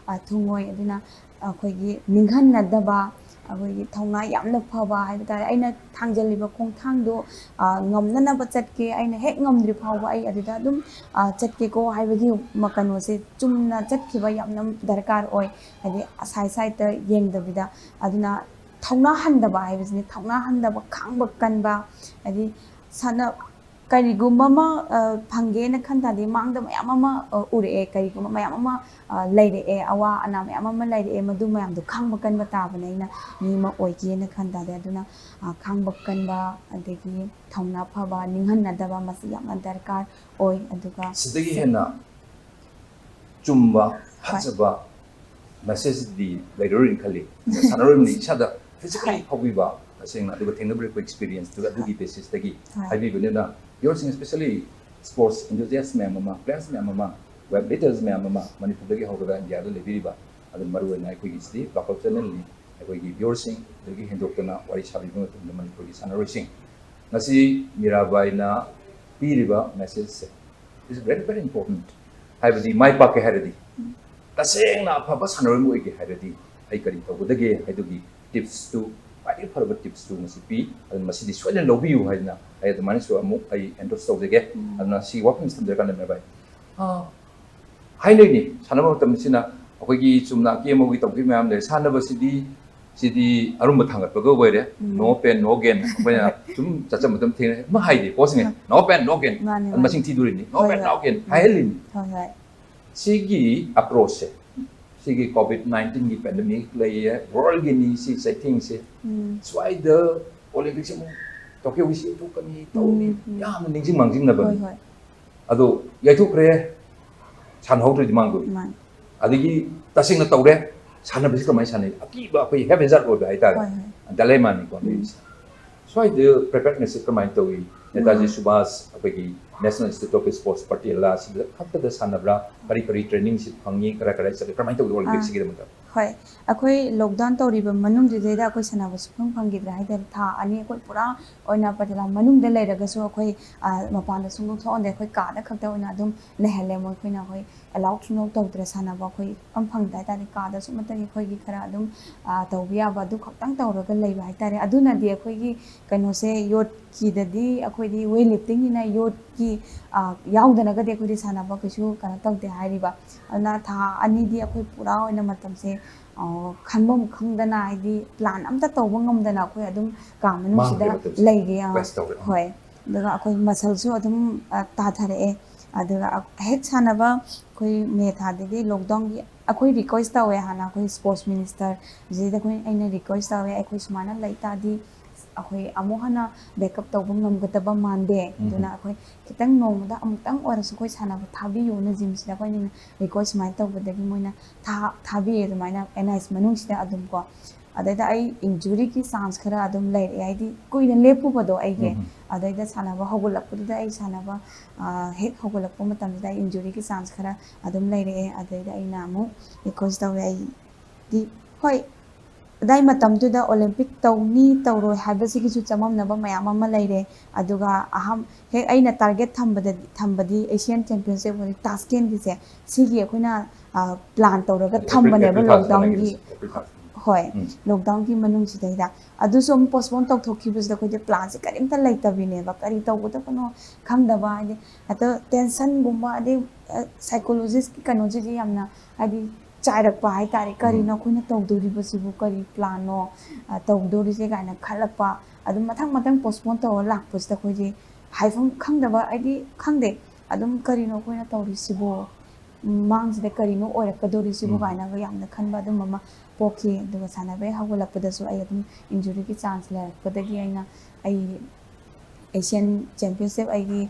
ꯊꯨꯡꯉꯣꯏ꯫ ꯑꯗꯨꯅ ꯑꯩꯈꯣꯏꯒꯤ ꯅꯤꯡꯍꯟꯅꯗꯕ, ꯑꯩꯈꯣꯏꯒꯤ ꯊꯧꯅꯥ ꯌꯥꯝꯅ ꯐꯕ ꯍꯥꯏꯕ ꯇꯥꯔꯦ꯫ ꯑꯩꯅ ꯊꯥꯡꯖꯜꯂꯤꯕ ꯈꯣꯡꯊꯥꯡꯗꯣ ꯉꯝꯅꯅꯕ ꯆꯠꯀꯦ, ꯑꯩꯅ ꯍꯦꯛ ꯉꯝꯗ꯭ꯔꯤ ꯐꯥꯎꯕ ꯑꯩ ꯑꯗꯨꯗ ꯑꯗꯨꯝ ꯆꯠꯀꯦꯀꯣ ꯍꯥꯏꯕꯒꯤ ꯀꯩꯅꯣꯁꯦ ꯆꯨꯝꯅ ꯆꯠꯈꯤꯕ ꯌꯥꯝꯅ ꯗꯔꯀꯥꯔ ꯑꯣꯏ꯫ ꯍꯥꯏꯗꯤ side sideꯇ ꯌꯦꯡꯗꯕꯤꯗ꯫ ꯑꯗꯨꯅ ꯊꯧꯅꯥ ꯍꯟꯗꯕ ꯍꯥꯏꯕꯁꯤꯅꯤ꯫ ꯊꯧꯅꯥ ꯍꯟꯗꯕ, ꯈꯥꯡꯕ ꯀꯟꯕ, ꯍꯥꯏꯗꯤ ꯁꯥꯟꯅ ꯀꯔꯤꯒꯨꯝꯕ ꯑꯃ ꯐꯪꯒꯦꯅ ꯈꯟ ꯇꯥꯔꯗꯤ ꯃꯥꯡꯗ ꯃꯌꯥꯝ ꯑꯃ ꯎꯔꯛꯑꯦ, ꯀꯔꯤꯒꯨꯝꯕ ꯃꯌꯥꯝ ꯑꯃ ꯂꯩꯔꯛꯑꯦ, ꯑꯋꯥ ꯑꯅꯥ ꯃꯌꯥꯝ ꯑꯃ ꯂꯩꯔꯛꯑꯦ꯫ ꯃꯗꯨ ꯃꯌꯥꯝꯗꯣ ꯈꯥꯡꯕ ꯀꯟꯕ ꯇꯥꯕꯅꯦ, ꯑꯩꯅ ꯃꯤ ꯑꯃ ꯑꯣꯏꯒꯦꯅ ꯈꯟ ꯇꯥꯔꯗꯤ꯫ ꯑꯗꯨꯅ ꯈꯥꯡꯕ ꯀꯟꯕ, ꯑꯗꯒꯤ ꯊꯧꯅꯥ ꯐꯕ, ꯅꯤꯡꯍꯟꯅꯗꯕ, ꯃꯁꯤ ꯌꯥꯝꯅ ꯗꯔꯀꯥꯔ ꯑꯣꯏ꯫ ꯑꯗꯨꯒ ꯁꯤꯗꯒꯤ ꯍꯦꯟꯅ ꯆꯨꯝꯕ, ꯐꯖꯕ messageꯗꯤ ꯂꯩꯔꯔꯣꯏꯅ ꯈꯜꯂꯤ꯫ ꯁꯥꯟꯅꯔꯣꯏ ꯑꯃꯅ ꯏꯁꯥꯗ physically ꯐꯥꯎꯕꯤꯕ, ꯇꯁꯦꯡꯅ, ꯑꯗꯨꯒ ꯊꯦꯡꯅꯕꯤꯔꯛꯄ experienceꯇꯨ ꯑꯗꯨꯒꯤ basisꯇꯒꯤ ꯍꯥꯏꯕꯤꯕꯅꯤꯅ, viewerꯁꯤꯡ, especially sports enthusiast ꯃꯌꯥꯝ ꯑꯃ, players ꯃꯌꯥꯝ ꯑꯃ, web leaders ꯃꯌꯥꯝ ꯑꯃ, ꯃꯅꯤꯄꯨꯔꯗꯒꯤ ꯍꯧꯔꯒ ꯏꯟꯗꯤꯌꯥꯗ ꯂꯩꯕꯤꯔꯤꯕ, ꯑꯗꯨ ꯃꯔꯨꯑꯣꯏꯅ ꯑꯩꯈꯣꯏꯒꯤꯁꯤꯗꯤ ꯕꯥꯀꯞ channelꯅꯤ꯫ ꯑꯩꯈꯣꯏꯒꯤ viewerꯁꯤꯡ ꯑꯗꯨꯗꯒꯤ ꯍꯦꯟꯗꯣꯛꯇꯅ ꯋꯥꯔꯤ ꯁꯥꯕꯤꯕ ꯃꯇꯝꯗ ꯃꯅꯤꯄꯨꯔꯒꯤ ꯁꯥꯟꯅꯔꯣꯏꯁꯤꯡ, ꯉꯁꯤ ꯃꯤꯔꯥꯕꯥꯏꯅ ꯄꯤꯔꯤꯕ messageꯁꯦ is very, very important꯫ ꯍꯥꯏꯕꯗꯤ ꯃꯥꯏ ꯄꯥꯛꯀꯦ ꯍꯥꯏꯔꯗꯤ, ꯇꯁꯦꯡꯅ ꯑꯐꯕ ꯁꯥꯟꯅꯔꯣꯏ ꯑꯃ ꯑꯣꯏꯒꯦ ꯍꯥꯏꯔꯗꯤ, ꯑꯩ ꯀꯔꯤ ꯇꯧꯒꯗꯒꯦ ꯍꯥꯏꯗꯨꯒꯤ ꯇꯤꯞꯁꯇꯨ, ꯈ꯭ꯋꯥꯏꯗꯒꯤ ꯐꯔꯕ ꯇꯤꯞꯁꯇꯨ ꯉꯁꯤ ꯄꯤ꯫ ꯑꯗꯨꯅ ꯃꯁꯤꯗꯤ ꯁꯣꯏꯗꯅ ꯂꯧꯕꯤꯌꯨ ꯍꯥꯏꯗꯅ ꯑꯩ ꯑꯗꯨꯃꯥꯏꯅꯁꯨ ꯑꯃꯨꯛ ꯑꯩ ꯑꯦꯟꯗꯣꯔꯁ ꯇꯧꯖꯒꯦ꯫ ꯎꯝ꯫ ꯑꯗꯨꯅ ꯁꯤ ꯋꯥꯐꯝꯁꯤ ꯊꯝꯖꯔꯀꯥꯟꯗ, ꯃꯤꯔꯥ ꯚꯥꯏ, ꯑꯥ, ꯍꯥꯏꯅꯩꯅꯤ, ꯁꯥꯟꯅꯕ ꯃꯇꯝꯁꯤꯅ ꯑꯩꯈꯣꯏꯒꯤ ꯆꯨꯝꯅ ꯑꯀꯦ ꯑꯃꯧꯒꯤ ꯇꯧꯈꯤꯕ ꯃꯌꯥꯝ ꯂꯩ꯫ ꯁꯥꯟꯅꯕꯁꯤꯗꯤ, ꯁꯤꯗꯤ ꯑꯔꯨꯝꯕ ꯊꯥꯡꯒꯠꯄꯒ ꯑꯣꯏꯔꯦ꯫ ꯎꯝ꯫ No pain, no gain꯫ ꯑꯩꯈꯣꯏꯅ ꯁꯨꯝ ꯆꯠꯆꯕ ꯃꯇꯝ ꯊꯦꯡꯅꯩ꯫ ꯑꯃ ꯍꯥꯏꯗꯤ ꯄꯣꯠꯁꯤꯅ, ꯎꯝ꯫ No pain, no gain꯫ ꯃꯥꯅꯦ, ꯑꯗꯨ ꯃꯥꯅꯦ꯫ ꯃꯁꯤꯡ ꯊꯤꯗꯣꯔꯤꯅꯤ꯫ No ꯍꯣꯏ, pain, ꯍꯣꯏ꯫ No gain꯫ ꯎꯝ꯫ ꯍꯥꯏꯍꯜꯂꯤꯅꯤ꯫ ꯍꯣꯏ, ꯍꯣꯏ꯫ ꯁꯤꯒꯤ ꯑꯦꯄ꯭ꯔꯣꯆꯁꯦ, ꯁꯤꯒꯤ ꯀꯣꯚꯤꯗ ꯅꯥꯏꯟꯇꯤꯟꯒꯤ ꯄꯦꯟꯗꯦꯃꯤꯛ ꯂꯩꯌꯦ, ꯋꯥꯔꯜꯒꯤꯅꯤ ꯁꯤ ꯆꯩꯊꯦꯡꯁꯦ꯫ ꯎꯝ꯫ ꯁ꯭ꯋꯥꯏꯗ ꯑꯣꯂꯦꯝꯄꯤꯛꯁꯦ ꯑꯃꯨꯛ ꯇꯣꯀꯤꯌꯣꯒꯤꯁꯦ ꯌꯩꯊꯣꯛꯀꯅꯤ, ꯇꯧꯅꯤ, ꯎꯝ, ꯎꯝ꯫ ꯌꯥꯝꯅ ꯅꯤꯡꯁꯤꯡ ꯃꯥꯡꯖꯤꯡꯅꯕꯅꯤ꯫ ꯍꯣꯏ, ꯍꯣꯏ꯫ ꯑꯗꯣ ꯌꯩꯊꯣꯛꯈ꯭ꯔꯦ, ꯁꯥꯟꯅꯍꯧꯗ꯭ꯔꯗꯤ ꯃꯥꯡꯗꯣꯏ꯫ ꯃꯥꯅꯤ꯫ ꯑꯗꯒꯤ ꯇꯁꯦꯡꯅ ꯇꯧꯔꯦ, ꯁꯥꯟꯅꯕꯁꯤ ꯀꯃꯥꯏꯅ ꯁꯥꯟꯅꯩ? ꯑꯀꯤꯕ ꯑꯩꯈꯣꯏ ꯍꯦꯐ ꯍꯦꯖꯥꯔꯠ ꯑꯣꯏꯕ ꯍꯥꯏꯇꯥꯔꯦ꯫ ꯍꯣꯏ, ꯍꯣꯏ꯫ ꯗꯥꯏꯂꯦꯃꯥꯅꯤꯀꯣ ꯎꯝ꯫ ꯂꯩꯔꯤꯁꯦ꯫ ꯁ꯭ꯋꯥꯏꯗ ꯄ꯭ꯔꯤꯄꯦꯌꯔꯅꯦꯁꯁꯦ ꯀꯃꯥꯏꯅ ꯇꯧꯏ? ꯅꯦꯇꯥꯖꯤ ꯎꯝ꯫ ꯁꯨꯚꯥꯁ, ꯑꯩꯈꯣꯏꯒꯤ ꯅꯦꯁꯅꯦꯜ ꯏꯟꯁꯇꯤꯇ꯭ꯌꯨꯠ ꯑꯣꯐ ꯁ꯭ꯄꯣꯔꯠꯁ ꯄꯇꯤꯌꯥꯂꯥ, ꯁꯤꯗ ꯈꯛꯇꯗ ꯁꯥꯟꯅꯕ꯭ꯔꯥ? ꯀꯔꯤ ꯀꯔꯤ ꯇ꯭ꯔꯦꯅꯤꯡꯁꯤ ꯐꯪꯉꯤ? ꯀꯔꯥꯏ ꯀꯔꯥꯏ ꯆꯠꯂꯤ? ꯀꯔꯝꯍꯥꯏꯅ ꯇꯧꯏ ꯑꯥ꯫ ꯑꯣꯂꯦꯝꯄꯤꯛꯁꯤꯒꯤꯗꯃꯛꯇ? ꯍꯣꯏ, ꯑꯩꯈꯣꯏ ꯂꯣꯛꯗꯥꯎꯟ ꯇꯧꯔꯤꯕ ꯃꯅꯨꯡꯗꯨꯗꯩꯗ ꯑꯩꯈꯣꯏ ꯁꯥꯟꯅꯕ ꯁꯨꯡꯐꯪ ꯐꯪꯈꯤꯗ꯭ꯔꯦ ꯍꯥꯏꯇꯥꯔꯦ꯫ ꯊꯥ ꯑꯅꯤ ꯑꯩꯈꯣꯏ ꯄꯨꯔꯥ ꯑꯣꯏꯅ ꯄꯇꯤꯌꯥꯂꯥ ꯃꯅꯨꯡꯗ ꯂꯩꯔꯒꯁꯨ ꯑꯩꯈꯣꯏ, ꯑ, ꯃꯄꯥꯟꯗ ꯁꯨꯡꯊꯣꯛ ꯊꯣꯛꯍꯟꯗꯦ꯫ ꯑꯩꯈꯣꯏ ꯀꯥꯗ ꯈꯛꯇ ꯑꯣꯏꯅ ꯑꯗꯨꯝ ꯂꯩꯍꯜꯂꯦ꯫ ꯃꯈꯣꯏꯅ ꯑꯩꯈꯣꯏ ꯑꯦꯂꯥꯎꯠ ꯁꯨꯡꯇꯧ ꯇꯧꯗ꯭ꯔꯦ꯫ ꯁꯥꯟꯅꯕ ꯑꯩꯈꯣꯏ ꯏꯐꯪ ꯐꯪꯗꯦ ꯍꯥꯏꯇꯥꯔꯦ꯫ ꯀꯥꯗ ꯁꯨꯞꯅꯇꯒꯤ ꯑꯩꯈꯣꯏꯒꯤ ꯈꯔ ꯑꯗꯨꯝ, ꯑ, ꯇꯧꯕ ꯌꯥꯕ ꯑꯗꯨ ꯈꯛꯇꯪ ꯇꯧꯔꯒ ꯂꯩꯕ ꯍꯥꯏꯇꯥꯔꯦ꯫ ꯑꯗꯨꯅꯗꯤ ꯑꯩꯈꯣꯏꯒꯤ ꯀꯩꯅꯣꯁꯦ, ꯌꯣꯠꯀꯤꯗꯗꯤ ꯑꯩꯈꯣꯏꯗꯤ ꯋꯦꯠ ꯂꯤꯐꯇꯤꯡꯅꯤꯅ ꯌꯣꯠꯀꯤ, ꯑ, ꯌꯥꯎꯗꯅꯒꯗꯤ ꯑꯩꯈꯣꯏꯗꯤ ꯁꯥꯟꯅꯕ ꯀꯩꯁꯨ ꯀꯩꯅꯣ ꯇꯧꯗꯦ ꯍꯥꯏꯔꯤꯕ꯫ ꯑꯗꯨꯅ ꯊꯥ ꯑꯅꯤꯗꯤ ꯑꯩꯈꯣꯏ ꯄꯨꯔꯥ ꯑꯣꯏꯅ ꯃꯇꯝꯁꯦ, ꯑ, ꯈꯟꯐꯝ ꯈꯪꯗꯅ, ꯍꯥꯏꯗꯤ ꯄ꯭ꯂꯥꯟ ꯑꯝꯇ ꯇꯧꯕ ꯉꯝꯗꯅ ꯑꯩꯈꯣꯏ ꯑꯗꯨꯝ ꯀꯥ ꯃꯅꯨꯡꯁꯤꯗ ꯃꯥꯡꯈ꯭ꯔꯦ ꯃꯇꯝꯁꯦ꯫ ꯂꯩꯔꯦ꯫ ꯑ, ꯋꯦꯁ ꯇꯧꯔꯦ꯫ ꯎꯝ꯫ ꯍꯣꯏ꯫ ꯑꯗꯨꯒ ꯑꯩꯈꯣꯏ ꯃꯁꯜꯁꯨ ꯑꯗꯨꯝ, ꯑ, ꯇꯥꯊꯔꯛꯑꯦ꯫ ꯑꯗꯨꯒ ꯑ-, ꯍꯦꯛ ꯁꯥꯟꯅꯕ ꯑꯩꯈꯣꯏ ꯃꯦ ꯊꯥꯗꯒꯤ ꯂꯣꯛꯗꯥꯎꯟꯒꯤ ꯑꯩꯈꯣꯏ ꯔꯤꯀ꯭ꯋꯦꯁ ꯇꯧꯋꯦ ꯍꯥꯟꯅ ꯑꯩꯈꯣꯏ ꯁ꯭ꯄꯣꯔꯠꯁ ꯃꯤꯅꯤꯁꯇꯔꯁꯤꯗ ꯑꯩꯈꯣꯏ, ꯑꯩꯅ ꯔꯤꯀ꯭ꯋꯦꯁ ꯇꯧꯋꯦ, ꯑꯩꯈꯣꯏ ꯁꯨꯃꯥꯏꯅ ꯂꯩ ꯇꯥꯔꯗꯤ ꯑꯩꯈꯣꯏ ꯑꯃꯨꯛ ꯍꯟꯅ ꯕꯦꯛꯑꯞ ꯇꯧꯕ ꯉꯝꯒꯗꯕ ꯃꯥꯟꯗꯦ꯫ ꯎꯝ꯫ ꯑꯗꯨꯅ ꯑꯩꯈꯣꯏ ꯈꯤꯇꯪ ꯅꯣꯡꯃꯗ ꯑꯃꯨꯛꯇꯪ ꯑꯣꯏꯔꯁꯨ ꯑꯩꯈꯣꯏ ꯁꯥꯟꯅꯕ ꯊꯥꯕꯤꯌꯨꯅ ꯖꯤꯝꯁꯤꯗ ꯑꯩꯈꯣꯏꯅ ꯔꯤꯀ꯭ꯋꯦꯁ ꯁꯨꯃꯥꯏꯅ ꯇꯧꯕꯗꯒꯤ ꯃꯣꯏꯅ ꯊꯥ-, ꯊꯥꯕꯤꯌꯦ ꯑꯗꯨꯃꯥꯏꯅ ꯑꯦꯟ ꯑꯥꯏ ꯑꯦꯁ ꯃꯅꯨꯡꯁꯤꯗ ꯑꯗꯨꯝ ꯀꯣ꯫ ꯑꯗꯩꯗ ꯑꯩ ꯏꯟꯖꯨꯔꯤꯒꯤ ꯆꯥꯟꯁ ꯈꯔ ꯑꯗꯨꯝ ꯂꯩꯔꯛꯑꯦ, ꯍꯥꯏꯗꯤ ꯀꯨꯏꯅ ꯂꯦꯞꯄꯨꯕꯗꯣ ꯑꯩꯒꯤ꯫ ꯎꯝ꯫ ꯑꯗꯩꯗ ꯁꯥꯟꯅꯕ ꯍꯧꯒꯠꯂꯛꯄꯗꯨꯗ ꯑꯩ ꯁꯥꯟꯅꯕ, ꯑ, ꯍꯦꯛ ꯍꯧꯒꯠꯂꯛꯄ ꯃꯇꯝꯗꯨꯗ ꯑꯩ ꯏꯟꯖꯨꯔꯤꯒꯤ ꯆꯥꯟꯁ ꯈꯔ ꯑꯗꯨꯝ ꯂꯩꯔꯛꯑꯦ꯫ ꯑꯗꯩꯗ ꯑꯩꯅ ꯑꯃꯨꯛ ꯔꯤꯀ꯭ꯋꯦꯁ ꯇꯧꯋꯦ, ꯑꯩꯗꯤ ꯍꯣꯏ, ꯑꯗꯥꯏ ꯃꯇꯝꯗꯨꯗ ꯑꯣꯂꯦꯝꯄꯤꯛ ꯇꯧꯅꯤ ꯇꯧꯔꯣꯏ ꯍꯥꯏꯕꯁꯤꯒꯤꯁꯨ ꯆꯃꯝꯅꯕ ꯃꯌꯥꯝ ꯑꯃ ꯂꯩꯔꯦ꯫ ꯑꯗꯨꯒ ꯑꯍꯝ ꯍꯦꯛ ꯑꯩꯅ ꯇꯥꯔꯒꯦꯠ ꯊꯝꯕꯗ ꯊꯝꯕꯗꯤ ꯑꯦꯁꯤꯌꯥꯟ ꯆꯦꯝꯄꯤꯌꯟꯁꯤꯞ ꯑꯣꯏꯔꯗꯤ ꯇꯥꯁꯀꯦꯟꯒꯤꯁꯦ ꯁꯤꯒꯤ ꯑꯩꯈꯣꯏꯅ ꯄ꯭ꯂꯥꯟ ꯇꯧꯔꯒ ꯊꯝꯕꯅꯦꯕ ꯂꯣꯛꯗꯥꯎꯟꯒꯤ꯫ ꯍꯣꯏ, ꯎꯝ꯫ ꯂꯣꯛꯗꯥꯎꯟꯒꯤ ꯃꯅꯨꯡꯁꯤꯗꯩꯗ ꯑꯗꯨꯁꯨ ꯑꯃꯨꯛ ꯄꯣꯁꯄꯣꯟ ꯇꯧꯊꯣꯛꯈꯤꯕꯁꯤꯗ ꯑꯩꯈꯣꯏꯗꯤ ꯄ꯭ꯂꯥꯟꯁꯦ ꯀꯔꯤꯝꯇ ꯂꯩꯇꯕꯤꯅꯦꯕ꯫ ꯀꯔꯤ ꯇꯧꯒꯗꯕꯅꯣ ꯈꯪꯗꯕ, ꯍꯥꯏꯗꯤ ꯍꯦꯛꯇ ꯇꯦꯟꯁꯟꯒꯨꯝꯕ, ꯑꯗꯩ ꯁꯥꯏꯀꯣꯂꯣꯖꯤꯁꯀꯤ ꯀꯩꯅꯣꯁꯤꯗꯤ ꯌꯥꯝꯅ, ꯍꯥꯏꯗꯤ, ꯆꯥꯏꯔꯛꯄ ꯍꯥꯏꯇꯥꯔꯦ꯫ ꯀꯔꯤꯅꯣ ꯑꯩꯈꯣꯏꯅ ꯇꯧꯗꯣꯔꯤꯕꯁꯤꯕꯨ, ꯀꯔꯤ ꯄ꯭ꯂꯥꯟꯅꯣ ꯇꯧꯗꯣꯔꯤꯁꯦ ꯀꯥꯏꯅ ꯈꯜꯂꯛꯄ꯫ ꯑꯗꯨꯝ ꯃꯊꯪ ꯃꯊꯪ ꯄꯣꯁꯄꯣꯟ ꯇꯧꯔ ꯂꯥꯛꯄꯁꯤꯗ ꯑꯩꯈꯣꯏꯁꯦ ꯍꯥꯏꯐꯝ ꯈꯪꯗꯕ, ꯍꯥꯏꯗꯤ, ꯈꯪꯗꯦ, ꯑꯗꯨꯝ ꯀꯔꯤꯅꯣ ꯑꯩꯈꯣꯏꯅ ꯇꯧꯔꯤꯁꯤꯕꯣ, ꯃꯥꯡꯁꯤꯗ ꯀꯔꯤꯅꯣ ꯑꯣꯏꯔꯛꯀꯗꯣꯔꯤꯁꯤꯕꯣ ꯀꯥꯏꯅꯒ ꯌꯥꯝꯅ ꯈꯟꯕ ꯑꯗꯨꯝꯕ ꯑꯃ ꯄꯣꯛꯈꯤ꯫ ꯑꯗꯨꯒ ꯁꯥꯟꯅꯕ ꯍꯦꯛ ꯍꯧꯒꯠꯂꯛꯄꯗꯁꯨ ꯑꯩ ꯑꯗꯨꯝ ꯏꯟꯖꯨꯔꯤꯒꯤ ꯆꯥꯟꯁ ꯂꯩꯔꯛꯄꯗꯒꯤ ꯑꯩꯅ ꯑꯩ ꯑꯦꯁꯤꯌꯥꯟ ꯆꯦꯝꯄꯤꯌꯟꯁꯤꯞ ꯑꯩꯒꯤ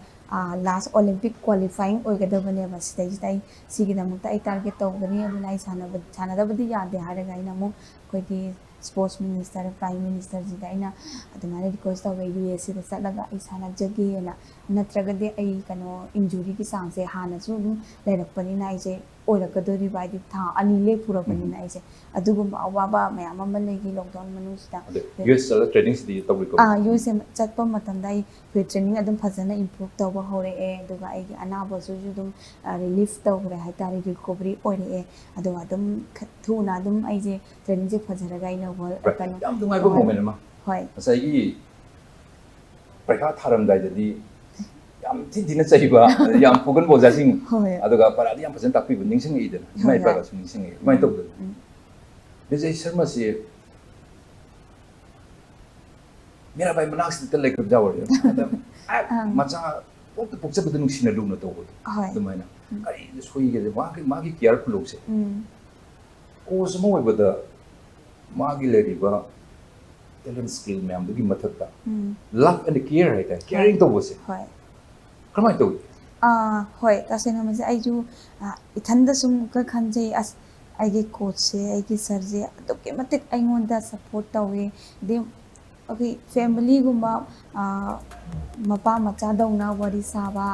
ꯂꯥꯁ ꯑꯣꯂꯦꯝꯄꯤꯛ ꯀ꯭ꯋꯥꯂꯤꯐꯥꯏꯌꯤꯡ ꯑꯣꯏꯒꯗꯕꯅꯦꯕ꯫ ꯁꯤꯗꯩꯁꯤꯗ ꯑꯩ ꯁꯤꯒꯤꯗꯃꯛꯇ ꯑꯩ ꯇꯥꯔꯒꯦꯠ ꯇꯧꯒꯅꯤ, ꯑꯗꯨꯅ ꯑꯩ ꯁꯥꯟꯅꯕ ꯁꯥꯟꯅꯗꯕꯗꯤ ꯌꯥꯗꯦ ꯍꯥꯏꯔꯒ ꯑꯩꯅ ꯑꯃꯨꯛ ꯑꯩꯈꯣꯏꯒꯤ ꯁ꯭ꯄꯣꯔꯠꯁ ꯃꯤꯅꯤꯁꯇꯔ, ꯄ꯭ꯔꯥꯏꯝ ꯃꯤꯅꯤꯁꯇꯔꯁꯤꯗ ꯑꯩꯅ ꯑꯗꯨꯃꯥꯏꯅ ꯔꯤꯀ꯭ꯋꯦꯁ ꯇꯧꯋꯦ, ꯌꯨ ꯑꯦꯁ ꯑꯦꯗ ꯆꯠꯂꯒ ꯑꯩ ꯁꯥꯟꯅꯖꯒꯦꯅ꯫ ꯅꯠꯇ꯭ꯔꯒꯗꯤ ꯑꯩ ꯀꯩꯅꯣ ꯏꯟꯖꯨꯔꯤꯒꯤ ꯆꯥꯟꯁꯁꯦ ꯍꯥꯟꯅꯁꯨ ꯑꯗꯨꯝ ꯂꯩꯔꯛꯄꯅꯤꯅ ꯑꯩꯁꯦ ꯑꯣꯏꯔꯛꯀꯗꯣꯔꯤꯕ, ꯍꯥꯏꯗꯤ ꯊꯥ ꯑꯅꯤ ꯂꯦꯞꯄꯨꯔꯕꯅꯤꯅ ꯑꯩꯁꯦ ꯑꯗꯨꯒꯨꯝꯕ ꯑꯋꯥꯕ ꯃꯌꯥꯝ ꯑꯃ ꯂꯩꯈꯤ ꯂꯣꯛꯗꯥꯎꯟ ꯃꯅꯨꯡꯁꯤꯗ꯫ ꯑꯗ ꯌꯨ ꯑꯦꯁ ꯆꯠꯂ ꯇ꯭ꯔꯦꯅꯤꯡꯁꯤꯗꯤ ꯇꯧꯔꯤꯀꯣ? ꯑꯥ, ꯌꯨ ꯑꯦꯁ ꯑꯦ ꯆꯠꯄ ꯃꯇꯝꯗ ꯑꯩ ꯑꯩꯈꯣꯏ ꯇ꯭ꯔꯦꯅꯤꯡ ꯑꯗꯨꯝ ꯐꯖꯅ ꯏꯝꯄ꯭ꯔꯨꯞ ꯇꯧꯕ ꯍꯧꯔꯛꯑꯦ, ꯑꯗꯨꯒ ꯑꯩꯒꯤ ꯑꯅꯥꯕꯁꯤꯁꯨ ꯑꯗꯨꯝ ꯔꯤꯂꯤꯐ ꯇꯧꯈ꯭ꯔꯦ ꯍꯥꯏꯇꯥꯔꯦ, ꯔꯤꯀꯣꯕꯔꯤ ꯑꯣꯏꯔꯛꯑꯦ꯫ ꯑꯗꯨꯒ ꯑꯗꯨꯝ ꯈ-, ꯊꯨꯅ ꯑꯗꯨꯝ ꯑꯩꯁꯦ ꯇ꯭ꯔꯦꯅꯤꯡꯁꯦ ꯐꯖꯔꯒ ꯑꯩꯅ ꯋꯥꯔꯜ ꯀꯩꯅꯣ ꯌꯥꯝ ꯅꯨꯡꯉꯥꯏꯕ ꯃꯣꯃꯦꯟ ꯑꯃ꯫ ꯍꯣꯏ꯫ ꯉꯁꯥꯏꯒꯤ ꯄꯔꯤꯈꯥ ꯊꯥꯔꯝꯗꯥꯏꯗꯗꯤ ꯌꯥꯝ ꯊꯤꯟ ꯊꯤꯅ ꯆꯩꯕ, ꯌꯥꯝ ꯐꯨꯒꯟꯕ ꯑꯣꯖꯥꯁꯤꯡ, ꯍꯣꯏ꯫ ꯑꯗꯨꯒ ꯄꯔꯥꯗꯤ ꯌꯥꯝ ꯐꯖꯅ ꯇꯥꯛꯄꯤꯕ ꯅꯤꯡꯁꯤꯡꯉꯛꯏꯗꯅ, ꯏꯃꯥ ꯍꯣꯏ, ꯍꯣꯏ꯫ ꯏꯄꯥꯒꯁꯨ ꯅꯤꯡꯁꯤꯡꯉꯛꯏ꯫ ꯑꯗꯨꯃꯥꯏꯅ ꯎꯝ, ꯇꯧꯗꯅ ꯎꯝ꯫ ꯕꯤꯖꯩ ꯁꯔꯃꯁꯤ ꯃꯤꯔꯥꯕꯥꯏ ꯃꯅꯥꯛꯁꯤꯗ ꯂꯩꯈ꯭ꯔꯕ ꯌꯥꯎꯔꯦ꯫ ꯑꯗ ꯑꯪ꯫ ꯃꯆꯥ ꯄꯣꯛꯇ ꯄꯣꯛꯆꯕꯗ ꯅꯨꯡꯁꯤꯅ ꯂꯨꯅ ꯇꯧꯕꯗꯣ꯫ ꯍꯣꯏ꯫ ꯑꯗꯨꯃꯥꯏꯅ꯫ ꯎꯝ꯫ ꯀꯔꯤꯗ ꯁꯣꯏꯒꯦ? ꯃꯥꯒꯤ, ꯃꯥꯒꯤ ꯀꯤꯌꯥꯔ ꯈꯨꯂꯧꯁꯦ꯫ ꯎꯝ꯫ ꯀꯣꯆ ꯑꯃ ꯑꯣꯏꯕꯗ ꯃꯥꯒꯤ ꯂꯩꯔꯤꯕ talent, skill ꯃꯌꯥꯝꯗꯨꯒꯤ ꯃꯊꯛꯇ ꯎꯝ꯫ Love and care ꯍꯥꯏꯇꯥꯔꯦ, ꯍꯣꯏ꯫ Caring ꯇꯧꯕꯁꯦ꯫ ꯍꯣꯏ꯫ ꯀꯔꯝꯍꯥꯏꯅ ꯇꯧꯏ? ꯑꯥ, ꯍꯣꯏ, ꯇꯁꯦꯡꯅ ꯃꯁꯤ ꯑꯩꯁꯨ, ꯑꯥ, ꯏꯊꯟꯗ ꯁꯨꯝ ꯈꯔ ꯈꯟꯖꯩ, ꯑꯁ, ꯑꯩꯒꯤ ꯀꯣꯆꯁꯦ, ꯑꯩꯒꯤ ꯁꯥꯔꯁꯦ ꯑꯗꯨꯛꯀꯤ ꯃꯇꯤꯛ ꯑꯩꯉꯣꯟꯗ ꯁꯞꯄꯣꯔꯠ ꯇꯧꯋꯤ꯫ ꯑꯗꯩ ꯑꯩꯈꯣꯏ ꯐꯦꯃꯤꯂꯤꯒꯨꯝꯕ, ꯑꯥ, ꯃꯄꯥ ꯃꯆꯥꯗꯧꯅ ꯋꯥꯔꯤ ꯁꯥꯕ,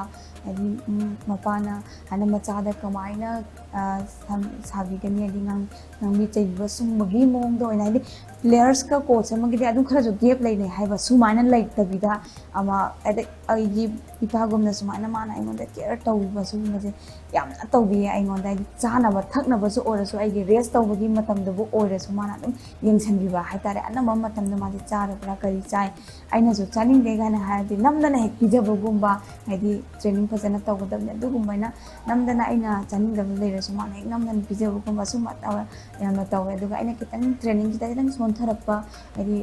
ꯍꯥꯏꯗꯤ, ꯎꯝ, ꯃꯄꯥꯅ ꯍꯥꯏꯅ ꯃꯆꯥꯗ ꯀꯃꯥꯏꯅ, ꯑ, ꯁꯝ-, ꯁꯥꯕꯤꯒꯅꯤ, ꯍꯥꯏꯗꯤ ꯉꯥꯡ-, ꯉꯥꯡꯕꯤ ꯆꯩꯕꯤꯕ ꯁꯨꯝꯕꯒꯤ ꯃꯑꯣꯡꯗ ꯑꯣꯏꯅ, ꯍꯥꯏꯗꯤ players ꯀ coach ꯑꯃꯒꯤꯗꯤ ꯑꯗꯨꯝ ꯈꯔꯁꯨ gap ꯂꯩꯅꯩ ꯍꯥꯏꯕ, ꯁꯨꯃꯥꯏꯅ ꯂꯩꯇꯕꯤꯗ ꯑꯃ, ꯍꯥꯏꯗꯤ ꯑꯩꯒꯤ ꯏꯄꯥꯒꯨꯝꯅ ꯁꯨꯃꯥꯏꯅ ꯃꯥꯅ ꯑꯩꯉꯣꯟꯗ care ꯇꯧꯕꯤꯕ ꯁꯤꯒꯨꯝꯕꯁꯦ ꯌꯥꯝꯅ ꯇꯧꯕꯤꯌꯦ ꯑꯩꯉꯣꯟꯗ꯫ ꯍꯥꯏꯗꯤ ꯆꯥꯅꯕ ꯊꯛꯅꯕꯁꯨ ꯑꯣꯏꯔꯁꯨ, ꯑꯩꯒꯤ rest ꯇꯧꯕꯒꯤ ꯃꯇꯝꯗꯕꯨ ꯑꯣꯏꯔꯁꯨ ꯃꯥꯅ ꯑꯗꯨꯝ ꯌꯦꯡꯁꯤꯟꯕꯤꯕ ꯍꯥꯏꯇꯥꯔꯦ꯫ ꯑꯅꯝꯕ ꯃꯇꯝꯗ ꯃꯥꯁꯦ ꯆꯥꯔꯕ꯭ꯔꯥ, ꯀꯔꯤ ꯆꯥꯏ, ꯑꯩꯅꯁꯨ ꯆꯥꯅꯤꯡꯗꯦ ꯀꯥꯏꯅ ꯍꯥꯏꯔꯗꯤ ꯅꯝꯗꯅ ꯍꯦꯛ ꯄꯤꯖꯕꯒꯨꯝꯕ, ꯍꯥꯏꯗꯤ training ꯐꯖꯅ ꯇꯧꯒꯗꯕꯅꯤ, ꯑꯗꯨꯒꯨꯝꯕ ꯑꯩꯅ ꯅꯝꯗꯅ, ꯑꯩꯅ ꯆꯥꯅꯤꯡꯗꯕ ꯂꯩꯔꯁꯨ ꯃꯥꯅ ꯍꯦꯛ ꯅꯝꯗꯅ ꯄꯤꯖꯕꯒꯨꯝꯕ ꯁꯨꯝꯕ ꯇꯧꯔ-, ꯌꯥꯝꯅ ꯇꯧꯋꯦ꯫ ꯑꯗꯨꯒ ꯑꯩꯅ ꯈꯤꯇꯪ training ꯁꯤꯗ ꯈꯤꯇꯪ ꯁꯣꯟꯊꯔꯛꯄ, ꯍꯥꯏꯗꯤ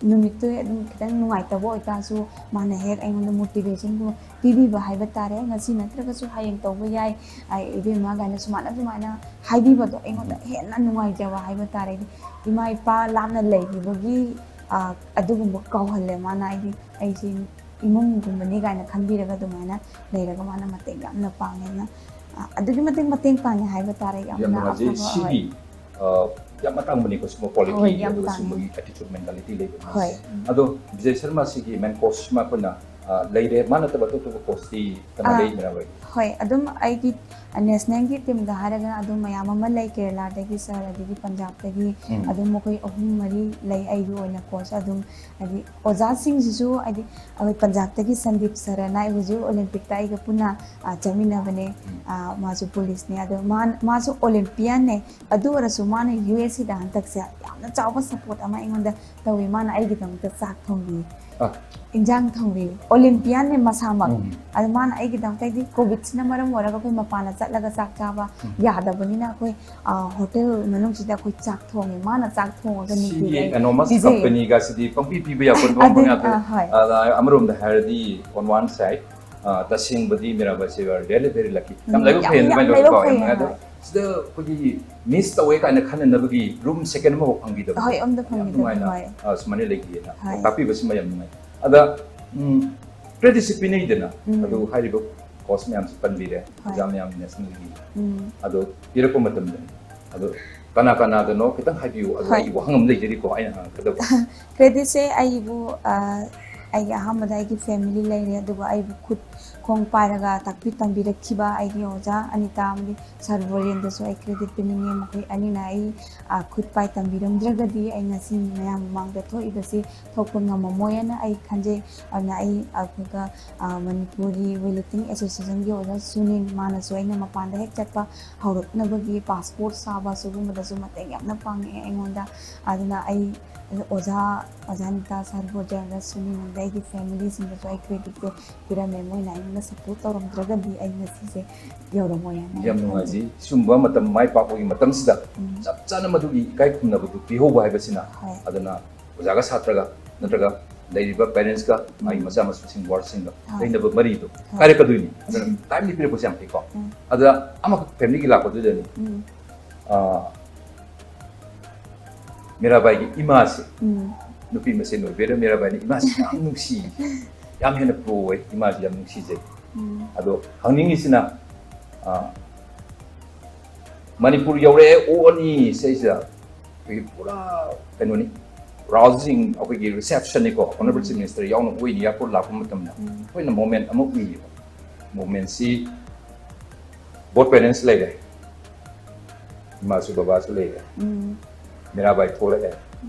ꯅꯨꯃꯤꯠꯇꯨ ꯑꯗꯨꯝ ꯈꯤꯇꯪ ꯅꯨꯡꯉꯥꯏꯇꯕ ꯑꯣꯏꯇꯥꯔꯁꯨ ꯃꯥꯅ ꯍꯦꯛ ꯑꯩꯉꯣꯟꯗ motivation ꯗꯨ ꯄꯤꯕꯤꯕ ꯍꯥꯏꯕ ꯇꯥꯔꯦ꯫ "ꯉꯁꯤ ꯅꯠꯇ꯭ꯔꯒꯁꯨ ꯍꯌꯦꯡ ꯇꯧꯕ ꯌꯥꯏ, ꯑꯩ ꯏꯕꯦꯝꯃ" ꯀꯥꯏꯅ ꯁꯨꯃꯥꯏꯅ, ꯑꯗꯨꯃꯥꯏꯅ ꯍꯥꯏꯕꯤꯕꯗꯣ ꯑꯩꯉꯣꯟꯗ ꯍꯦꯟꯅ ꯅꯨꯡꯉꯥꯏꯖꯕ ꯍꯥꯏꯕ ꯇꯥꯔꯦ꯫ ꯍꯥꯏꯗꯤ ꯏꯃꯥ ꯏꯄꯥ ꯂꯥꯞꯅ ꯂꯩꯈꯤꯕꯒꯤ, ꯑ, ꯑꯗꯨꯒꯨꯝꯕ ꯀꯥꯎꯍꯜꯂꯦ ꯃꯥꯅ꯫ ꯍꯥꯏꯗꯤ ꯑꯩꯁꯦ ꯏꯃꯨꯡꯒꯨꯝꯕꯅꯤ ꯀꯥꯏꯅ ꯈꯟꯕꯤꯔꯒ ꯑꯗꯨꯃꯥꯏꯅ ꯂꯩꯔꯒ ꯃꯥꯅ ꯃꯇꯦꯡ ꯌꯥꯝꯅ ꯄꯥꯡꯉꯦꯅ, ꯑ, ꯑꯗꯨꯛꯀꯤ ꯃꯇꯤꯛ ꯃꯇꯦꯡ ꯄꯥꯡꯉꯦ ꯍꯥꯏꯕ ꯇꯥꯔꯦ꯫ ꯌꯥꯝ ꯌꯥꯝꯅ ꯅꯨꯡꯉꯥꯏꯖꯩ꯫ ꯑꯐꯕ, ꯁꯤꯒꯤ, ꯍꯣꯏ꯫ ꯑ, ꯌꯥꯝ ꯑꯇꯥꯡꯕꯅꯤꯀꯣ, ꯁꯤꯒꯨꯝꯕ quality ꯍꯣꯏ, ꯌꯥꯝ ꯑꯗꯨꯒ ꯇꯥꯡꯉꯦ꯫ ꯁꯤꯒꯨꯝꯕꯒꯤ attitude mentality ꯂꯩꯕ ꯍꯣꯏ꯫ ꯃꯤꯁꯦ꯫ ꯎꯝ꯫ ꯑꯗꯣ ꯕꯤꯖꯦ ꯁꯔꯃ ꯁꯤꯒꯤ main coach ꯁꯤꯃ ꯑꯩꯈꯣꯏꯅ, ꯑ, ꯂꯩꯔꯦ, ꯃꯥ ꯅꯠꯇꯕ ꯑꯇꯣꯞ ꯑꯇꯣꯞꯄ coach ꯇꯤ ꯀꯅꯥ ꯑꯥ, ꯂꯩ, ꯃꯤꯔꯥꯕꯥꯏ? ꯍꯣꯏ, ꯑꯗꯨꯝ ꯑꯩꯒꯤ national ꯒꯤ team ꯗ ꯍꯥꯏꯔꯒꯅ ꯑꯗꯨꯝ ꯃꯌꯥꯝ ꯑꯃ ꯂꯩ, ꯀꯦꯔꯂꯥꯗꯒꯤ sir, ꯑꯗꯒꯤ ꯄꯟꯖꯥꯕꯇꯒꯤ ꯎꯝ꯫ ꯑꯗꯨꯝ ꯃꯈꯣꯏ ꯑꯍꯨꯝ ꯃꯔꯤ ꯂꯩ ꯑꯩꯒꯤ ꯑꯣꯏꯅ coach꯫ ꯑꯗꯨꯝ ꯍꯥꯏꯗꯤ ꯑꯣꯖꯥꯁꯤꯡꯁꯤꯁꯨ, ꯍꯥꯏꯗꯤ ꯑꯩꯈꯣꯏ ꯄꯟꯖꯥꯕꯇꯒꯤ ꯁꯟꯗꯤꯞ sir ꯑꯅ ꯑꯩ ꯍꯧꯖꯤꯛ Olympic ꯇ ꯑꯩꯒ ꯄꯨꯟꯅ, ꯑ, ꯆꯠꯃꯤꯟꯅꯕꯅꯦ꯫ ꯎꯝ꯫ ꯑ, ꯃꯥꯁꯨ police ꯅꯦ꯫ ꯑꯗꯣ ꯃꯥ-, ꯃꯥꯁꯨ Olympian ꯅꯦ꯫ ꯑꯗꯨ ꯑꯣꯏꯔꯁꯨ ꯃꯥꯅ ꯌꯨ ꯑꯦꯁ ꯑꯦ ꯗ ꯍꯟꯗꯛꯁꯦ ꯌꯥꯝꯅ ꯆꯥꯎꯕ support ꯑꯃ ꯑꯩꯉꯣꯟꯗ ꯇꯧꯋꯤ꯫ ꯃꯥꯅ ꯑꯩꯒꯤꯗꯃꯛꯇ ꯆꯥꯛ ꯊꯣꯡꯕꯤ꯫ ꯑ꯫ ꯏꯟꯖꯥꯡ ꯊꯣꯡꯕꯤ꯫ Olympian ꯅꯦ ꯃꯁꯥꯃꯛ꯫ ꯎꯝ꯫ ꯑꯗꯣ ꯃꯥꯅ ꯑꯩꯒꯤꯗꯃꯛꯇ, ꯍꯥꯏꯗꯤ COVID ꯁꯤꯅ ꯃꯔꯝ ꯑꯣꯏꯔꯒ ꯑꯩꯈꯣꯏ ꯃꯄꯥꯟꯗ ꯆꯠꯂꯒ ꯆꯥꯛ ꯆꯥꯕ ꯎꯝ꯫ ꯌꯥꯗꯕꯅꯤꯅ ꯑꯩꯈꯣꯏ, ꯑ, hotel ꯃꯅꯨꯡꯁꯤꯗ ꯑꯩꯈꯣꯏ ꯆꯥꯛ ꯊꯣꯡꯉꯦ꯫ ꯃꯥꯅ ꯆꯥꯛ ꯊꯣꯡꯉꯒ ꯁꯤꯒꯤ ꯅꯨꯡꯇꯤꯒꯤ ꯑꯩ anonymous ꯄꯤꯖꯩꯌꯦ꯫ Company ꯒꯁꯤꯗꯤ ꯄꯪꯄꯤ ꯄꯤꯕ ꯌꯥꯄꯣꯠ ꯑꯗꯨ, ꯃꯐꯝ ꯉꯥꯛꯇ꯫ ꯑ, ꯍꯣꯏ꯫ ꯑ, ꯑꯃꯔꯣꯝꯗ ꯍꯥꯏꯔꯗꯤ on one side, ꯑ, ꯇꯁꯦꯡꯕꯗꯤ ꯃꯤꯔꯥꯕꯥꯏꯁꯦ you are really very lucky꯫ ꯌꯥꯝ ꯎꯝ, ꯂꯥꯏꯕꯛ ꯌꯥꯝ, ꯐꯩ ꯌꯥꯝ ꯑꯗꯨꯃꯥꯏꯅ ꯂꯥꯏꯕꯛ ꯇꯧꯕꯀꯣ꯫ ꯐꯩ, ꯌꯥꯝ ꯅꯨꯡꯉꯥꯏ꯫ ꯍꯣꯏ꯫ ꯑꯗꯣ ꯁꯤꯗ ꯑꯩꯈꯣꯏꯒꯤ miss ꯇꯧꯋꯦ ꯀꯥꯏꯅ ꯈꯟꯅꯅꯕꯒꯤ room second ꯑꯃꯐꯥꯎ ꯐꯪꯈꯤꯗꯕ꯫ ꯍꯣꯏ, ꯑꯝꯇ ꯌꯥꯝ ꯐꯪꯈꯤꯗꯕ, ꯅꯨꯡꯉꯥꯏꯅ, ꯍꯣꯏ꯫ ꯑ, ꯁꯨꯃꯥꯏꯅ ꯂꯩꯈꯤꯑꯅ ꯍꯣꯏ꯫ ꯇꯥꯛꯄꯤꯕꯁꯤꯃ ꯌꯥꯝ ꯅꯨꯡꯉꯥꯏ꯫ ꯑꯗ, ꯎꯝ, credit ꯁꯤ ꯄꯤꯅꯩꯗꯅ, ꯎꯝ꯫ ꯑꯗꯨ ꯍꯥꯏꯔꯤꯕ coach ꯃꯌꯥꯝꯁꯤ ꯄꯟꯕꯤꯔꯦ, ꯍꯣꯏ꯫ ꯑꯣꯖꯥ ꯃꯌꯥꯝ national ꯒꯤ꯫ ꯎꯝ꯫ ꯑꯗꯣ ꯄꯤꯔꯛꯄ ꯃꯇꯝꯗ, ꯑꯗꯣ ꯀꯅꯥ ꯀꯅꯥꯗꯅꯣ ꯈꯤꯇꯪ ꯍꯥꯏꯕꯤꯌꯨ, ꯑꯗꯣ ꯍꯣꯏ꯫ ꯑꯩꯒꯤ ꯋꯥꯍꯪ ꯑꯃ ꯂꯩꯖꯔꯤꯀꯣ, ꯑꯩꯅ ꯍꯪꯉꯛꯀꯗꯕ꯫ Credit ꯁꯦ ꯑꯩꯕꯨ, ꯑ, ꯑꯩꯒꯤ ꯑꯍꯥꯟꯕꯗ ꯑꯩꯒꯤ family ꯂꯩꯔꯦ, ꯑꯗꯨꯒ ꯑꯩꯕꯨ ꯈꯨꯠ ꯈꯣꯡ ꯄꯥꯏꯔꯒ ꯇꯥꯛꯄꯤ ꯇꯝꯕꯤꯔꯛꯈꯤꯕ ꯑꯩꯒꯤ ꯑꯣꯖꯥ ꯑꯅꯤꯇꯥ ꯑꯃꯗꯤ ꯁꯥꯔ ꯕꯣꯔꯦꯟꯗꯁꯨ ꯑꯩ credit ꯄꯤꯅꯤꯡꯉꯤ꯫ ꯃꯈꯣꯏ ꯑꯅꯤꯅ ꯑꯩ, ꯑ, ꯈꯨꯠ ꯄꯥꯏ ꯇꯝꯕꯤꯔꯝꯗ꯭ꯔꯒꯗꯤ ꯑꯩ ꯉꯁꯤ ꯃꯌꯥꯝ ꯃꯃꯥꯡꯗ ꯊꯣꯛꯏꯕꯁꯤ ꯊꯣꯛꯄ ꯉꯝꯃꯝꯃꯣꯏ ꯍꯥꯏꯅ ꯑꯩ ꯈꯟꯖꯩ꯫ ꯑꯗꯨꯅ ꯑꯩ ꯑꯩꯈꯣꯏꯒ, ꯑ, ꯃꯅꯤꯄꯨꯔꯤ weightlifting associationꯒꯤ ꯑꯣꯖꯥ ꯁꯨꯅꯤꯜ, ꯃꯥꯅꯁꯨ ꯑꯩꯅ ꯃꯄꯥꯟꯗ ꯍꯦꯛ ꯆꯠꯄ ꯍꯧꯔꯛꯅꯕꯒꯤ passport ꯁꯥꯕ ꯁꯤꯒꯨꯝꯕꯗꯁꯨ ꯃꯇꯦꯡ ꯌꯥꯝꯅ ꯄꯥꯡꯉꯛꯑꯦ ꯑꯩꯉꯣꯟꯗ꯫ ꯑꯗꯨꯅ ꯑꯩ ꯑꯣꯖꯥ, ꯑꯣꯖꯥ ꯅꯤꯇꯥ, ꯁꯥꯔ ꯕꯣꯔꯦꯟ, ꯁꯨꯅꯤꯜ, ꯑꯗꯩ ꯑꯩꯒꯤ familyꯁꯤꯡꯗꯁꯨ ꯑꯩ creditꯁꯦ ꯄꯤꯔꯝꯃꯦ꯫ ꯃꯣꯏꯅ ꯑꯩꯉꯣꯟꯗ support ꯇꯧꯔꯝꯗ꯭ꯔꯒꯗꯤ ꯑꯩ ꯉꯁꯤꯁꯦ ꯌꯧꯔꯝꯃꯣꯏ ꯍꯥꯏꯅ ꯌꯥꯝ ꯈꯟꯖꯩ꯫ ꯅꯨꯡꯉꯥꯏꯖꯩ꯫ ꯁꯤꯒꯨꯝꯕ ꯃꯇꯝ ꯃꯥꯏ ꯄꯥꯛꯄꯒꯤ ꯃꯇꯝꯁꯤꯗ ꯎꯝ꯫ ꯆꯞ ꯆꯥꯅ ꯃꯗꯨꯒꯤ ꯏꯀꯥꯏ ꯈꯨꯝꯅꯕꯗꯨ ꯄꯤꯍꯧꯕ ꯍꯥꯏꯕꯁꯤꯅ, ꯍꯣꯏ꯫ ꯑꯗꯨꯅ ꯑꯣꯖꯥꯒ ꯁꯥꯇ꯭ꯔꯒ ꯅꯠꯇ꯭ꯔꯒ ꯂꯩꯔꯤꯕ parentsꯀ ꯃꯥꯒꯤ ꯎꯝ꯫ ꯃꯆꯥ ꯃꯁꯨꯁꯤꯡ ꯋꯥꯔꯗꯁꯤꯡꯒ ꯍꯣꯏ꯫ ꯂꯩꯅꯕ ꯃꯔꯤꯗꯣ ꯍꯣꯏ꯫ ꯀꯥꯏꯔꯛꯀꯗꯣꯏꯅꯤ꯫ ꯑꯗꯨꯅ timeꯗꯤ ꯄꯤꯔꯛꯄꯁꯦ ꯌꯥꯝ ꯐꯩꯀꯣ꯫ ꯎꯝ꯫ ꯑꯗ ꯑꯃꯈꯛ familyꯒꯤ ꯂꯥꯛꯄꯗꯨꯗꯅꯤ, ꯎꯝ꯫ ꯑꯥ, ꯃꯤꯔꯥꯕꯥꯏꯒꯤ ꯏꯃꯥꯁꯦ, ꯎꯝ꯫ ꯅꯨꯄꯤ ꯃꯁꯦꯟ ꯑꯣꯏꯕꯩꯔꯥ ꯃꯤꯔꯥꯕꯥꯏꯅ ꯏꯃꯥꯁꯤ ꯌꯥꯝ ꯅꯨꯡꯁꯤ, ꯌꯥꯝ ꯍꯦꯟꯅ pro ꯑꯣꯏ, ꯏꯃꯥꯁꯤ ꯌꯥꯝ ꯅꯨꯡꯁꯤꯖꯩ꯫ ꯎꯝ꯫ ꯑꯗꯣ ꯍꯪꯅꯤꯡꯉꯤꯁꯤꯅ, ꯑꯥ, ꯃꯅꯤꯄꯨꯔ ꯌꯧꯔꯛꯑꯦ, ꯑꯣꯛꯑꯅꯤ ꯁꯤꯁꯤꯗ ꯑꯩꯈꯣꯏꯒꯤ ꯄꯨꯔꯥ ꯀꯩꯅꯣꯅꯤ, ꯔꯥꯎꯖꯤꯡ ꯑꯩꯈꯣꯏꯒꯤ receptionꯅꯤꯀꯣ, Honourable Chief Minister ꯌꯥꯎꯅ ꯑꯣꯛꯏꯅꯤ airport ꯂꯥꯛꯄ ꯃꯇꯝꯗ꯫ ꯎꯝ꯫ ꯑꯩꯈꯣꯏꯅ moment ꯑꯃ ꯎꯏꯌꯦꯕ꯫ Momentꯁꯤ both parents ꯂꯩꯔꯦ, ꯏꯃꯥꯁꯨ ꯕꯕꯥꯁꯨ ꯂꯩꯔꯦ, ꯎꯝ꯫ ꯃꯤꯔꯥꯕꯥꯏ ꯊꯣꯛꯂꯛꯑꯦ꯫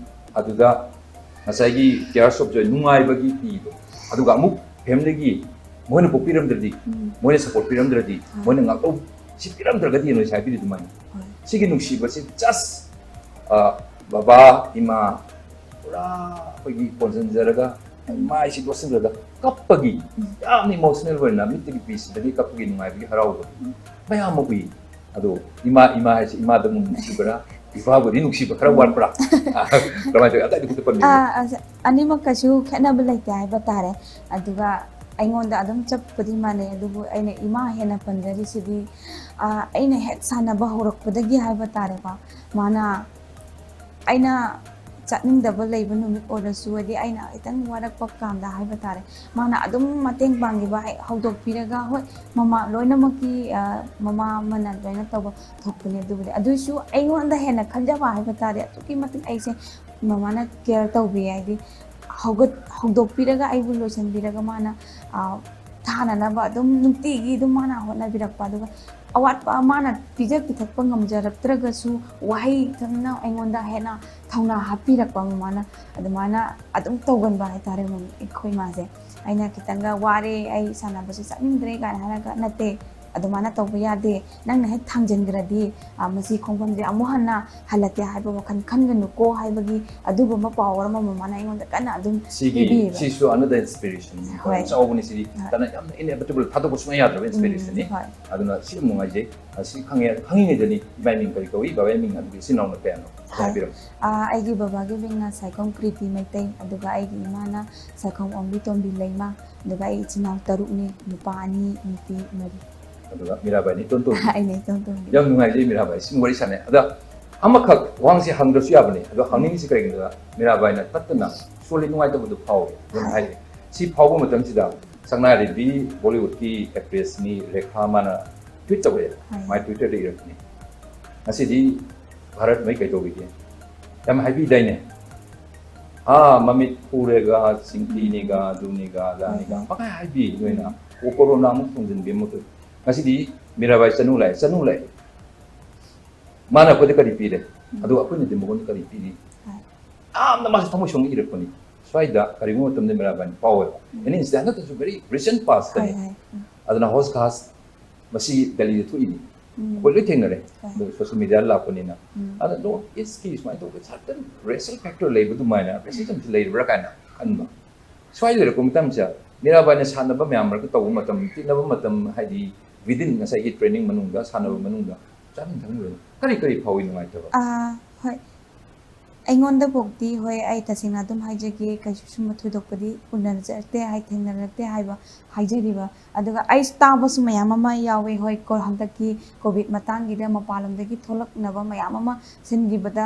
ꯑꯗꯨꯗ ꯉꯁꯥꯏꯒꯤ tears of joy, ꯅꯨꯡꯉꯥꯏꯕꯒꯤ ꯄꯤꯗꯣ, ꯑꯗꯨꯒ ꯑꯃꯨꯛ familyꯒꯤ ꯃꯣꯏꯅ ꯄꯣꯛꯄꯤꯔꯝꯗ꯭ꯔꯗꯤ, ꯎꯝ꯫ ꯃꯣꯏꯅ support ꯄꯤꯔꯝꯗ꯭ꯔꯗꯤ, ꯍꯣꯏ꯫ ꯃꯣꯏꯅ ꯉꯥꯛꯂꯧ ꯁꯤ ꯄꯤꯔꯝꯗ꯭ꯔꯒꯗꯤ ꯅꯣꯏ ꯉꯁꯥꯏ ꯍꯥꯏꯕꯤꯔꯤ ꯑꯗꯨꯃꯥꯏꯅ꯫ ꯍꯣꯏ꯫ ꯁꯤꯒꯤ ꯅꯨꯡꯁꯤꯕꯁꯤ just, ꯑ, ꯕꯕꯥ, ꯏꯃꯥ ꯄꯨꯔꯥ ꯑꯩꯈꯣꯏꯒꯤ ꯀꯣꯟꯁꯤꯟꯖꯔꯒ ꯃꯥꯏꯁꯤ ꯂꯣꯠꯁꯤꯟꯖꯔꯒ ꯀꯞꯄꯒꯤ, ꯌꯥꯝꯅ emotional ꯑꯣꯏꯅ ꯃꯤꯠꯇꯒꯤ ꯄꯤꯁꯤꯗꯒꯤ ꯀꯞꯄꯒꯤ ꯅꯨꯡꯉꯥꯏꯕꯒꯤ ꯍꯔꯥꯎꯕꯒꯤ ꯃꯌꯥꯝ ꯑꯃ ꯎꯏ꯫ ꯑꯗꯣ ꯏꯃꯥ, ꯏꯃꯥ ꯍꯥꯏꯁꯤ ꯏꯃꯥꯗ ꯑꯃꯨꯛ ꯅꯨꯡꯁꯤꯕ꯭ꯔꯥ, ꯏꯄꯥꯕꯨꯗꯤ ꯅꯨꯡꯁꯤꯕ ꯈꯔ ꯋꯥꯠꯄ꯭ꯔꯥ? ꯀꯃꯥꯏꯅ ꯇꯧꯋꯤ? ꯑꯗꯥꯏꯗꯨ ꯈꯤꯇ ꯄꯟꯕꯤꯌꯨ꯫ ꯑꯥ, ꯑꯁ, ꯑꯅꯤꯃꯛ ꯀꯩꯁꯨ ꯈꯦꯠꯅꯕ ꯂꯩꯇꯦ ꯍꯥꯏꯕ ꯇꯥꯔꯦ꯫ ꯑꯗꯨꯒ ꯑꯩꯉꯣꯟꯗ ꯑꯗꯨꯝ ꯆꯞꯄꯨꯗꯤ ꯃꯥꯟꯅꯩ, ꯑꯗꯨꯕꯨ ꯑꯩꯅ ꯏꯃꯥ ꯍꯦꯟꯅ ꯄꯟꯖꯔꯤꯁꯤꯗꯤ, ꯑꯥ, ꯑꯩꯅ ꯍꯦꯛ ꯁꯥꯟꯅꯕ ꯍꯧꯔꯛꯄꯗꯒꯤ ꯍꯥꯏꯕ ꯇꯥꯔꯦꯀꯣ, ꯃꯥꯅ ꯑꯩꯅ ꯆꯠꯅꯤꯡꯗꯕ ꯂꯩꯕ ꯅꯨꯃꯤꯠ ꯑꯣꯏꯔꯁꯨ, ꯍꯥꯏꯗꯤ ꯑꯩꯅ ꯈꯤꯇꯪ ꯋꯥꯔꯛꯄ ꯀꯥꯟꯗ ꯍꯥꯏꯕ ꯇꯥꯔꯦ, ꯃꯥꯅ ꯑꯗꯨꯝ ꯃꯇꯦꯡ ꯄꯥꯡꯈꯤꯕ, ꯍꯦꯛ ꯍꯧꯗꯣꯛꯄꯤꯔꯒ, ꯍꯣꯏ, ꯃꯃꯥ ꯂꯣꯏꯅꯃꯛꯀꯤ, ꯑ, ꯃꯃꯥ ꯑꯃꯅ ꯂꯣꯏꯅ ꯇꯧꯕ ꯊꯣꯛꯄꯅꯦ꯫ ꯑꯗꯨꯕꯨꯗꯤ, ꯑꯗꯨꯏꯁꯨ ꯑꯩꯉꯣꯟꯗ ꯍꯦꯟꯅ ꯈꯟꯖꯕ ꯍꯥꯏꯕ ꯇꯥꯔꯦ, ꯑꯗꯨꯛꯀꯤ ꯃꯇꯤꯛ ꯑꯩꯁꯦ ꯃꯃꯥꯅ care ꯇꯧꯕꯤ, ꯍꯥꯏꯗꯤ ꯍꯧꯒꯠ ꯍꯧꯗꯣꯛꯄꯤꯔꯒ, ꯑꯩꯕꯨ ꯂꯣꯏꯁꯤꯟꯕꯤꯔꯒ, ꯃꯥꯅ, ꯑ, ꯊꯥꯅꯅꯕ ꯑꯗꯨꯝ ꯅꯨꯡꯇꯤꯒꯤ ꯑꯗꯨꯝ ꯃꯥꯅ ꯍꯣꯠꯅꯕꯤꯔꯛꯄ, ꯑꯗꯨꯒ ꯑꯋꯥꯠꯄ ꯃꯥꯅ ꯄꯤꯖ ꯄꯤꯊꯛꯄ ꯉꯝꯖꯔꯛꯇ꯭ꯔꯒꯁꯨ, ꯋꯥꯍꯩ ꯈꯪꯅ ꯑꯩꯉꯣꯟꯗ ꯍꯦꯟꯅ ꯊꯧꯅꯥ ꯍꯥꯞꯄꯤꯔꯛꯄ ꯃꯃꯥꯅ꯫ ꯑꯗꯨꯃꯥꯏꯅ ꯑꯗꯨꯝ ꯇꯧꯒꯟꯕ ꯍꯥꯏꯇꯥꯔꯦ, ꯃꯃꯥ, ꯑꯩꯈꯣꯏ ꯃꯥꯁꯦ꯫ ꯑꯩꯅ ꯈꯤꯇꯪꯒ ꯋꯥꯔꯦ, ꯑꯩ ꯁꯥꯟꯅꯕꯁꯦ ꯆꯠꯅꯤꯡꯗ꯭ꯔꯦ ꯀꯥꯏꯅ ꯍꯥꯏꯔꯒ, "ꯅꯠꯇꯦ, ꯑꯗꯨꯃꯥꯏꯅ ꯇꯧꯕ ꯌꯥꯗꯦ, ꯅꯪꯅ ꯍꯦꯛ ꯊꯥꯡꯖꯤꯟꯈ꯭ꯔꯗꯤ, ꯑ, ꯃꯁꯤ ꯈꯣꯡꯐꯝꯁꯦ ꯑꯃꯨꯛ ꯍꯟꯅ ꯍꯜꯂꯛꯀꯦ ꯍꯥꯏꯕ ꯋꯥꯈꯜ ꯈꯟꯒꯅꯨꯀꯣ" ꯍꯥꯏꯕꯒꯤ ꯑꯗꯨꯒꯨꯝꯕ ꯄꯥꯎ ꯑꯃ ꯃꯃꯥꯅ ꯑꯩꯉꯣꯟꯗ ꯀꯟꯅ ꯑꯗꯨꯝ ꯁꯤꯒꯤ ꯄꯤꯕꯤꯌꯦꯕ꯫ ꯁꯤꯁꯨ another inspiration ꯍꯣꯏ꯫ ꯌꯥꯝ ꯆꯥꯎꯕꯅꯤ꯫ ꯁꯤꯗꯤ ꯍꯣꯏ꯫ ꯀꯅꯥ ꯌꯥꯝꯅ inevitable, ꯊꯥꯗꯣꯛꯄ ꯁꯨꯡꯌꯥ ꯌꯥꯗ꯭ꯔꯕ ꯎꯝ, inspiration ꯅꯤ꯫ ꯍꯣꯏ꯫ ꯑꯗꯨꯅ ꯁꯤ ꯌꯥꯝ ꯅꯨꯡꯉꯥꯏꯖꯩ꯫ ꯑꯁꯤ ꯈꯪꯉꯦ, ꯈꯪꯉꯤꯉꯩꯗꯅꯤ ꯏꯃꯥ ꯃꯤꯡ ꯀꯔꯤ ꯀꯧꯏ, ꯕꯕꯥ ꯃꯤꯡ, ꯑꯗꯨꯒ ꯏꯆꯤꯟ ꯏꯅꯥꯎꯅ ꯀꯌꯥꯅꯣ? ꯍꯣꯏ꯫ ꯍꯥꯏꯕꯤꯔꯝꯃꯨ꯫ ꯑ, ꯑꯩꯒꯤ ꯕꯕꯥꯒꯤ ꯃꯤꯡꯅ ꯁꯥꯏꯈꯣꯝ ꯀ꯭ꯔꯤꯇꯤ ꯃꯩꯇꯩ, ꯑꯗꯨꯒ ꯑꯩꯒꯤ ꯏꯃꯥꯅ ꯁꯥꯏꯈꯣꯝ ꯑꯣꯡꯕꯤ ꯇꯣꯝꯕꯤ ꯂꯩꯃ, ꯑꯗꯨꯒ ꯑꯩ ꯏꯆꯤꯟ ꯏꯅꯥꯎ ꯇꯔꯨꯛꯅꯤ, ꯅꯨꯄꯥ ꯑꯅꯤ, ꯅꯨꯄꯤ ꯃꯔꯤ꯫ ꯑꯗꯨꯒ ꯃꯤꯔꯥꯕꯥꯏꯅ ꯏꯇꯣꯟ ꯇꯣꯟꯕꯤ꯫ ꯑꯩꯅ ꯏꯇꯣꯟ ꯇꯣꯟꯕꯤ꯫ ꯌꯥꯝ ꯅꯨꯡꯉꯥꯏꯖꯩ ꯃꯤꯔꯥꯕꯥꯏ, ꯁꯤ ꯋꯥꯔꯤ ꯁꯥꯟꯅꯩ꯫ ꯑꯗ ꯑꯃꯈꯛ ꯋꯥꯍꯪꯁꯤ ꯍꯪꯗ꯭ꯔꯁꯨ ꯌꯥꯕꯅꯤ, ꯑꯗꯣ ꯍꯪꯅꯤꯡꯉꯤꯁꯤ ꯀꯔꯤꯒꯤꯅꯣꯗ, ꯃꯤꯔꯥꯕꯥꯏꯅ ꯇꯠꯇꯅ ꯁꯣꯜꯂꯤ ꯅꯨꯡꯉꯥꯏꯇꯕꯗꯨ ꯐꯥꯎꯏ꯫ ꯑꯗꯨꯅ ꯍꯣꯏ꯫ ꯍꯥꯏꯔꯤ, ꯁꯤ ꯐꯥꯎꯕ ꯃꯇꯝꯁꯤꯗ ꯁꯛꯅꯥꯏꯔꯤꯕꯤ ꯕꯣꯂꯤꯋꯨꯗꯀꯤ actress ꯅꯤ ꯔꯦꯈꯥ, ꯃꯥꯅ tweet ꯇꯧꯔꯛꯑꯦ, ꯍꯣꯏ꯫ ꯃꯥꯏ Twitter ꯗ ꯏꯔꯛꯄꯅꯤ, "ꯉꯁꯤꯗꯤ ꯚꯥꯔꯠ ꯃꯩ ꯀꯩꯗꯧꯔꯤꯒꯦ? ꯌꯥꯝ ꯍꯥꯏꯕꯤꯗꯥꯏꯅꯦ? ꯑꯥ, ꯃꯃꯤꯠ ꯈꯨꯔꯦꯒ, ꯆꯤꯡꯀꯤꯅꯤꯒ, ꯑꯗꯨꯅꯤꯒ, ꯑꯗꯥꯅꯤꯒ, ꯍꯣꯏ, ꯍꯣꯏ꯫ ꯄꯪꯍꯥꯏ ꯍꯥꯏꯕꯤ ꯅꯣꯏꯅ꯫ ꯎꯝ꯫ ꯑꯣ, ꯀꯣꯔꯣꯅꯥ ꯑꯃꯨꯛ ꯊꯣꯡꯖꯤꯟꯕꯤ ꯑꯃꯨꯛ ꯇꯧꯏ꯫ ꯉꯁꯤꯗꯤ ꯃꯤꯔꯥꯕꯥꯏ ꯆꯅꯨ ꯂꯥꯛꯑꯦ, ꯆꯅꯨ ꯂꯥꯛꯑꯦ꯫ ꯃꯥꯅ ꯑꯩꯈꯣꯏꯗ ꯀꯔꯤ ꯄꯤꯔꯦ? ꯎꯝ꯫ ꯑꯗꯨꯒ ꯑꯩꯈꯣꯏꯅꯗꯤ ꯃꯉꯣꯟꯗ ꯀꯔꯤ ꯄꯤꯔꯤ?" ꯍꯣꯏ꯫ ꯌꯥꯝꯅ ꯃꯥꯁꯨ ꯊꯃꯣꯏ ꯁꯣꯛꯅ ꯏꯔꯛꯄꯅꯤ꯫ ꯁ꯭ꯋꯥꯏꯗ ꯀꯔꯤꯒꯨꯝꯕ ꯃꯇꯝꯗ ꯃꯤꯔꯥꯕꯥꯏꯅ ꯐꯥꯎꯋꯦꯕ꯫ ꯎꯝ꯫ ꯑꯦꯅꯤ ꯏꯟꯁꯇꯦꯟ, ꯍꯟꯗꯛꯇꯁꯨ very recent past ꯇꯅꯤ꯫ ꯍꯣꯏ, ꯍꯣꯏ꯫ ꯎꯝ꯫ ꯑꯗꯨꯅ ꯍꯧꯁ ꯈꯥꯁ ꯃꯁꯤ ꯗꯦꯜꯂꯤꯗ ꯊꯣꯛꯏꯅꯤ꯫ ꯎꯝ꯫ ꯑꯩꯈꯣꯏ ꯂꯣꯏ ꯊꯦꯡꯅꯔꯦ꯫ ꯍꯣꯏ꯫ ꯑꯗꯨ social media ꯗ ꯂꯥꯛꯄꯅꯤꯅ꯫ ꯎꯝ꯫ ꯑꯗ North East ꯀꯤ ꯁꯨꯃꯥꯏꯅ ꯇꯧꯕ certain racial factor ꯂꯩꯕ ꯑꯗꯨꯃꯥꯏꯅ racism ꯁꯤ ꯂꯩꯔꯤꯕ꯭ꯔꯥ ꯀꯥꯏꯅ ꯈꯟꯕ꯫ ꯁ꯭ꯋꯥꯏ ꯂꯩꯔꯛꯄ ꯃꯇꯝꯁꯤꯗ ꯃꯤꯔꯥꯕꯥꯏꯅ ꯁꯥꯟꯅꯕ ꯃꯌꯥꯝ ꯃꯔꯛꯇ ꯇꯧꯕ ꯃꯇꯝ, ꯇꯤꯟꯅꯕ ꯃꯇꯝ, ꯍꯥꯏꯗꯤ within ꯉꯁꯥꯏꯒꯤ training ꯃꯅꯨꯡꯗ, ꯁꯥꯟꯅꯕ ꯃꯅꯨꯡꯗ ꯆꯥꯃꯤꯟ ꯊꯛꯃꯤꯟꯅꯕ ꯀꯔꯤ ꯀꯔꯤ ꯐꯥꯎꯏ ꯅꯨꯡꯉꯥꯏꯇꯕ? ꯑꯥ, ꯍꯣꯏ꯫ ꯑꯩꯉꯣꯟꯗꯕꯨꯗꯤ, ꯍꯣꯏ, ꯑꯩ ꯇꯁꯦꯡꯅ ꯑꯗꯨꯝ ꯍꯥꯏꯖꯒꯦ, ꯀꯩꯁꯨ ꯁꯨꯝꯕ ꯊꯣꯏꯗꯣꯛꯄꯗꯤ ꯎꯅꯖꯔꯛꯇꯦ, ꯍꯥꯏ, ꯊꯦꯡꯅꯔꯛꯇꯦ ꯍꯥꯏꯕ ꯍꯥꯏꯖꯔꯤꯕ꯫ ꯑꯗꯨꯒ ꯑꯩ ꯇꯥꯕꯁꯨ ꯃꯌꯥꯝ ꯑꯃ ꯌꯥꯎꯋꯦ, ꯍꯣꯏ, ꯀꯣ-, ꯍꯟꯗꯛꯀꯤ COVID ꯃꯇꯥꯡꯒꯤꯗ ꯃꯄꯥꯟꯂꯣꯝꯗꯒꯤ ꯊꯣꯛꯂꯛꯅꯕ ꯃꯌꯥꯝ ꯑꯃ ꯁꯤꯟꯈꯤꯕꯗ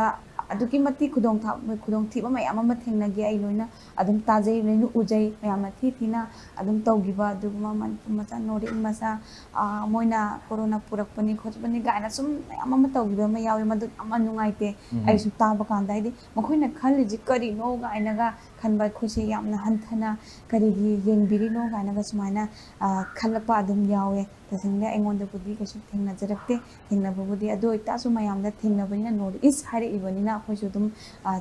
ꯑꯗꯨꯛꯀꯤ ꯃꯇꯤꯛ ꯈꯨꯗꯣꯡ ꯊꯥ-, ꯈꯨꯗꯣꯡꯊꯤꯕ ꯃꯌꯥꯝ ꯑꯃ ꯊꯦꯡꯅꯈꯤ꯫ ꯑꯩ ꯂꯣꯏꯅ ꯑꯗꯨꯝ ꯇꯥꯖꯩ, ꯂꯣꯏꯅ ꯎꯖꯩ, ꯃꯌꯥꯝꯅ ꯊꯤ ꯊꯤꯅ ꯑꯗꯨꯝ ꯇꯧꯈꯤꯕ ꯑꯗꯨꯒꯨꯝꯕ ꯃꯅꯤꯄꯨꯔ ꯃꯆꯥ, ꯅꯣꯔꯠ ꯏꯁ ꯃꯆꯥ, ꯑꯥ, ꯃꯣꯏꯅ ꯀꯣꯔꯣꯅꯥ ꯄꯨꯔꯛꯄꯅꯤ ꯈꯣꯠꯄꯅꯤ ꯀꯥꯏꯅ ꯁꯨꯝ ꯃꯌꯥꯝ ꯑꯃ ꯇꯧꯈꯤꯕ ꯑꯃ ꯌꯥꯎꯋꯦ꯫ ꯃꯗꯨ ꯌꯥꯝꯅ ꯅꯨꯡꯉꯥꯏꯇꯦ꯫ ꯎꯝ꯫ ꯑꯩꯁꯨ ꯇꯥꯕ ꯀꯥꯟꯗ, ꯍꯥꯏꯗꯤ, ꯃꯈꯣꯏꯅ ꯈꯜꯂꯤꯁꯤ ꯀꯔꯤꯅꯣ ꯀꯥꯏꯅꯒ ꯈꯟꯕ ꯑꯩꯈꯣꯏꯁꯦ ꯌꯥꯝꯅ ꯍꯟꯊꯅ ꯀꯔꯤꯒꯤ ꯌꯦꯡꯕꯤꯔꯤꯅꯣ ꯀꯥꯏꯅꯒ ꯁꯨꯃꯥꯏꯅ ꯈꯜꯂꯛꯄ ꯑꯗꯨꯝ ꯌꯥꯎꯋꯦ꯫ ꯇꯁꯦꯡꯅ ꯑꯩꯉꯣꯟꯗꯕꯨꯗꯤ ꯀꯩꯁꯨ ꯊꯦꯡꯅꯖꯔꯛꯇꯦ꯫ ꯊꯦꯡꯅꯕꯕꯨꯗꯤ ꯑꯗꯨ ꯑꯣꯏꯇꯥꯔꯁꯨ ꯃꯌꯥꯝꯗ ꯊꯦꯡꯅꯕꯅꯤꯅ, ꯅꯣꯔꯠ ꯏꯁ ꯍꯥꯏꯔꯛꯏꯕꯅꯤꯅ ꯑꯩꯈꯣꯏꯁꯨ ꯑꯗꯨꯝ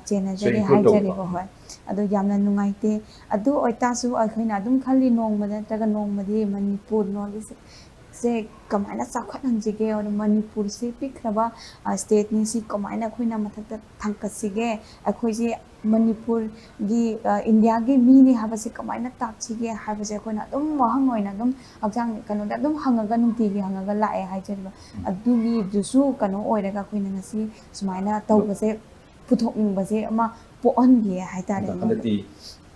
ꯆꯦꯟꯅꯖꯔꯦ ꯍꯥꯏꯖꯔꯤꯕ꯫ ꯍꯣꯏ, ꯑꯗꯨ ꯌꯥꯝꯅ ꯅꯨꯡꯉꯥꯏꯇꯦ꯫ ꯑꯗꯨ ꯑꯣꯏꯇꯥꯔꯁꯨ ꯑꯩꯈꯣꯏꯅ ꯑꯗꯨꯝ ꯈꯜꯂꯤ, ꯅꯣꯡꯃ ꯅꯠꯇ꯭ꯔꯒ ꯅꯣꯡꯃꯗꯤ ꯃꯅꯤꯄꯨꯔ, ꯅꯣꯔꯠ ꯏꯁ ꯁꯦ ꯀꯃꯥꯏꯅ ꯆꯥꯎꯈꯠꯍꯟꯁꯤꯒꯦ, ꯑꯗꯨ ꯃꯅꯤꯄꯨꯔꯁꯤ ꯄꯤꯛꯈ꯭ꯔꯕ ꯁ꯭ꯇꯦꯠꯅꯤ, ꯁꯤ ꯀꯃꯥꯏꯅ ꯑꯩꯈꯣꯏꯅ ꯃꯊꯛꯇ ꯊꯥꯡꯒꯠꯁꯤꯒꯦ, ꯑꯩꯈꯣꯏꯁꯦ ꯃꯅꯤꯄꯨꯔꯒꯤ, ꯏꯟꯗꯤꯌꯥꯒꯤ ꯃꯤꯅꯤ ꯍꯥꯏꯕꯁꯦ ꯀꯃꯥꯏꯅ ꯇꯥꯛꯁꯤꯒꯦ ꯍꯥꯏꯕꯁꯦ ꯑꯩꯈꯣꯏꯅ ꯑꯗꯨꯝ ꯋꯥꯍꯪ ꯑꯣꯏꯅ ꯑꯗꯨꯝ ꯍꯛꯆꯥꯡ ꯀꯩꯅꯣꯗ ꯑꯗꯨꯝ ꯍꯪꯉꯒ, ꯅꯨꯡꯇꯤꯒꯤ ꯍꯪꯉꯒ ꯂꯥꯛꯑꯦ ꯍꯥꯏꯖꯔꯤꯕ꯫ ꯑꯗꯨꯒꯤꯗꯨꯁꯨ ꯀꯩꯅꯣ ꯑꯣꯏꯔꯒ ꯑꯩꯈꯣꯏꯅ ꯉꯁꯤ ꯁꯨꯃꯥꯏꯅ ꯇꯧꯕꯁꯦ, ꯄꯨꯊꯣꯛꯅꯤꯡꯕꯁꯦ ꯑꯃ ꯄꯣꯛꯍꯟꯒꯦ ꯍꯥꯏꯇꯥꯔꯦ ꯑꯗꯣ ꯑꯩꯉꯣꯟꯗ꯫ ꯍꯟꯗꯛꯇꯤ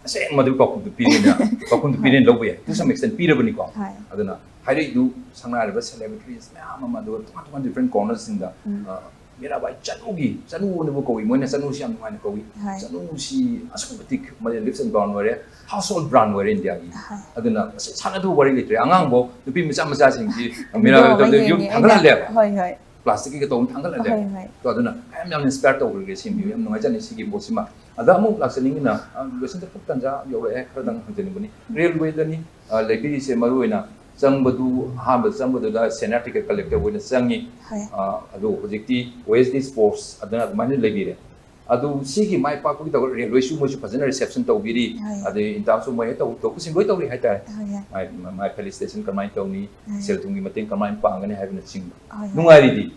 ꯑꯁꯦꯡꯕꯗꯨ ꯄꯥꯎꯈꯨꯝꯗꯨ ꯄꯤꯔꯤꯅ, ꯄꯥꯎꯈꯨꯝꯗꯨ ꯄꯤꯔꯤꯅ ꯂꯧꯕ ꯌꯥꯏ꯫ To some extent ꯄꯤꯔꯕꯅꯤꯀꯣ꯫ ꯍꯣꯏ꯫ ꯑꯗꯨꯅ ꯍꯥꯏꯔꯛꯏꯗꯨ ꯁꯛꯅꯥꯏꯔꯕ celebrities ꯃꯌꯥꯝ ꯑꯃ, ꯑꯗꯨꯒ ꯇꯣꯉꯥꯟ ꯇꯣꯉꯥꯟ different cornersꯁꯤꯡꯗ, ꯎꯝ꯫ ꯑ, ꯃꯤꯔꯥꯕꯥꯏ ꯆꯅꯨꯒꯤ, ꯆꯅꯨꯅꯕꯨ ꯀꯧꯏ, ꯃꯣꯏꯅ ꯆꯅꯨꯁꯤ ꯌꯥꯝ ꯅꯨꯡꯉꯥꯏꯅ ꯀꯧꯏ꯫ ꯍꯣꯏ꯫ ꯆꯅꯨꯁꯤ ꯑꯁꯨꯛꯀꯤ ꯃꯇꯤꯛ ꯃꯣꯏ leaps and bound ꯑꯣꯏꯔꯦ, household brand ꯑꯣꯏꯔꯦ ꯏꯟꯗꯤꯌꯥꯒꯤ꯫ ꯍꯣꯏ꯫ ꯑꯗꯨꯅ ꯑꯁ, ꯁꯥꯟꯅꯗꯕ ꯋꯥꯔꯤ ꯂꯩꯇ꯭ꯔꯦ꯫ ꯑꯉꯥꯡꯕꯧ, ꯅꯨꯄꯤ ꯃꯆꯥ ꯃꯆꯥꯁꯤꯡꯁꯤ ꯃꯤꯔꯥꯕꯥꯏ ꯌꯦꯡꯉꯦ ꯃꯇꯝꯗ ꯌꯨꯝ ꯑꯩꯅ꯫ ꯊꯥꯡꯒꯠꯍꯜꯂꯦꯕ꯫ ꯍꯣꯏ, ꯍꯣꯏ꯫ Plasticꯀꯤ ꯇꯧꯕ ꯊꯥꯡꯒꯠꯍꯜꯂꯦ꯫ ꯍꯣꯏ, ꯍꯣꯏ꯫ ꯑꯗꯣ ꯑꯗꯨꯅ ꯌꯥꯝ, ꯌꯥꯝꯅ inspire ꯇꯧꯈ꯭ꯔꯦ ꯁꯤ ꯃꯤꯑꯣꯏ꯫ ꯌꯥꯝ ꯅꯨꯡꯉꯥꯏꯖꯅꯤ ꯁꯤꯒꯤ ꯄꯣꯠꯁꯤꯃ꯫ ꯑꯗ ꯑꯃꯨꯛ ꯂꯥꯛꯆꯅꯤꯡꯉꯤꯅ, ꯑ, ꯂꯣꯏꯁꯤꯟꯖꯔꯛꯄ ꯇꯥꯟꯖꯥ ꯌꯧꯔꯛꯑꯦ, ꯈꯔꯗꯪ ꯍꯪꯖꯅꯤꯡꯕꯅꯤ꯫ Railwayꯗꯅꯤ, ꯑ, ꯂꯩꯕꯤꯔꯤꯁꯦ ꯃꯔꯨ ꯑꯣꯏꯅ ꯆꯪꯕꯗꯨ, ꯑꯍꯥꯟꯕ ꯆꯪꯕꯗꯨꯗ senior ticket collector ꯑꯣꯏꯅ ꯆꯪꯉꯤ꯫ ꯍꯣꯏ꯫ ꯑ, ꯑꯗꯨ ꯍꯧꯖꯤꯛꯇꯤ OSD Sports ꯑꯗꯨꯅ ꯑꯗꯨꯃꯥꯏꯅ ꯂꯩꯕꯤꯔꯦ꯫ ꯑꯗꯨ ꯁꯤꯒꯤ ꯃꯥꯏ ꯄꯥꯛꯄꯒꯤ ꯇꯧꯔ railwayꯁꯨ ꯃꯣꯏꯁꯨ ꯐꯖꯅ reception ꯇꯧꯕꯤꯔꯤ꯫ ꯍꯣꯏ꯫ ꯑꯗꯩ in terms of ꯃꯣꯏ ꯍꯦꯛ ꯇꯧ-, ꯇꯧꯕꯁꯤꯡ ꯂꯣꯏ ꯇꯧꯔꯤ ꯍꯥꯏꯇꯥꯔꯦ꯫ ꯍꯣꯏ, ꯍꯣꯏ꯫ ꯃꯥꯏ, ꯃꯥꯏ felicitation ꯀꯃꯥꯏꯅ ꯇꯧꯅꯤ, ꯍꯣꯏ꯫ ꯁꯦꯜ ꯊꯨꯝꯒꯤ ꯃꯇꯦꯡ ꯀꯃꯥꯏꯅ ꯄꯥꯡꯒꯅꯤ ꯍꯥꯏꯕꯅꯆꯤꯡꯕ꯫ ꯍꯣꯏ, ꯍꯣꯏ꯫ ꯅꯨꯡꯉꯥꯏꯔꯤꯗꯤ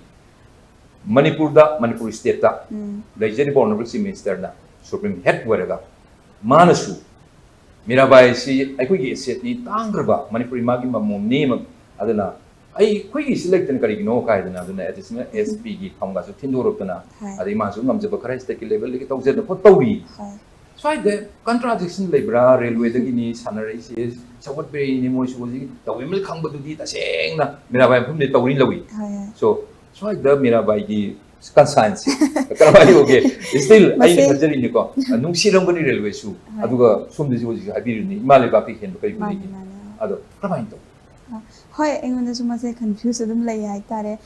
ꯃꯅꯤꯄꯨꯔꯗ, ꯃꯅꯤꯄꯨꯔ stateꯇ ꯎꯝ꯫ ꯂꯩꯖꯔꯤꯕ Honourable Chief Ministerꯅ supreme head ꯑꯣꯏꯔꯒ ꯃꯥꯅꯁꯨ ꯃꯤꯔꯥꯕꯥꯏ ꯑꯁꯤ ꯑꯩꯈꯣꯏꯒꯤ assetꯅꯤ, ꯇꯥꯡꯈ꯭ꯔꯕ ꯃꯅꯤꯄꯨꯔ ꯏꯃꯥꯒꯤ ꯃꯃꯣꯝꯅꯤ, ꯑꯗꯨꯅ ꯑꯩꯈꯣꯏꯒꯤꯁꯤ ꯂꯩꯇꯅ ꯀꯔꯤꯒꯤꯅꯣ ꯀꯥꯏꯗꯅ, ꯑꯗꯨꯅ additional SPꯒꯤ ꯐꯝꯒꯁꯨ ꯊꯤꯟꯗꯣꯔꯛꯇꯅ, ꯍꯣꯏ꯫ ꯑꯗꯩ ꯃꯥꯁꯨ ꯉꯝꯖꯕ ꯈꯔ stateꯀꯤ levelꯗꯒꯤ ꯇꯧꯖꯗꯅ ꯈꯣꯠ ꯇꯧꯔꯤ꯫ ꯍꯣꯏ꯫ ꯁ꯭ꯋꯥꯏꯗ contradiction ꯂꯩꯕ꯭ꯔꯥ? Railwayꯗꯒꯤꯅꯤ ꯁꯥꯟꯅꯔꯛꯏꯁꯦ, ꯆꯥꯎꯈꯠꯄꯤꯔꯛꯏꯅꯤ, ꯃꯣꯏꯁꯨ ꯍꯧꯖꯤꯛ ꯇꯧꯔꯤꯃꯜ ꯈꯪꯕꯗꯨꯗꯤ ꯇꯁꯦꯡꯅ ꯃꯤꯔꯥꯕꯥꯏ ꯃꯐꯝꯗꯤ ꯇꯧꯔꯤ ꯂꯧꯏ꯫ ꯍꯣꯏ, ꯍꯣꯏ꯫ So, ꯁ꯭ꯋꯥꯏꯗ ꯃꯤꯔꯥꯕꯥꯏꯒꯤ conscience ꯀꯔꯝꯍꯥꯏꯅ ꯎꯒꯦ? Still ꯑꯩꯅ ꯃꯁꯤ ꯈꯟꯖꯔꯤꯅꯤꯀꯣ, ꯅꯨꯡꯁꯤꯔꯝꯒꯅꯤ railwayꯁꯨ, ꯍꯣꯏ꯫ ꯑꯗꯨꯒ ꯁꯣꯝꯗꯁꯨ ꯍꯧꯖꯤꯛ ꯍꯥꯏꯕꯤꯔꯤꯕꯅꯤ, ꯏꯃꯥ ꯂꯩꯕꯥꯛꯀꯤ ꯍꯦꯟꯕ ꯀꯔꯤꯕꯨ ꯃꯥꯅꯤ, ꯂꯩꯒꯦ? ꯃꯥꯅꯤ꯫ ꯑꯗꯣ ꯀꯔꯝꯍꯥꯏꯅ ꯇꯧ? ꯑ, ꯍꯣꯏ, ꯑꯩꯉꯣꯟꯗꯁꯨ ꯃꯁꯦ confuse ꯑꯗꯨꯝ ꯂꯩ ꯍꯥꯏꯇꯥꯔꯦ꯫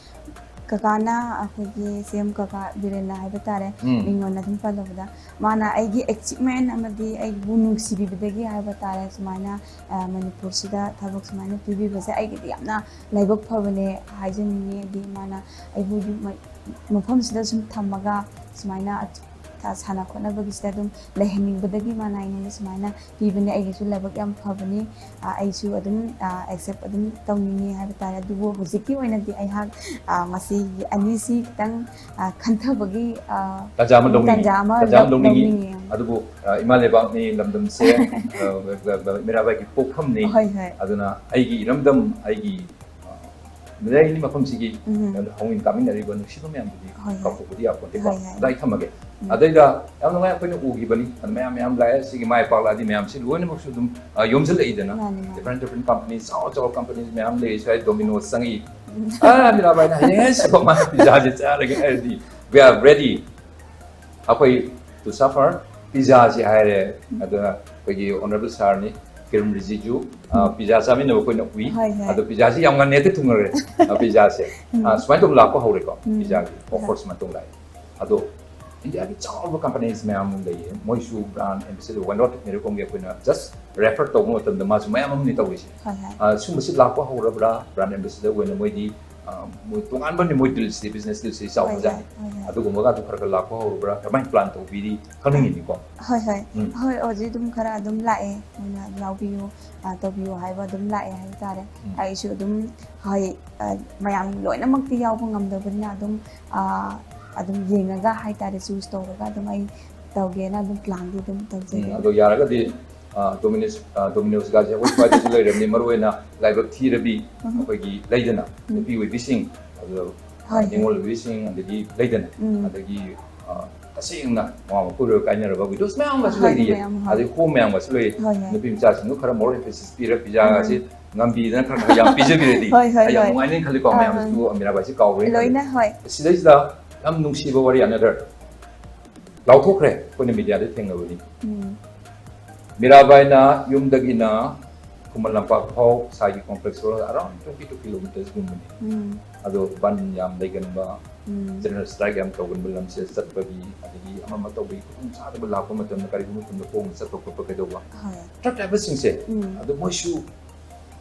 ꯀꯀꯥꯅ ꯑꯩꯈꯣꯏꯒꯤ ꯁꯤ ꯑꯦꯝ ꯀꯀꯥ ꯕꯤꯔꯦꯟꯅ ꯍꯥꯏꯕ ꯇꯥꯔꯦ, ꯎꯝ. ꯃꯤꯡ ꯑꯣꯏꯅ ꯑꯗꯨꯝ ꯄꯜꯂꯕꯗ, ꯃꯥꯅ ꯑꯩꯒꯤ ꯑꯦꯆꯤꯞꯃꯦꯟ ꯑꯃꯗꯤ ꯑꯩꯕꯨ ꯅꯨꯡꯁꯤꯕꯤꯕꯗꯒꯤ ꯍꯥꯏꯕ ꯇꯥꯔꯦ, ꯁꯨꯃꯥꯏꯅ ꯑ, ꯃꯅꯤꯄꯨꯔꯁꯤꯗ ꯊꯕꯛ ꯁꯨꯃꯥꯏꯅ ꯄꯤꯕꯤꯕꯁꯦ ꯑꯩꯒꯤꯗꯤ ꯌꯥꯝꯅ ꯂꯥꯏꯕꯛ ꯐꯕꯅꯦ ꯍꯥꯏꯖꯅꯤꯡꯉꯤ꯫ ꯍꯥꯏꯗꯤ ꯃꯥꯅ ꯑꯩꯕꯨ ꯌꯨꯝ-, ꯃꯐꯝꯁꯤꯗ ꯁꯨꯝ ꯊꯝꯃꯒ ꯁꯨꯃꯥꯏꯅ ꯑ, ꯁꯥꯟꯅ ꯈꯣꯠꯅꯕꯒꯤꯁꯤꯗ ꯑꯗꯨꯝ ꯂꯩꯍꯟꯅꯤꯡꯕꯗꯒꯤ ꯃꯥꯅ ꯑꯩꯉꯣꯟꯗ ꯁꯨꯃꯥꯏꯅ ꯄꯤꯕꯅꯦ꯫ ꯑꯩꯒꯤꯁꯨ ꯂꯥꯏꯕꯛ ꯌꯥꯝ ꯐꯕꯅꯤ꯫ ꯑ, ꯑꯩꯁꯨ ꯑꯗꯨꯝ ꯑꯦꯛꯁꯦꯞ ꯑꯗꯨꯝ ꯇꯧꯅꯤꯡꯉꯤ ꯍꯥꯏꯕ ꯇꯥꯔꯦ꯫ ꯑꯗꯨꯕꯨ ꯍꯧꯖꯤꯛꯀꯤ ꯑꯣꯏꯅꯗꯤ ꯑꯩꯍꯥꯛ ꯑ, ꯃꯁꯤꯒꯤ ꯑꯅꯤꯁꯤ ꯈꯤꯇꯪ ꯑ, ꯈꯟꯊꯕꯒꯤ ꯑ, ꯇꯥꯟꯖꯥ ꯑꯃ ꯂꯧꯅꯤꯡꯉꯤ꯫ ꯇꯥꯟꯖꯥ ꯑꯃ ꯇꯥꯟꯖꯥ ꯑꯃ ꯂꯧ- ꯂꯧꯅꯤꯡꯉꯤ꯫ ꯂꯧꯅꯤꯡꯉꯤ꯫ ꯑꯗꯨꯕꯨ ꯑ, ꯏꯃꯥ ꯂꯩꯕꯥꯛꯅꯤ, ꯂꯝꯗꯝꯁꯦ, ꯑ, ꯃꯤꯔꯥꯕꯥꯏꯒꯤ ꯄꯣꯛꯐꯝꯅꯤ꯫ ꯍꯣꯏ, ꯍꯣꯏ꯫ ꯑꯗꯨꯅ ꯑꯩꯒꯤ ꯏꯔꯝꯗꯝ, ꯑꯩꯒꯤ ꯑ, ꯂꯩꯔꯤꯕ ꯃꯐꯝꯁꯤꯒꯤ ꯎꯝ. ꯍꯧꯃꯤꯟ ꯀꯥꯃꯤꯟꯅꯔꯤꯕ ꯅꯨꯡꯁꯤꯕ ꯃꯌꯥꯝꯗꯨꯗꯤ ꯍꯣꯏ, ꯍꯣꯏ꯫ ꯀꯥꯎꯊꯣꯛꯄꯗꯤ ꯌꯥꯄꯣꯟꯇꯦꯀꯣ꯫ ꯍꯣꯏ, ꯍꯣꯏ꯫ ꯑꯗꯥꯏ ꯊꯝꯃꯒꯦ꯫ ꯑꯗꯩꯗ ꯌꯥꯝ ꯅꯨꯡꯉꯥꯏ, ꯑꯩꯈꯣꯏꯅ ꯎꯈꯤꯕꯅꯤ꯫ ꯑꯗꯨ ꯃꯌꯥꯝ ꯃꯌꯥꯝ ꯂꯥꯛꯑꯦ꯫ ꯁꯤꯒꯤ ꯃꯥꯏ ꯄꯥꯛꯂꯛꯑꯗꯤ ꯃꯌꯥꯝꯁꯤ ꯂꯣꯏꯅꯃꯛꯁꯨ ꯑꯗꯨꯝ ꯑ, ꯌꯣꯝꯁꯤꯜꯂꯛꯏꯗꯅ꯫ ꯃꯥꯅꯤ, ꯃꯥꯅꯤ꯫ Different different companies, ꯆꯥꯎ ꯆꯥꯎ companies ꯃꯌꯥꯝ ꯂꯩ꯫ ꯁ꯭ꯋꯥꯏ Domino's ꯆꯪꯉꯤ꯫ ꯑ, ꯃꯤꯔꯥꯕꯥꯏꯅ ꯍꯌꯦꯡ ꯍꯦꯛ ꯁꯤꯐꯥꯎ ꯃꯥꯅ pizzaꯁꯦ ꯆꯥꯔꯒꯦ ꯍꯥꯏꯔꯗꯤ we are ready. ꯑꯩꯈꯣꯏ to suffer, pizzaꯁꯤ ꯍꯥꯏꯔꯦ꯫ ꯑꯗꯨꯅ ꯑꯩꯈꯣꯏꯒꯤ honourable sirꯅꯤ, ꯀꯤꯔꯟ ꯔꯤꯖꯤꯖꯨ, ꯑ, pizza ꯆꯥꯃꯤꯟꯅꯕ ꯑꯩꯈꯣꯏꯅ ꯎꯏ꯫ ꯍꯣꯏ, ꯍꯣꯏ꯫ ꯑꯗꯣ pizzaꯁꯤ ꯌꯥꯝ ꯉꯟꯅ ꯍꯦꯛꯇ ꯊꯨꯡꯉꯔꯦ꯫ ꯑ, pizzaꯁꯦ꯫ ꯎꯝ. ꯑ, ꯁꯨꯃꯥꯏꯅ ꯇꯧꯅ ꯂꯥꯛꯄ ꯍꯧꯔꯦꯀꯣ, ꯎꯝ. pizzaꯒꯤ offer ꯍꯣꯏ꯫ ꯁꯨꯃꯥꯏꯅ ꯇꯧꯅ ꯂꯥꯛꯑꯦ꯫ ꯑꯗꯣ ꯏꯟꯗꯤꯌꯥꯒꯤ ꯆꯥꯎꯔꯕ companies ꯃꯌꯥꯝ ꯑꯃ ꯂꯩꯌꯦ, ꯃꯣꯏꯁꯨ brand ambassador, why not? Mary ꯀꯣꯝꯒꯤ ꯑꯩꯈꯣꯏꯅ just refer ꯇꯧꯕ ꯃꯇꯝꯗ ꯃꯥꯁꯨ ꯃꯌꯥꯝ ꯑꯃꯅꯤ ꯇꯧꯔꯤꯁꯦ꯫ ꯍꯣꯏ, ꯍꯣꯏ꯫ ꯑ, ꯁꯨꯝꯕꯁꯤ ꯂꯥꯛꯄ ꯍꯧꯔꯕ꯭ꯔꯥ? Brand ambassador ꯑꯣꯏꯅ ꯃꯣꯏꯗꯤ, ꯑ, ꯃꯣꯏ ꯇꯣꯉꯥꯟꯕ ꯃꯣꯏ dealsꯁꯤ, business dealsꯁꯤ ꯆꯥꯎꯕꯖꯥꯠꯅꯤ꯫ ꯍꯣꯏ, ꯍꯣꯏ꯫ ꯑꯗꯨꯒꯨꯝꯕꯒ ꯑꯗꯨ ꯈꯔ ꯈꯔ ꯂꯥꯛꯄ ꯍꯧꯔꯕ꯭ꯔꯥ? ꯀꯃꯥꯏꯅ plan ꯇꯧꯕꯤꯔꯤ? ꯈꯪꯅꯤꯡꯉꯤꯅꯤꯀꯣ꯫ ꯍꯣꯏ, ꯍꯣꯏ꯫ ꯎꯝ. ꯍꯣꯏ, ꯍꯧꯖꯤꯛ ꯑꯗꯨꯝ ꯈꯔ ꯑꯗꯨꯝ ꯂꯥꯛꯑꯦ꯫ ꯃꯣꯏꯅ ꯌꯥꯎꯕꯤꯌꯨ, ꯑ, ꯇꯧꯕꯤꯌꯨ ꯍꯥꯏꯕ ꯑꯗꯨꯝ ꯂꯥꯛꯑꯦ ꯍꯥꯏꯕ ꯇꯥꯔꯦ꯫ ꯎꯝ. ꯑꯩꯁꯨ ꯑꯗꯨꯝ, ꯍꯣꯏ, ꯑ, ꯃꯌꯥꯝ ꯂꯣꯏꯅꯃꯛꯇꯤ ꯌꯥꯎꯕ ꯉꯝꯗꯕꯅꯤꯅ ꯑꯗꯨꯝ, ꯑ, ꯑꯗꯨꯝ ꯌꯦꯡꯉꯒ ꯍꯥꯏ ꯇꯥꯔꯦ, choose ꯇꯧꯔꯒ ꯑꯗꯨꯝ ꯑꯩ ꯇꯧꯒꯦꯅ ꯑꯗꯨꯝ planꯗꯤ ꯑꯗꯨꯝ ꯇꯧꯖꯩ꯫ ꯎꯝ, ꯑꯗꯣ ꯌꯥꯔꯒꯗꯤ, ꯑ, Domino's, ꯑ, Domino'sꯒꯁꯦ ꯑꯩꯈꯣꯏ ꯁ꯭ꯋꯥꯏꯗꯁꯨ ꯂꯩꯔꯕꯅꯤ, ꯃꯔꯨꯑꯣꯏꯅ ꯂꯥꯏꯕꯛ ꯊꯤꯔꯕꯤ ꯎꯝ. ꯑꯩꯈꯣꯏꯒꯤ ꯂꯩꯗꯅ, ꯎꯝ. ꯅꯨꯄꯤ ꯑꯣꯏꯕꯤꯁꯤꯡ, ꯑꯗꯨꯒ ꯍꯣꯏ, ꯍꯣꯏ. ꯅꯤꯉꯣꯜ ꯑꯣꯏꯕꯤꯁꯤꯡ, ꯑꯗꯒꯤ ꯂꯩꯗꯅ, ꯎꯝ. ꯑꯗꯒꯤ, ꯑ, ꯇꯁꯦꯡꯅ ꯃꯃꯥ ꯃꯄꯨꯔꯣꯏꯕ ꯀꯥꯏꯅꯔꯕ widows ꯃꯌꯥꯝ ꯑꯃꯁꯨ ꯍꯣꯏ, ꯂꯩꯔꯤꯌꯦ, ꯃꯌꯥꯝ, ꯍꯣꯏ. ꯑꯗꯩ home ꯃꯌꯥꯝ ꯑꯃꯁꯨ ꯂꯩꯔꯤ꯫ ꯍꯣꯏ, ꯍꯣꯏ. ꯅꯨꯄꯤ ꯃꯆꯥꯁꯤꯡꯗꯨ ꯈꯔ more emphasis ꯄꯤꯔ pizzaꯒꯁꯦ ꯎꯝ. ꯉꯝꯕꯤꯗꯅ ꯈꯔ ꯈꯔ ꯌꯥꯝ ꯄꯤꯖꯕꯤꯔꯗꯤ ꯍꯣꯏ, ꯍꯣꯏ, ꯑꯩ ꯌꯥꯝ ꯍꯣꯏ. ꯅꯨꯡꯉꯥꯏꯅꯦꯅ ꯈꯜꯂꯤꯀꯣ꯫ ꯑꯥ, ꯃꯌꯥꯝꯁꯨ ꯃꯤꯔꯥꯕꯥꯏꯁꯤ ꯀꯥꯎꯔꯦꯅ ꯈꯜꯂꯤ꯫ ꯂꯣꯏꯅ, ꯍꯣꯏ. ꯁꯤꯗꯩꯁꯤꯗ ꯌꯥꯝ ꯅꯨꯡꯁꯤꯕ ꯋꯥꯔꯤ another ꯂꯥꯎꯊꯣꯛꯈ꯭ꯔꯦ ꯑꯩꯈꯣꯏꯅ mediaꯗ ꯊꯦꯡꯅꯕꯅꯤ꯫ ꯎꯝ. ꯃꯤꯔꯥꯕꯥꯏꯅ ꯌꯨꯝꯗꯒꯤꯅ ꯈꯨꯃꯟ ꯂꯝꯄꯥꯛ ꯐꯥꯎ ꯁꯥꯏꯒꯤ complex ꯐꯥꯎ around twenty two kilometersꯒꯨꯝꯕꯅꯤ꯫ ꯎꯝ ꯑꯗꯣ ꯕꯟ ꯌꯥꯝ ꯂꯩꯒꯟꯕ, ꯎꯝ general strike ꯌꯥꯝ ꯇꯧꯒꯟꯕ ꯂꯝꯁꯦ ꯆꯠꯄꯒꯤ, ꯑꯗꯒꯤ ꯑꯃ ꯑꯃ ꯇꯧꯕꯒꯤ ꯈꯨꯗꯣꯡ ꯆꯥꯗꯕ ꯂꯥꯛꯄ ꯃꯇꯝꯗ, ꯀꯔꯤꯒꯨꯝꯕ ꯃꯇꯝꯗ ꯈꯣꯡꯅ ꯆꯠꯄ ꯈꯣꯠꯄ ꯀꯩꯗꯧꯕ, ꯍꯣꯏ truck driverꯁꯤꯡꯁꯦ ꯎꯝ ꯑꯗꯣ ꯃꯣꯏꯁꯨ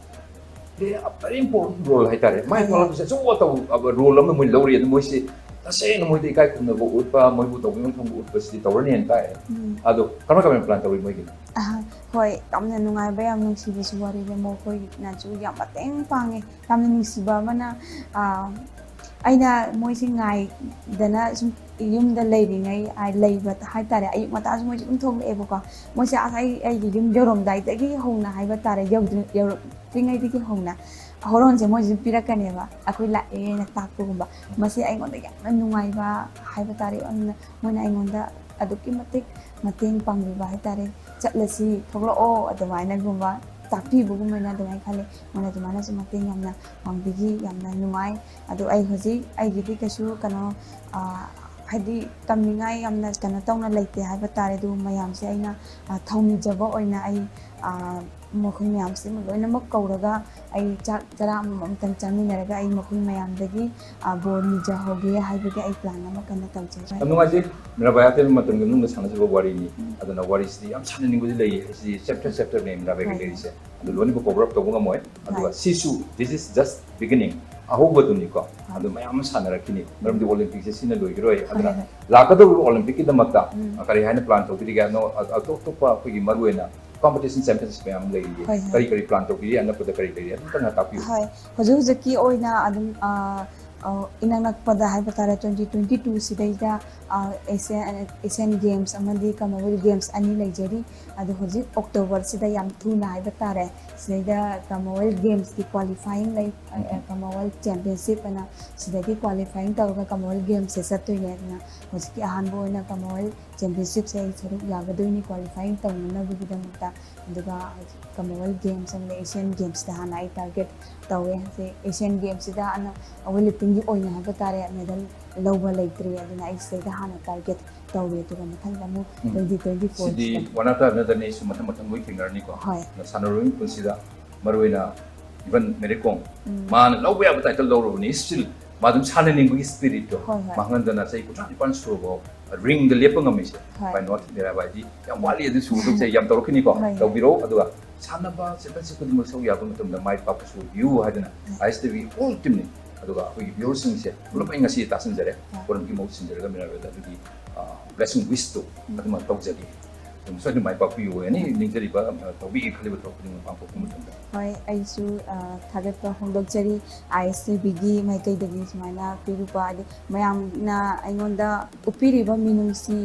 play a very important role ꯍꯥꯏꯇꯥꯔꯦ꯫ ꯃꯥꯏ ꯍꯣꯏ꯫ ꯄꯥꯛꯂꯛꯄꯁꯦ ꯑꯆꯧꯕ ꯇꯧ-, role ꯑꯃ ꯃꯣꯏ ꯂꯧꯔꯤ꯫ ꯑꯗꯨ ꯃꯣꯏꯁꯤ ꯇꯁꯦꯡꯅ ꯃꯣꯏꯗ ꯏꯀꯥꯏ ꯈꯨꯝꯅꯕ ꯎꯠꯄ, ꯃꯣꯏꯕꯨ ꯇꯧꯕꯤꯐꯝ ꯊꯣꯛꯄ ꯎꯠꯄꯁꯤꯗꯤ ꯇꯧꯔꯅꯤꯅ ꯇꯥꯏ꯫ ꯎꯝ ꯑꯗꯣ ꯀꯃꯥꯏ ꯀꯃꯥꯏꯅ plan ꯇꯧꯔꯤ ꯃꯣꯏꯒꯤꯅ? ꯑꯍ, ꯍꯣꯏ, ꯌꯥꯝꯅ ꯅꯨꯡꯉꯥꯏꯕ, ꯌꯥꯝ ꯅꯨꯡꯁꯤꯕꯁꯨ ꯋꯥꯔꯤꯅꯦ꯫ ꯃꯈꯣꯏꯅꯁꯨ ꯌꯥꯝ ꯃꯇꯦꯡ ꯄꯥꯡꯉꯦ꯫ ꯌꯥꯝꯅ ꯅꯨꯡꯁꯤꯕ ꯑꯃꯅ, ꯑꯥ, ꯑꯩꯅ ꯃꯣꯏꯁꯤ ꯉꯥꯏꯗꯅ ꯁꯨꯝ ꯌꯨꯝꯗ ꯂꯩꯔꯤꯉꯩ, ꯑꯥ, ꯂꯩꯕ ꯍꯥꯏꯇꯥꯔꯦ, ꯑꯌꯨꯛ ꯉꯟꯇꯥꯁꯨ ꯃꯣꯏꯁꯦ ꯑꯗꯨꯝ ꯊꯣꯛꯂꯛꯑꯦꯕꯀꯣ꯫ ꯃꯣꯏꯁꯦ ꯑꯁ ꯑꯩ, ꯑꯩꯒꯤ ꯌꯨꯝ ꯌꯧꯔꯝꯗꯥꯏꯗꯒꯤ ꯍꯧꯅ ꯍꯥꯏꯕ ꯇꯥꯔꯦ, ꯌꯧꯗ꯭ꯔꯤ-, ꯌꯧꯔꯛꯇ꯭ꯔꯤꯉꯩꯗꯒꯤ ꯍꯧꯅ ꯍꯣꯔꯣꯟꯁꯦ ꯃꯣꯏꯁꯦ ꯄꯤꯔꯛꯀꯅꯦꯕ, ꯑꯩꯈꯣꯏ ꯂꯥꯛꯑꯦ ꯍꯥꯏꯅ ꯇꯥꯛꯄꯒꯨꯝꯕ꯫ ꯃꯁꯤ ꯑꯩꯉꯣꯟꯗ ꯌꯥꯝꯅ ꯅꯨꯡꯉꯥꯏꯕ ꯍꯥꯏꯕ ꯇꯥꯔꯦ, ꯌꯥꯝꯅ ꯃꯣꯏꯅ ꯑꯩꯉꯣꯟꯗ ꯑꯗꯨꯛꯀꯤ ꯃꯇꯤꯛ ꯃꯇꯦꯡ ꯄꯥꯡꯕꯤꯕ ꯍꯥꯏꯇꯥꯔꯦ꯫ "ꯆꯠꯂꯁꯤ, ꯊꯣꯛꯂꯛꯑꯣ" ꯑꯗꯨꯃꯥꯏꯅꯒꯨꯝꯕ ꯇꯥꯛꯄꯤꯕꯒꯨꯝꯕꯅ ꯑꯗꯨꯃꯥꯏꯅ ꯈꯜꯂꯦ꯫ ꯃꯣꯏꯅ ꯑꯗꯨꯃꯥꯏꯅꯁꯨ ꯃꯇꯦꯡ ꯌꯥꯝꯅ ꯄꯥꯡꯕꯤꯈꯤ, ꯌꯥꯝꯅ ꯅꯨꯡꯉꯥꯏ꯫ ꯑꯗꯣ ꯑꯩ ꯍꯧꯖꯤꯛ ꯑꯩꯒꯤꯗꯤ ꯀꯩꯁꯨ ꯀꯩꯅꯣ, ꯑ, ꯍꯥꯏꯗꯤ ꯇꯝꯅꯤꯡꯉꯥꯏ ꯌꯥꯝꯅ ꯀꯩꯅꯣ ꯇꯧꯅ ꯂꯩꯇꯦ ꯍꯥꯏꯕ ꯇꯥꯔꯦ꯫ ꯑꯗꯨ ꯃꯌꯥꯝꯁꯦ ꯑꯩꯅ, ꯑ, ꯊꯧꯅꯤꯖꯕ ꯑꯣꯏꯅ ꯑꯩ, ꯑ, ꯃꯈꯣꯏ ꯃꯌꯥꯝꯁꯤ ꯂꯣꯏꯅꯃꯛ ꯀꯧꯔꯒ ꯑꯩ ꯆꯥꯛ ꯆꯔꯥ ꯑꯃꯃꯝꯇꯪ ꯆꯥꯃꯤꯟꯅꯔꯒ ꯑꯩ ꯃꯈꯣꯏ ꯃꯌꯥꯝꯗꯒꯤ, ꯑ, ꯕꯣꯔ ꯅꯤꯖꯍꯧꯒꯦ ꯍꯥꯏꯕꯒꯤ ꯑꯩ plan ꯑꯃ ꯀꯟꯅ ꯇꯧꯖꯔꯤ꯫ ꯌꯥꯝ ꯅꯨꯡꯉꯥꯏꯖꯩ, ꯃꯤꯔꯥꯕꯥꯏ ꯑꯇꯦꯟꯕ ꯃꯇꯝꯒꯤ ꯃꯅꯨꯡꯗ ꯁꯥꯟꯅꯖꯕ ꯋꯥꯔꯤꯅꯤ꯫ ꯑꯗꯨꯅ ꯋꯥꯔꯤꯁꯤꯗꯤ ꯌꯥꯝ ꯁꯥꯟꯅꯅꯤꯡꯕꯁꯨ ꯂꯩ, ꯍꯥꯏꯁꯤ chapter chapterꯅꯦ ꯃꯤꯔꯥꯕꯥꯏꯒ ꯍꯣꯏ꯫ ꯂꯩꯔꯤꯁꯦ꯫ ꯑꯗꯨ ꯂꯣꯏꯅꯃꯛ cover up ꯇꯧꯕ ꯉꯝꯃꯣꯏ꯫ ꯑꯗꯨꯒ ꯍꯣꯏ꯫ ꯁꯤꯁꯨ, this is just beginning, ꯑꯍꯧꯕꯗꯨꯅꯤꯀꯣ꯫ ꯑꯗꯨ ꯃꯌꯥꯝ ꯑꯃ ꯁꯥꯟꯅꯔꯛꯈꯤꯅꯤ, ꯃꯔꯝꯗꯤ Olympicꯁꯦ ꯁꯤꯅ ꯂꯣꯏꯈꯤꯔꯣꯏ꯫ ꯑꯗꯨꯅ ꯍꯣꯏ, ꯍꯣꯏ꯫ ꯂꯥꯛꯀꯗꯧꯔꯤꯕ Olympicꯀꯤꯗꯃꯛꯇ, ꯎꯝ꯫ ꯑ, ꯀꯔꯤ ꯍꯥꯏꯅ plan ꯇꯧꯕꯤꯔꯤꯒꯦ? ꯑꯅꯧ-, ꯑ-, ꯑꯇꯣꯞ ꯑꯇꯣꯞꯄ ꯑꯩꯈꯣꯏꯒꯤ ꯃꯔꯨꯑꯣꯏꯅ competition championship ꯃꯌꯥꯝ ꯑꯃ ꯂꯩꯔꯤꯌꯦ꯫ ꯍꯣꯏ, ꯍꯣꯏ꯫ ꯀꯔꯤ ꯀꯔꯤ plan ꯇꯧꯕꯤꯔꯤ? ꯑꯅꯛꯄꯗ ꯀꯔꯤ ꯂꯩꯔꯤ? ꯑꯗꯨꯝꯇꯪ ꯇꯥꯛꯄꯤꯌꯨ꯫ ꯍꯣꯏ, ꯍꯧꯖꯤꯛ ꯍꯧꯖꯤꯛꯀꯤ ꯑꯣꯏꯅ ꯑꯗꯨꯝ, ꯑ, ꯑ, ꯏꯅꯛ ꯅꯛꯄꯗ ꯍꯥꯏꯕ ꯇꯥꯔꯦ, twenty twenty two ꯁꯤꯗꯩꯗ, ꯑ, Asian, Asian Games ꯑꯃꯗꯤ Commonwealth Games ꯑꯅꯤ ꯂꯩꯖꯔꯤ꯫ ꯑꯗꯣ ꯍꯧꯖꯤꯛ Octoberꯁꯤꯗ ꯌꯥꯝ ꯊꯨꯅ ꯍꯥꯏꯕ ꯇꯥꯔꯦ, ꯁꯤꯗꯩꯗ Commonwealth Gamesꯀꯤ qualifying ꯂꯩ, ꯑ, ꯑ, Commonwealth Championship ꯑꯅ ꯁꯤꯗꯒꯤ qualifying ꯇꯧꯔꯒ Commonwealth Gamesꯁꯦ ꯆꯠꯇꯣꯏꯅꯦ꯫ ꯑꯗꯨꯅ ꯍꯧꯖꯤꯛꯀꯤ ꯑꯍꯥꯟꯕ ꯑꯣꯏꯅ Commonwealth Championshipꯁꯦ ꯑꯩ ꯁꯔꯨꯛ ꯌꯥꯒꯗꯣꯏꯅꯤ qualifying ꯇꯧꯅꯅꯕꯒꯤꯗꯃꯛꯇ꯫ ꯑꯗꯨꯒ Commonwealth Games ꯑꯃꯗꯤ Asian Gamesꯇ ꯍꯥꯟꯅ ꯑꯩ target ꯇꯧꯋꯦ꯫ ꯍꯧꯖꯤꯛ Asian Gamesꯁꯤꯗ ꯑꯅ weight liftingꯒꯤ ꯑꯣꯏꯅ ꯍꯥꯏꯕ ꯇꯥꯔꯦ, medal ꯂꯧꯕ ꯂꯩꯇ꯭ꯔꯤ, ꯑꯗꯨꯅ ꯑꯩ ꯁꯤꯗꯩꯗ ꯍꯥꯟꯅ target ꯇꯧꯔꯦ, ꯑꯗꯨꯒ ꯃꯊꯪꯗ ꯑꯃꯨꯛ ꯎꯝ꯫ twenty twenty four ꯁꯤꯗꯤ one after another ꯅꯤ, ꯁꯨꯝ ꯃꯊꯪ ꯃꯊꯪ ꯂꯣꯏ ꯊꯦꯡꯅꯔꯅꯤꯀꯣ꯫ ꯍꯣꯏ꯫ ꯁꯥꯟꯅꯔꯣꯏ ꯄꯨꯟꯁꯤꯗ ꯃꯔꯨꯑꯣꯏꯅ even ꯃꯦꯔꯤ ꯀꯣꯝ, ꯎꯝ꯫ ꯃꯥꯅ ꯂꯧꯕ ꯌꯥꯕ ꯇꯥꯏꯇꯜ ꯂꯧꯔꯕꯅꯤ, still ꯃꯥ ꯑꯗꯨꯝ ꯁꯥꯟꯅꯅꯤꯡꯕꯒꯤ ꯁ꯭ꯄꯤꯔꯤꯠꯇꯣ ꯍꯣꯏ, ꯍꯣꯏ꯫ ꯃꯥꯡꯍꯟꯗꯅ ꯆꯍꯤ ꯀꯨꯟꯊ꯭ꯔꯥ ꯅꯤꯄꯥꯟ ꯁꯨꯔꯕꯣ ꯔꯤꯡꯗ ꯂꯦꯞꯄ ꯉꯝꯃꯤꯁꯦ꯫ ꯍꯣꯏ꯫ Why not? ꯃꯤꯔꯥꯕꯥꯏꯗꯤ ꯌꯥꯝ ꯋꯥꯠꯂꯤ, ꯑꯗꯨ ꯁꯨꯒꯗꯧꯁꯦ ꯌꯥꯝ ꯇꯧꯔꯛꯈꯤꯅꯤꯀꯣ꯫ ꯍꯣꯏ, ꯍꯣꯏ꯫ ꯇꯧꯕꯤꯔꯣ, ꯑꯗꯨꯒ ꯁꯥꯟꯅꯕ ꯆꯠꯄꯁꯦ ꯈꯨꯗꯤꯡꯃꯛ ꯁꯔꯨꯛ ꯌꯥꯕ ꯃꯇꯝꯗ ꯃꯥꯏ ꯄꯥꯛꯄꯁꯨ ꯑꯣꯏꯕꯤꯌꯨ ꯍꯥꯏꯗꯅ ꯎꯝ꯫ ꯑꯥꯏ ꯑꯦꯁ ꯇꯤ ꯚꯤ whole team ꯅꯤ, ꯑꯗꯨꯒ ꯑꯩꯈꯣꯏꯒꯤ viewerꯁꯤꯡꯁꯦ ꯄꯨꯂꯞ ꯑꯩ ꯉꯁꯤ ꯇꯥꯁꯤꯟꯖꯔꯦ꯫ ꯍꯣꯏ꯫ ꯄꯣꯔꯝꯒꯤ ꯃꯍꯨꯠ ꯁꯤꯟꯖꯔꯒ ꯃꯤꯔꯥꯕꯥꯏꯗ ꯑꯗꯨꯒꯤ blessing wishꯇꯣ ꯑꯗꯨꯃꯛ ꯇꯧꯖꯒꯦ꯫ ꯑꯗꯨꯝ ꯁꯣꯏꯗꯅ ꯃꯥꯏ ꯄꯥꯛꯄꯤꯌꯨ꯫ ꯑꯦꯅꯤ ꯅꯤꯡꯖꯔꯤꯕ, ꯑ, ꯇꯧꯕꯤꯒꯦ ꯈꯜꯂꯤꯕ ꯊꯕꯛ ꯈꯨꯗꯤꯡꯃꯛ ꯄꯥꯡꯊꯣꯛꯄ ꯃꯇꯝꯗ꯫ ꯍꯣꯏ, ꯑꯩꯁꯨ, ꯑ, ꯊꯥꯒꯠꯄ ꯐꯣꯡꯗꯣꯛꯆꯔꯤ ꯑꯥꯏ ꯑꯦꯁ ꯇꯤ ꯚꯤꯒꯤ ꯃꯥꯏꯀꯩꯗꯒꯤ ꯁꯨꯃꯥꯏꯅ ꯄꯤꯔꯨꯕ, ꯍꯥꯏꯗꯤ ꯃꯌꯥꯝꯅ ꯑꯩꯉꯣꯟꯗ ꯎꯠꯄꯤꯔꯤꯕ ꯃꯤꯅꯨꯡꯁꯤ,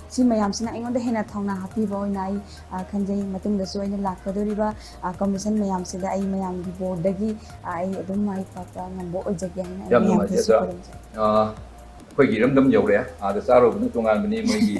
ꯁꯤ ꯃꯌꯥꯝꯁꯤꯅ ꯑꯩꯉꯣꯟꯗ ꯍꯦꯟꯅ ꯊꯧꯅꯥ ꯍꯥꯞꯄꯤꯕ ꯑꯣꯏꯅ ꯑꯩ, ꯑ, ꯈꯟꯖꯩ꯫ ꯃꯇꯨꯡꯗꯁꯨ ꯑꯩꯅ ꯂꯥꯛꯀꯗꯧꯔꯤꯕ, ꯑ, ꯀꯃꯤꯁꯟ ꯃꯌꯥꯝꯁꯤꯗ ꯑꯩ ꯃꯌꯥꯝꯒꯤ ꯕꯣꯔꯗꯒꯤ, ꯑ, ꯑꯩ ꯑꯗꯨꯝ ꯃꯥꯏ ꯄꯥꯛꯄ ꯉꯝꯕ ꯑꯣꯏꯖꯒꯦ ꯍꯥꯏꯅ ꯑꯩ ꯌꯥꯝ ꯃꯌꯥꯝꯗꯁꯨ ꯅꯨꯡꯉꯥꯏꯖꯩ꯫ ꯈꯨꯔꯨꯝꯖꯩ꯫ ꯑ, ꯑꯩꯈꯣꯏꯒꯤ ꯏꯔꯝꯗꯝ ꯌꯧꯔꯦ, ꯑꯥꯗ ꯆꯥꯔꯨꯕꯅ ꯇꯣꯉꯥꯟꯕꯅꯤ꯫ ꯃꯣꯏꯒꯤ,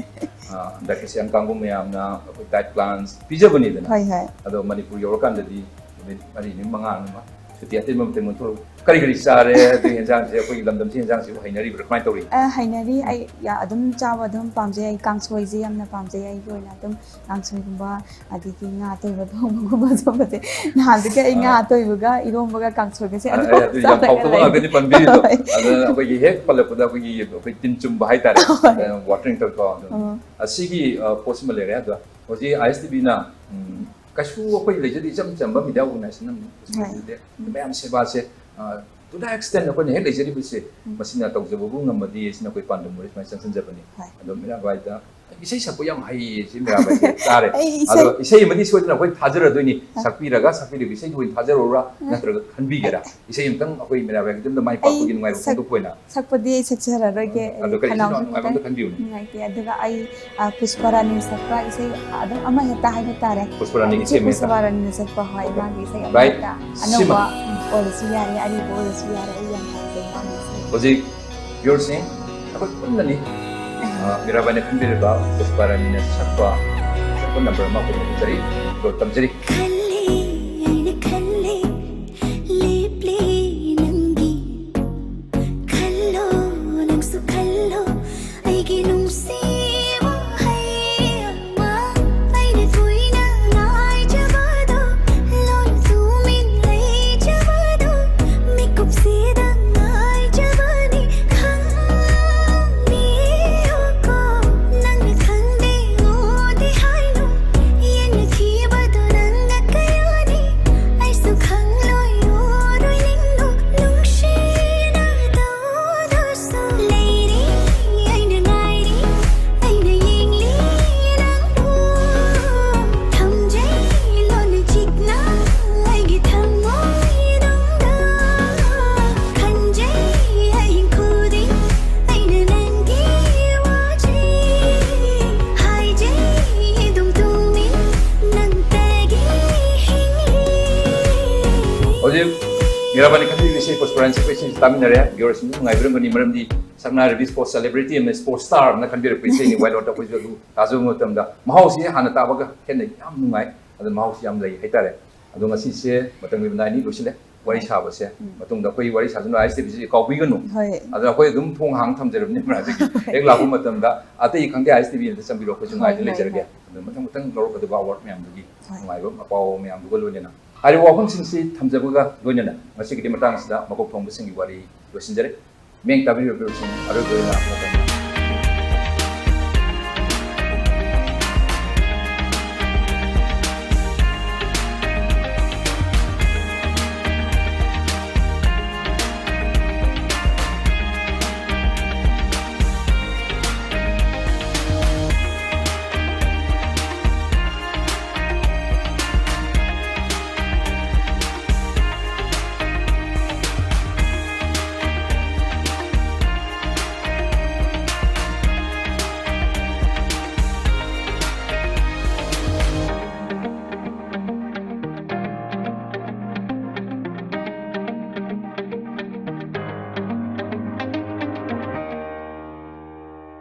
ꯑ, ꯍꯟꯗꯛꯀꯤ ꯁꯦꯝ ꯀꯥꯡꯕꯨ ꯃꯌꯥꯝꯅ ꯑꯩꯈꯣꯏ diet plans ꯄꯤꯖꯕꯅꯤꯗꯅ꯫ ꯍꯣꯏ, ꯍꯣꯏ꯫ ꯑꯗꯣ ꯃꯅꯤꯄꯨꯔ ꯌꯧꯔꯀꯥꯟꯗꯗꯤ ꯅꯨꯃꯤꯠ ꯃꯔꯤꯅꯤ ꯃꯉꯥꯅꯤ ꯑꯃ ꯁꯨꯇꯤ ꯑꯇꯦꯟꯕ ꯃꯇꯦꯛ ꯑꯣꯟꯊꯣꯛꯑꯒ ꯀꯔꯤ ꯀꯔꯤ ꯆꯥꯔꯦ? ꯑꯗꯨꯒꯤ ꯍꯦꯟꯖꯥꯡꯁꯦ, ꯑꯩꯈꯣꯏꯒꯤ ꯂꯝꯗꯝꯁꯤ ꯍꯦꯟꯖꯥꯡꯁꯤꯕꯨ ꯍꯩꯅꯔꯤꯕ꯭ꯔꯥ? ꯀꯃꯥꯏꯅ ꯇꯧꯔꯤ? ꯑ, ꯍꯩꯅꯔꯤ꯫ ꯑꯩ ꯌꯥ-, ꯑꯗꯨꯝ ꯆꯥꯕ ꯑꯗꯨꯝ ꯄꯥꯝꯖꯩ꯫ ꯑꯩꯒꯤ ꯑꯣꯏꯅ ꯑꯗꯨꯝ ꯀꯥꯡꯁꯣꯏꯁꯦ ꯌꯥꯝꯅ ꯄꯥꯝꯖꯩ꯫ ꯑꯩꯒꯤ ꯑꯣꯏꯅ ꯑꯗꯨꯝ ꯀꯥꯡꯁꯣꯏꯒꯨꯝꯕ, ꯑꯗꯒꯤ ꯉꯥ ꯑꯇꯣꯏꯕ ꯊꯣꯡꯕꯒꯨꯝꯕ ꯁꯨꯝꯕꯁꯦ꯫ ꯅꯍꯥꯟꯗꯒꯤ ꯑꯩ ꯉꯥ ꯑ꯫ ꯑꯇꯣꯏꯕꯒ ꯏꯔꯣꯝꯕꯒ ꯀꯥꯡꯁꯣꯏꯒꯁꯦ ꯑ, ꯑꯗꯨꯝ ꯑ, ꯑꯗꯨ ꯌꯥꯝ ꯆꯥꯔꯒ ꯍꯥꯎꯇꯕ ꯂꯩ꯫ ꯉꯥꯛꯇꯅꯤ ꯄꯟꯕꯤꯔꯤꯗꯣ꯫ ꯍꯣꯏ꯫ ꯑꯗꯨꯅ ꯑꯩꯈꯣꯏꯒꯤ ꯍꯦꯛ ꯄꯜꯂꯛꯄꯗ ꯑꯩꯈꯣꯏꯒꯤ, ꯑꯩꯈꯣꯏ ꯇꯤꯟ ꯆꯨꯝꯕ ꯍꯥꯏꯇꯥꯔꯦ꯫ ꯍꯣꯏ꯫ ꯑ, watering ꯇꯧꯔꯀꯣ꯫ ꯑꯗꯨ ꯎꯝ꯫ ꯑꯁꯤꯒꯤ, ꯑ, ꯄꯣꯠꯁꯤꯃ ꯂꯩꯔꯦ꯫ ꯑꯗꯣ ꯍꯧꯖꯤꯛ ꯑꯥꯏ ꯑꯦꯁ ꯇꯤ ꯚꯤꯅ, ꯎꯝ, ꯀꯩꯁꯨ ꯑꯩꯈꯣꯏ ꯂꯩꯖꯗꯦ, ꯏꯆꯝ ꯆꯝꯕ media organization ꯑꯃꯅꯤ꯫ ꯍꯣꯏ꯫ ꯑꯗꯨꯗꯤ ꯃꯌꯥꯝ ꯁꯦꯕꯥꯁꯦ, ꯑ, to the extent ꯑꯩꯈꯣꯏꯅ ꯍꯦꯛ ꯂꯩꯖꯔꯤꯕꯁꯦ, ꯎꯝ꯫ ꯃꯁꯤꯅ ꯇꯧꯖꯕꯕꯨ ꯉꯝꯃꯗꯤ ꯁꯤꯅ ꯑꯩꯈꯣꯏ ꯄꯥꯟꯗꯝ ꯑꯣꯏꯔꯦ, ꯁꯨꯃꯥꯏꯅ ꯆꯪꯁꯤꯟꯖꯕꯅꯤ꯫ ꯍꯣꯏ꯫ ꯑꯗꯣ ꯃꯤꯔꯥꯕꯥꯏꯗ ꯏꯁꯩ ꯁꯛꯄ ꯌꯥꯝ ꯍꯩꯌꯦ, ꯁꯤ ꯃꯤꯔꯥꯕꯥꯏꯁꯦ ꯇꯥꯔꯦ꯫ ꯑꯩ ꯏꯁꯩ ꯑꯗꯣ ꯏꯁꯩ ꯑꯃꯗꯤ ꯁꯣꯏꯗꯅ ꯑꯩꯈꯣꯏ ꯊꯥꯖꯔꯗꯣꯏꯅꯤ꯫ ꯑ꯫ ꯁꯛꯄꯤꯔꯒ ꯁꯛꯄꯤꯔꯤꯕ ꯏꯁꯩꯗꯨ ꯑꯣꯏꯅ ꯊꯥꯖꯔꯛꯎꯔꯥ, ꯑ꯫ ꯅꯠꯇ꯭ꯔꯒ ꯈꯟꯕꯤꯒꯦꯔꯥ? ꯏꯁꯩ ꯑꯝꯇꯪ ꯑꯩꯈꯣꯏ ꯃꯤꯔꯥꯕꯥꯏꯒꯤꯗꯃꯛꯇ ꯃꯥꯏ ꯑꯩ ꯄꯥꯛꯄꯒꯤ ꯅꯨꯡꯉꯥꯏꯕ ꯁꯛ-, ꯐꯣꯡꯗꯣꯛꯄ ꯑꯣꯏꯅ꯫ ꯁꯛꯄꯗꯤ ꯑꯩ ꯁꯛꯆꯔꯔꯣꯏꯒꯦ, ꯑꯗꯣ ꯀꯔꯤꯒꯤꯅꯣ? ꯈꯅꯥꯎꯁꯨ ꯅꯨꯡꯉꯥꯏꯕ ꯑꯝꯇ ꯈꯟꯕꯤꯌꯨꯅꯦ꯫ ꯅꯨꯡꯉꯥꯏꯇꯦ꯫ ꯑꯗꯨꯒ ꯑꯩ, ꯑ, ꯄꯨꯁꯄꯔꯥꯅꯤ ꯁꯛꯄ ꯏꯁꯩ ꯑꯗꯨꯝ ꯑꯃ ꯍꯦꯛꯇ ꯍꯥꯏꯕ ꯇꯥꯔꯦ꯫ ꯄꯨꯁꯄꯔꯥꯅꯤꯒꯤ ꯏꯆꯦ ꯏꯁꯩ ꯑꯃ ꯍꯦꯛꯇ꯫ ꯄꯨꯁꯄꯔꯥꯅꯤꯅ ꯁꯛꯄ, ꯍꯣꯏ, Okay꯫ ꯃꯥꯒꯤ ꯏꯁꯩ ꯑꯃ ꯚꯥꯏ, ꯍꯦꯛꯇ꯫ ꯁꯤꯃ꯫ ꯑꯅꯧꯕ, ꯎꯝ, ꯑꯣꯏꯔꯁꯨ ꯌꯥꯔꯦ, ꯑꯔꯤꯕ ꯑꯣꯏꯔꯁꯨ ꯌꯥꯔꯦ, ꯑꯩ ꯌꯥꯝ ꯄꯥꯝꯖꯩ ꯃꯥꯒꯤ ꯏꯁꯩ꯫ ꯍꯧꯖꯤꯛ viewerꯁꯤꯡ, ꯑꯩꯈꯣꯏ ꯄꯨꯟꯅꯅꯤ, ꯑ, ꯃꯤꯔꯥꯕꯥꯏꯅ ꯈꯟꯕꯤꯔꯤꯕ ꯄꯨꯁꯄꯥꯔꯥꯅꯤꯅ ꯁꯛꯄ ꯁꯛꯄ number ꯑꯃ ꯑꯩꯈꯣꯏꯅ ꯎꯠꯆꯔꯤ, ꯑꯗꯣ ꯇꯝꯖꯔꯤ꯫ ꯈꯜꯂꯦ, ꯑꯩꯅ ꯈꯜꯂꯦ, ꯂꯦꯞꯂꯦ ꯅꯪꯒꯤ꯫ ꯈꯜꯂꯣ, ꯅꯪꯁꯨ ꯈꯜꯂꯣ, ꯑꯩꯒꯤ ꯅꯨꯡꯁꯤ꯫ ꯍꯧꯖꯤꯛ ꯃꯤꯔꯥꯕꯥꯏꯅ ꯈꯟꯕꯤꯔꯤꯕꯁꯤ ꯄꯨꯁꯄꯔꯥꯅꯤ ꯁꯛꯄ ꯏꯁꯩꯁꯤ ꯇꯥꯃꯤꯟꯅꯔꯦ꯫ Viewers ꯁꯤꯡꯁꯨ ꯅꯨꯡꯉꯥꯏꯕꯤꯔꯝꯒꯅꯤ, ꯃꯔꯝꯗꯤ ꯁꯛꯅꯥꯏꯔꯕꯤ sports celebrity ꯑꯃꯅ, sports star ꯑꯃꯅ ꯈꯟꯕꯤꯔꯛꯄ ꯏꯁꯩꯅꯤ꯫ Why not? ꯑꯩꯈꯣꯏꯁꯨ ꯑꯗꯨ ꯇꯥꯖꯕ ꯃꯇꯝꯗ ꯃꯍꯥꯎꯁꯤ ꯍꯥꯟꯅ ꯇꯥꯕꯒ ꯈꯦꯠꯅꯩ, ꯌꯥꯝ ꯅꯨꯡꯉꯥꯏ꯫ ꯑꯗꯣ ꯃꯍꯥꯎꯁꯤ ꯌꯥꯝ ꯂꯩ ꯍꯥꯏꯇꯥꯔꯦ꯫ ꯑꯗꯣ ꯉꯁꯤꯁꯦ ꯃꯇꯝꯒꯤ ꯃꯇꯥꯏꯅꯤ, ꯂꯣꯏꯁꯤꯜꯂꯦ ꯋꯥꯔꯤ ꯁꯥꯕꯁꯦ꯫ ꯃꯇꯨꯡꯗ ꯑꯩꯈꯣꯏ ꯋꯥꯔꯤ ꯁꯥꯗꯨꯅ ꯑꯥꯏ ꯑꯦꯁ ꯇꯤ ꯚꯤꯁꯤ ꯀꯥꯎꯕꯤꯒꯅꯨ꯫ ꯍꯣꯏ꯫ ꯑꯗꯨꯅ ꯑꯩꯈꯣꯏ ꯑꯗꯨꯝ ꯊꯣꯡ ꯍꯥꯡ ꯊꯝꯖꯔꯕꯅꯤ ꯃꯔꯥꯗꯒꯤ꯫ ꯍꯦꯛ ꯂꯥꯛꯄ ꯃꯇꯝꯗ ꯑꯇꯩ ꯈꯪꯗꯦ, ꯑꯥꯏ ꯑꯦꯁ ꯇꯤ ꯚꯤ ꯑꯝꯇ ꯆꯪꯕꯤꯔꯣ, ꯑꯩꯈꯣꯏꯁꯨ ꯍꯣꯏ, ꯉꯥꯏꯗꯨꯅ ꯍꯣꯏ, ꯂꯩꯖꯔꯒꯦ꯫ ꯍꯣꯏ꯫ ꯑꯗꯨ ꯃꯊꯪ ꯃꯊꯪ ꯂꯧꯔꯛꯀꯗꯕ award ꯃꯌꯥꯝꯗꯨꯒꯤ ꯍꯣꯏ꯫ ꯅꯨꯡꯉꯥꯏꯕ ꯑꯄꯥꯎ ꯃꯌꯥꯝꯗꯨꯒ ꯂꯣꯏꯅꯅ ꯍꯥꯏꯔꯤꯕ ꯋꯥꯐꯝꯁꯤꯡꯁꯤ ꯊꯝꯖꯕꯒ ꯂꯣꯏꯅꯅ ꯉꯁꯤꯒꯤꯗꯤ ꯃꯇꯥꯡꯁꯤꯗ ꯃꯀꯣꯛ ꯊꯣꯡꯕꯁꯤꯡꯒꯤ ꯋꯥꯔꯤ ꯂꯣꯏꯁꯤꯟꯖꯔꯦ꯫ ꯃꯤꯌꯦꯡ ꯇꯥꯕꯤꯔꯤꯕꯁꯤꯡ ꯑꯔꯣꯏꯕ ꯑꯣꯏꯅ ꯃꯇꯝ